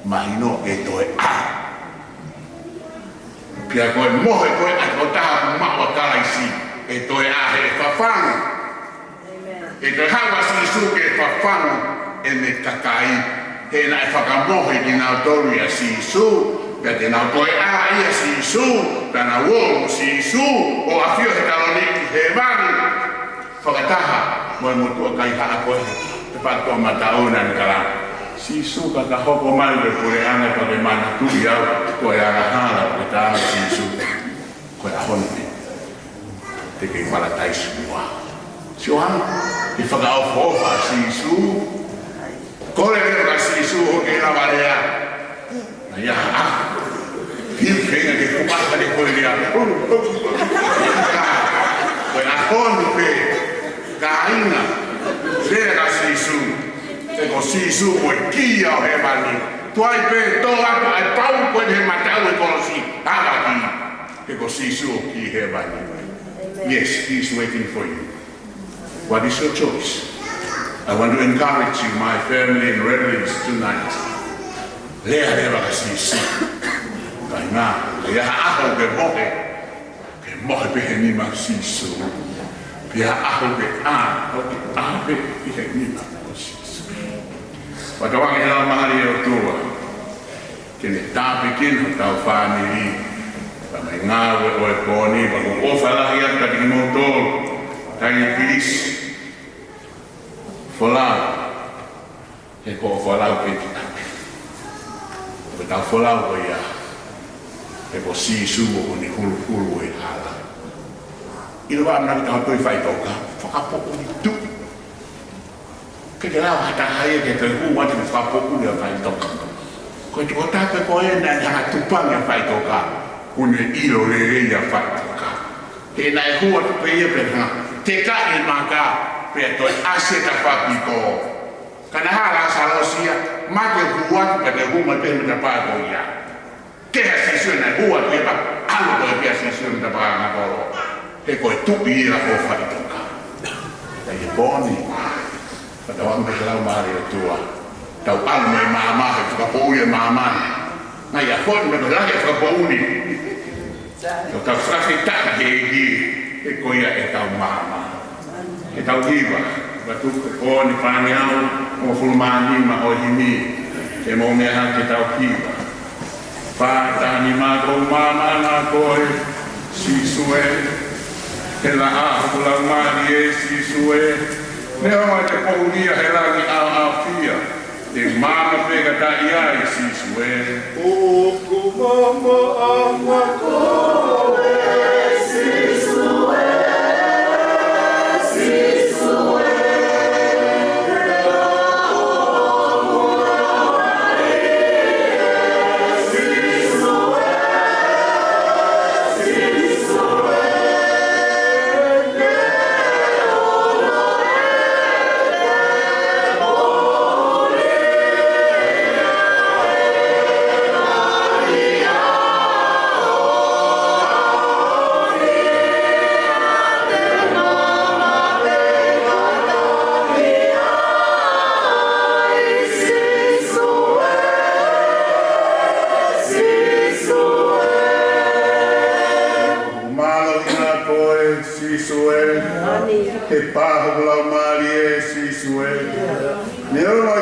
mahino ʻe toe ʻā. Pea ko e mohe ko ē ʻa e tokotaha ʻoku maʻu ʻa Kalaisi, ʻe toe ʻā he fafangu. ʻE toe haʻu ʻa Sīsū ke fafangu ʻene kakai, he naʻe fakamohe kinautolu ʻia Sīsū, pea te nau toe ʻā ʻia Sīsū, pea nau ō mo Sīsū, ʻo ʻafio he taloni ʻi hēvani. Fakataha mo e motuʻa kaihaʻa ko ē, te patoa mataʻu na ni kala. Sīsū ka ka hoko mai ko e puleʻanga pea ke manatuʻi au, ko e angahala, ko e taʻanga Sīsū. Ko e ʻaho ni pē te ke ʻi Palataisi muʻa. Sio ange, ʻi he fakaʻofoʻofa ʻa Sīsū. Kole leva ʻa Sīsū ʻo ke lava lea. Naʻe ʻi ai ha ʻaho. Hiu feinga ke puka hake ko e lea. Ko e ʻaho ni pē. Kāinga. Lea ʻa Sīsū. He ko Sīsū ko e kī ʻo hēvani. Tuai pē tō atu ʻa e pau ko ē he mataʻu ʻo e kolosi. Hāvaki. He ko Sīsū ʻoku kī hēvani. Yes, he's waiting for you. What is your choice? I want to encourage you, my family and relatives, tonight. Lea leva kia Sīsū. Kāinga, ʻi ai ha ʻaho ke mohe, ke mohe pē he nima ʻo Sīsū. Pea ʻaho ke ʻā, ʻo ke ʻā pē ʻi he nima ʻo Sīsū. Fakatauange he Laumālie ʻo e ʻOtua ke ne tāpuekina hotau fāmili. Ka mai ngāue ʻo e pō ni, pea ko e ʻofa lahi atu kiate kimoutolu. Taimi ni, please. Folau. He ko e folau pē ki ʻapi. Ko ʻetau folau ko ia. He ko Sīsū ʻoku ne huluhulu e hala. ʻIlo ʻa e meʻa ke tau toe faʻitoka. Fakapoʻuli tuʻu. Ke ke lau ha taha ia ke toe hū atu ke fakapoʻuli ʻa e faʻitoka. Ko e tokotaha ko ē naʻe hanga ʻo tupangi ʻa e faʻitoka, ʻoku ne ʻilo lelei ʻa e faʻitoka. He naʻe hū atu pē ia pea hanga ʻo tekaʻi e maka, pea toe ʻasi e tafaʻaki pō. Ka naʻe hā ʻa Lāsalosi ia, mate, hū atu pea toe hū mai pē mei he tapā ko ia. Ke ʻa Sīsū naʻe hū atu ia pea ʻalu ko ē kia Sīsū mei he tapā ʻakapulu. He ko e tuʻi ia ʻo e faʻitoka. Ka ʻi he pō ni, fakatauange he Laumālie ʻo e ʻOtua, tau ʻalu mei māmani, he fakapoʻuli e māmani. Ngaahi ʻaho ni, ko e lahi e fakapoʻuli. Ko e fakafetaʻi ki he ʻEiki, he ko ia ʻetau maama. Ke tau hiva, ka tuku ko e pō ni, fāngeau hongofulu mā nima ʻo e himi, ke mou meʻa hake ke tau hiva. Fā, taha, nima. Ko e maama ʻa koe, Sīsū ē, he laʻā hoku laumālie, Sīsū ē, neongo ʻete poʻuli ia he langi ʻaoʻaofia, te u maama pē ka taʻe ʻi ai, Sīsū ē. ʻOku maama ʻa koe, Sīsū ē, Sīsū ē.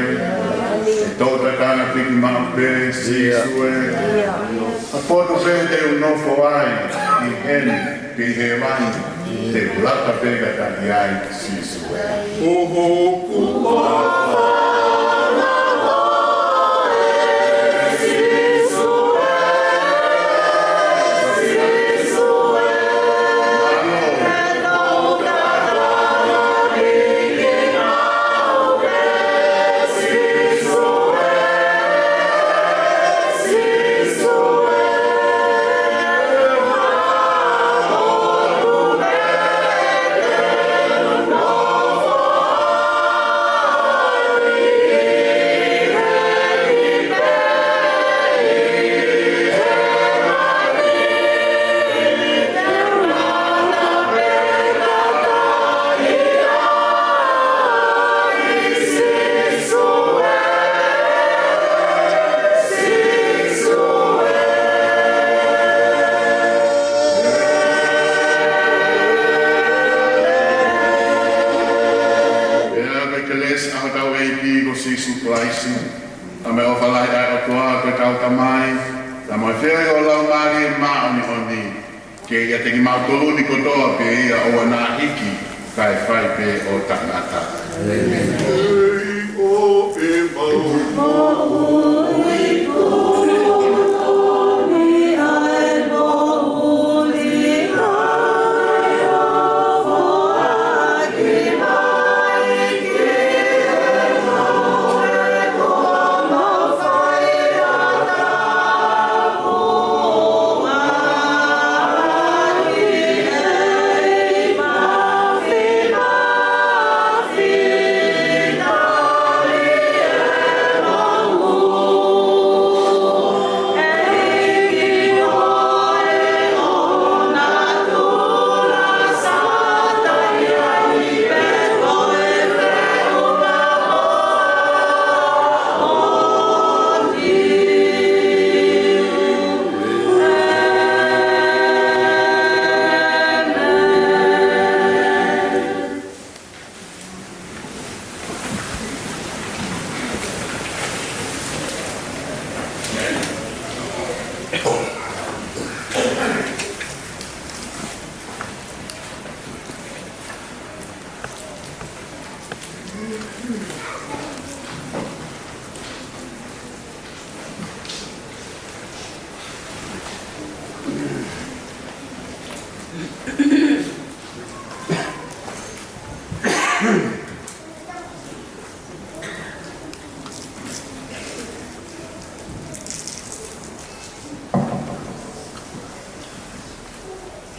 ʻE toʻutangata piki maʻu pē, Sīsū ē. ʻA e potu pē te u nofo ai, ʻi heni pe ʻi hēvani, te u laka pē kātaki ai, Sīsū ē. Pea ko e kelesi ʻa hotau ʻEiki ko Sīsū Kalaisi, ʻa e ʻofa lahi ʻa e ʻOtua ko ʻetau Tamai, pea mo e feohi ʻo e Laumālie Māʻoniʻoni, ke ʻiate kimautolu ni kotoa pē ia ʻo ʻoua naʻa hiki, kae fai pē ʻo taʻengata. ʻEmeni.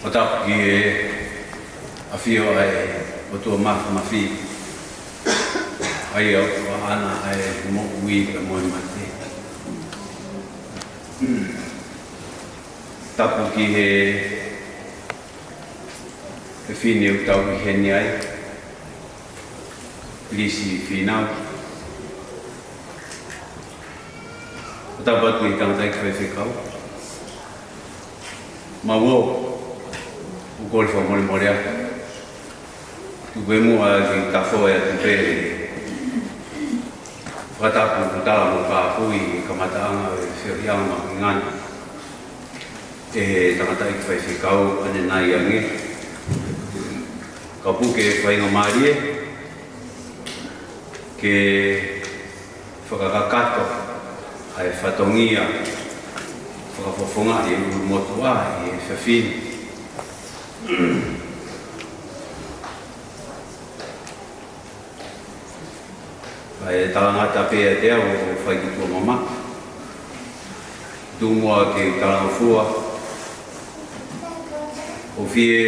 ʻO tapu ki he ʻafio ʻa e ʻOtua Māfimafi, ʻa ia ʻoku ʻaʻana ʻa e moʻui pea mo e mate. Tapu ki he, he fefine ʻoku tau ʻi heni ai, Lisi Fīnau. ʻO tapu atu ki he tangataʻeiki faifekau. Mau ō, ʻoku ou kole fakamolemole atu. Tuku e muʻa ki he tafoe atu pē. Fakatapu ʻoku tala mo kāpui kamataʻanga ʻo e feohiʻanga mahuʻinga ni ʻe he tangataʻeiki faifekau ʻanenai ange. Ka puke faingamālie ke fakakakato ʻa e fatongia fakafofongaʻi ʻa e ʻulumotuʻa ʻi he efiafi ni. ʻA e talangata pē ʻiate au ʻoku fai ki tuʻa mamaku. Tuku muʻa ke u talangofua. ʻOku fie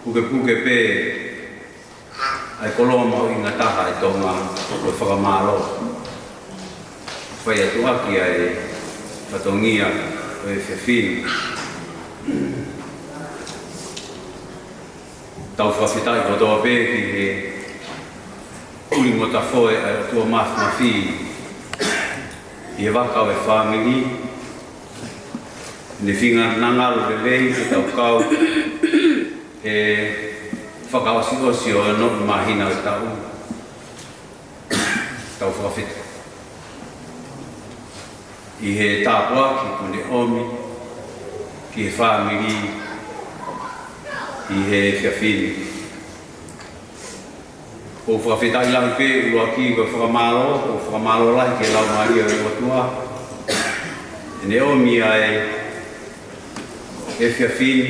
pukepuke pē ʻa e koloa mahuʻinga taha ʻa e Tonga ko e fakamālō. Fai atu ʻaki ʻa e fatongia ʻo e efiafi ni. Tau fakafetaʻi kotoa pē ki he ʻuli mo tafoe ʻa e ʻOtua Māfimafi ʻi he vaka ʻo e fāmili. Ne finangalo lelei ke tau kau he fakaʻosiʻosi ʻo e onoʻi māhina ʻo e taʻu. Tau fakafetaʻi ʻi he tāpuaki kuo ne ʻomi ki he fāmili ʻi he efiafi ni. ʻOku ou fakafetaʻi lahi pē ʻuluaki ko e fakamālō, ʻoku ou fakamālō lahi ki he Laumālie ʻo e ʻOtua. ʻEne ʻomi ʻa e efiafi ni,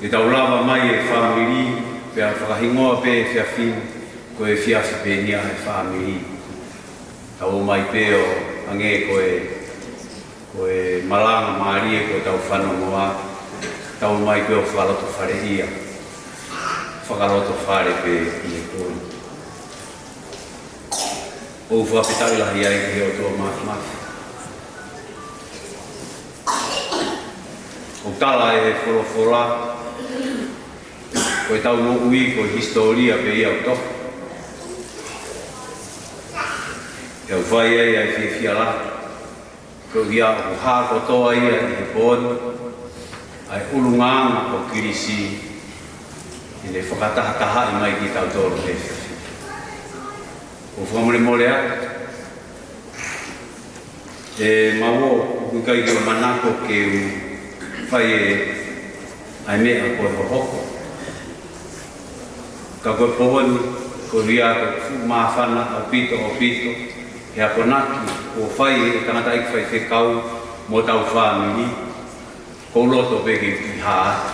ke tau lava mai e fāmili, pea fakahingoa pē efiafi ni, ko e efiafi pē eni ʻa e fāmili. Tau ō mai pē ʻo hangē ko e, ko e malanga mālie ko ʻetau fanongoa, tau ō mai pē ʻo fakalotofaleʻia, fakalotofale pē ʻi he pō ni. ʻOku ou fakafetaʻi lahi ai ki he ʻOtua Māfimafi. ʻOku tala ʻe he folofola, ko ʻetau moʻui ko e hisitōlia pē ia ʻoku tō. ʻOku fai ai ʻa e fiefia lahi. Ko ia ʻoku hā kotoa ia ʻi he pō ni, ʻa e ʻulungaanga ʻo Kilisi, ʻi heʻene fakatahatahaʻi mai kitautolu he efiafi ni. ʻOku ou fakamolemole atu, ʻe Mauō, ʻoku ʻikai ke u manako ke u fai ʻa e meʻa ko e hohoko. Ka ko e pō ni, ko ia ʻoku fuʻu māfana ʻaupito, ʻaupito, he akonaki kuo fai ʻe he tangataʻeiki faifekau mo hotau fāmili, ʻoku ou loto pē ke u kiʻi hā atu.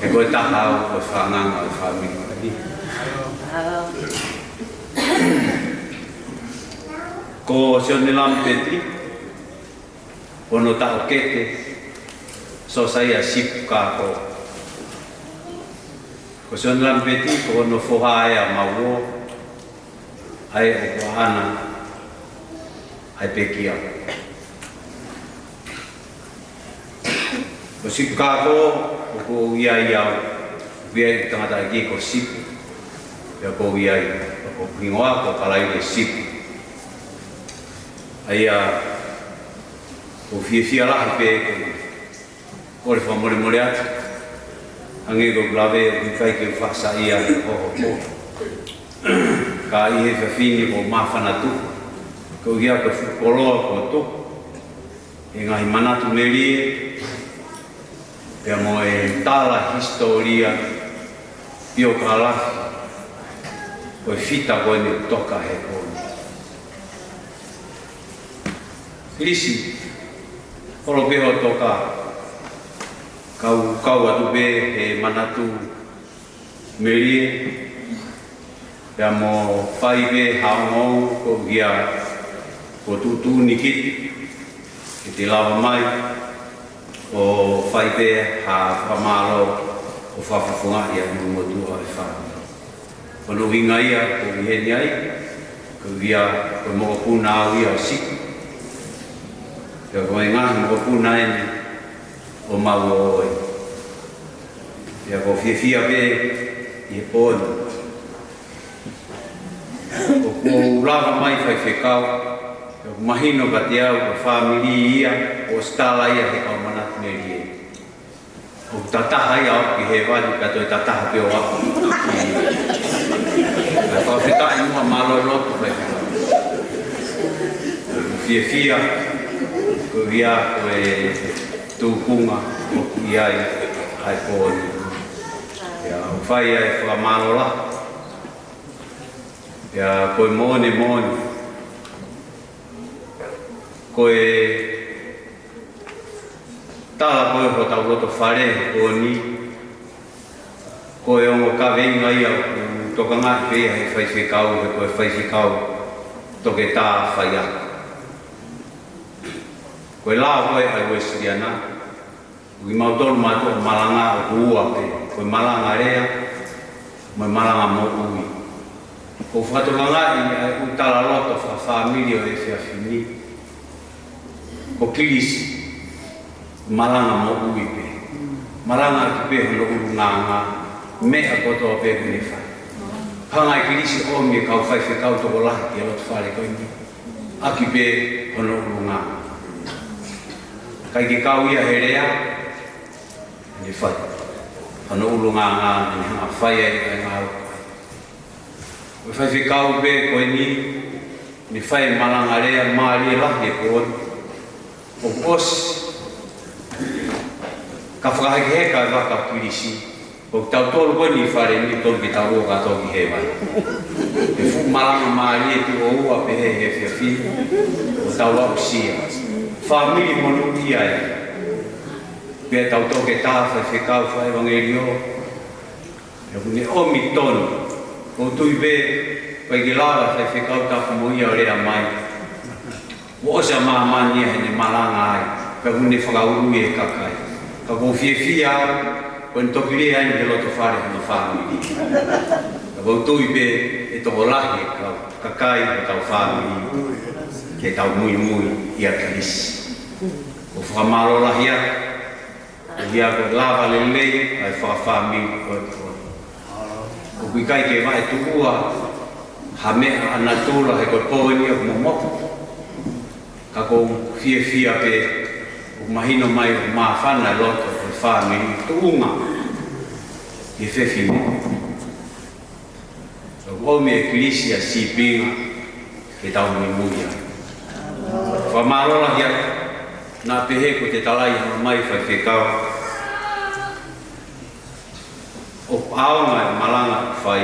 He ko e taha au ʻo e fānau ʻo e fāmili ni. Ko Sione Lamipeti, ko hono taʻokete, Siosaia Sipu Kākō. Ko Sione Lamipeti, ko hono foha ʻa Mauō, ʻa ia ʻoku ʻaʻana ʻa e pekia. Ko Sipu Kākō, ʻoku ou ʻi ai au, ʻoku ʻi ai e tangataʻeiki ko Sipu, pea ʻoku ou ʻi ai, ʻoku hingoa ko Kalaile Sipu. ʻA ia, ʻoku ou fiefia lahi pē ke u kole fakamolemole atu, hangē ko ʻeku lave ʻoku ʻikai ke u faʻa saiʻia he hohoko. Ka ʻi he efiafi ni ʻoku ou māfana tuku, koeʻuhi ko e fuʻu koloa kuo tuku, ʻi he ngaahi manatu melie, pea mo e tala hisitōlia, piokalafi, ko e fita ko eni ʻoku toka he pō ni. Kilisi, holo pē hoʻo toka, kau, kau atu pē he manatu melie, pea mo fai pē ha ongoongo koeʻuhi ko e tuʻutuʻuni kiʻi, ke te lava mai ʻo fai pē ha fakamālō ʻo fakafofongaʻi ʻa e ʻulumotuʻa ʻo e fāmili. Ko hono ʻuhinga ia ʻoku ou ʻi heni ai, koeʻuhi ko e mokopuna au ia ʻo Sipu. Pea ko e ngaahi mokopuna eni ʻo Mauō ia. Pea ʻoku ou fiefia pē ʻi he pō ni. ʻOku ou lava mai faifekau, pea ʻoku mahino kiate au ko e fāmili ia, ʻosi tala ia he kau manatu melie. ʻOku tataha ia ʻo aʻu ki hēvani ka toe tataha pē ʻo aʻu. Ka fakafetaʻi muʻa, mālō e lotu faifekau. Fiefia, koeʻuhi ko e tūkunga ʻoku ʻi ai ʻa e pō ni. Ia, ʻoku fai ai e fakamālō lahi. Pea ko e moʻoni moʻoni, ko e tala ko ē hotau loto fale ko eni, ko e ongo kaveinga ia ʻoku tokangaʻi pē ia he faifekau, he ko e faifekau toketā faiako. Ko e lao ko ē ʻa e Uēsiliana, ʻoku mau tonu mātou ʻo malanga ʻoku ua pē, ko e malanga lea, mo e malanga moʻui. ʻOku fakatokangaʻi ʻa e ʻū talaloto fakafāmili ʻo e efiafi ni, ko Kilisi, malanga moʻui pē. Malanga ʻaki pē hono ʻulungaanga, meʻa kotoa pē ʻoku ne fai. Hanga ʻe Kilisi ʻo ʻomi e kau faifekau tokolahi ki he loto fale ko eni, ʻaki pē hono ʻulungaanga. ʻIkai ke kau ia he lea, ne fai. Hono ʻulungaanga, ne hanga fai ai ʻa e ngāue. Ko e faifekau pē ko eni, ne fai e malanga lea mālie lahi e ko eni. ʻOku ʻosi, ka fakahekeheka e vaka ʻo Kilisi, ʻoku tau tolu ko eni ʻi fale ni, tolu ke tau ō kātoa ki hēvani. He fuʻu malanga mālie tuʻo ua pē he efiafi, ʻo tau aʻusia. Fāmili monūʻia ē. Pea tau toketā, faifekau, fai ʻevangeliō. He ʻoku ne ʻomi tonu. ʻOku ou tui pē, ʻikai ke lava faifekau tapu mo ia ʻo lea mai. Kuo ʻosi ʻa māmani ia heʻene malanga ai, pea ʻoku ne fakaului e kakai. Ka ʻoku ou fiefia au, ko ʻene toki lea eni he loto fale hono fāmili. Ka ʻoku ou tui pē ʻe tokolahi e kau kakai ʻo hotau fāmili ke tau muimui ʻia Kilisi. ʻOku ou fakamālō lahi atu, ʻoku ʻikai ke lava lelei ʻa e fakafāmili ko ē. ʻOku ʻikai ke vaʻe tuʻua ha meʻa ʻa natula he ko e pō eni ʻoku momoko. Ka ʻoku ou fiefia pē ʻoku mahino mai ʻoku māfana e loto ʻo e fāmili tuʻunga ʻi he fefine. ʻOku ʻomi ʻe Kilisi ʻa e sīpinga ke tau muimui ai. Fakamālō lahi atu, naʻa pehē ko e talai hano mai faifekau. ʻOku ʻaonga e malanga ʻoku fai,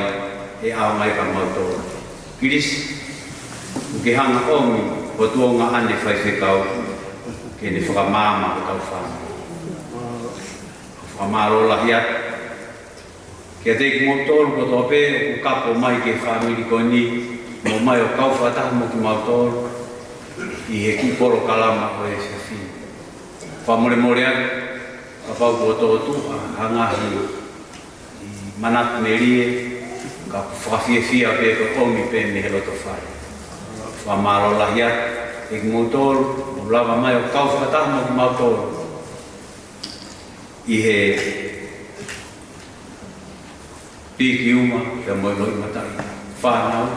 ʻe ʻaonga ia kia mautolu. Kilisi, ʻoku ke hanga ʻomi ho tuongaʻane faifekau ke ne fakamaama hotau fāmili. Fakamālō lahi atu kiate kimoutolu kotoa pē ʻoku kapo mai ki he fāmili ko eni, mo mai ʻo kau fakataha mo kimautolu ʻi he kiʻi polokalama ʻo e efiafi ni. Fakamolemole atu kapau kuo tōtuʻa ha ngaahi manatu melie, ka ʻoku fakafiefia pē ko e ʻomi pē mei he loto fale. Fakamālō lahi atu kiate kimoutolu ʻoku lava mai ʻo kau fakataha mo kimautolu ʻi he piki uma, pea mo e loʻimataʻi fānau,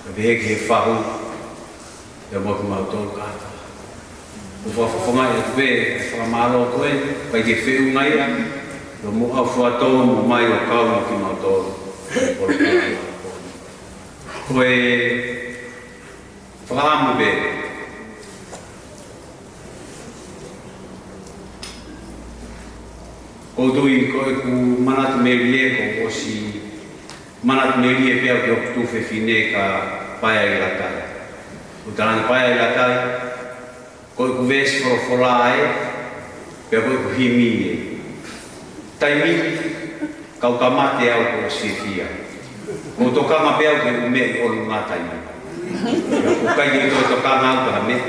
pea pehē ki he fahu, pea mo kimautolu kātoa. ʻOku ou fakafofongaʻi atu pē e fakamālō ko ē, ʻikai ke feʻunga ia, pea mo ʻAufuatō mo mai ʻo kau mo kimautolu. Ko e fakaʻamu pē. ʻOku ou tui ko ʻeku manatu melie kuo ʻosi manatu melie pē au ki hoku tuofefine kia Paea ʻi Latai. ʻOku ou talaange Paea ʻi Latai, ko ʻeku veesi folofola ē, pea ko ʻeku himi ē. Taimi kau ka mate au kuo ʻosi fiefia. Kuo u tokanga pē au ki he ʻū meʻa ʻi ʻolunga taimi. ʻOku ʻikai ke toe tokanga au ki ha meʻa,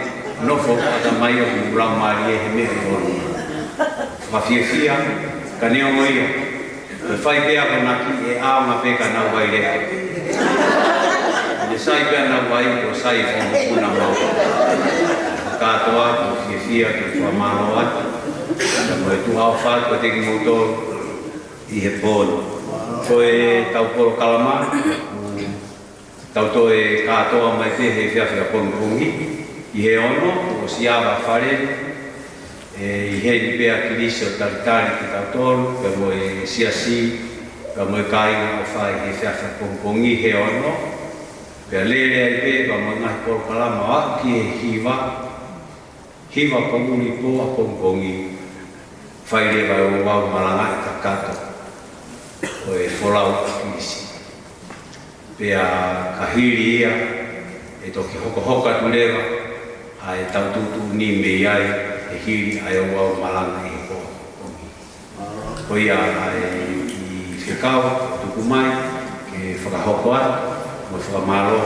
nofo ʻatamai ʻoku laumālie he meʻa ʻi ʻolunga. Fakafiefia, ka neongo ia, ko e fai pē ʻa e akonaki ʻe ʻaonga pē ka nau vai lea. Ne sai pē ʻa nau vai, kuo sai e fanga mokopuna maʻu. Kātoa, ʻoku ou fiefia ke fakamālō atu. Pea mo e tuʻa ʻofa atu kiate kimoutolu ʻi he pō ni. Ko ʻetau polokalama, tau toe kātoa mai pē he efiafi ʻapongipongi, ʻi he ono, ʻosi ava fale, ʻe ʻi heni pē ʻa Kilisi ʻo talitali kitautolu, pea mo e siasi, pea mo e kāinga ʻofa ʻi he efiafi ʻapongipongi he ono, pea lele ai pē, pea mo e ngaahi polokalama ʻo aʻu ki he hiva, hiva poʻuli pō ʻapongipongi, fai leva e ouau malangaʻi kakato ʻo e folau ʻa Kilisi. Pea ka hili ia, ʻe toki hokohoko atu leva ʻa e tau tuʻutuʻuni mei ai, ʻe hili ʻa e ouau malanga ʻi he pō. Ko ia ʻa e kiʻi fekau tuku mai ke fakahoko atu, mo e fakamālō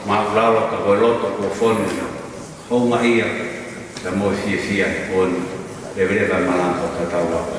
māʻulalo ka ko e loto kuo fonu ia. Houngaʻia, pea mo e fiefia he pō ni, leveleva e malanga ʻo tatau atu.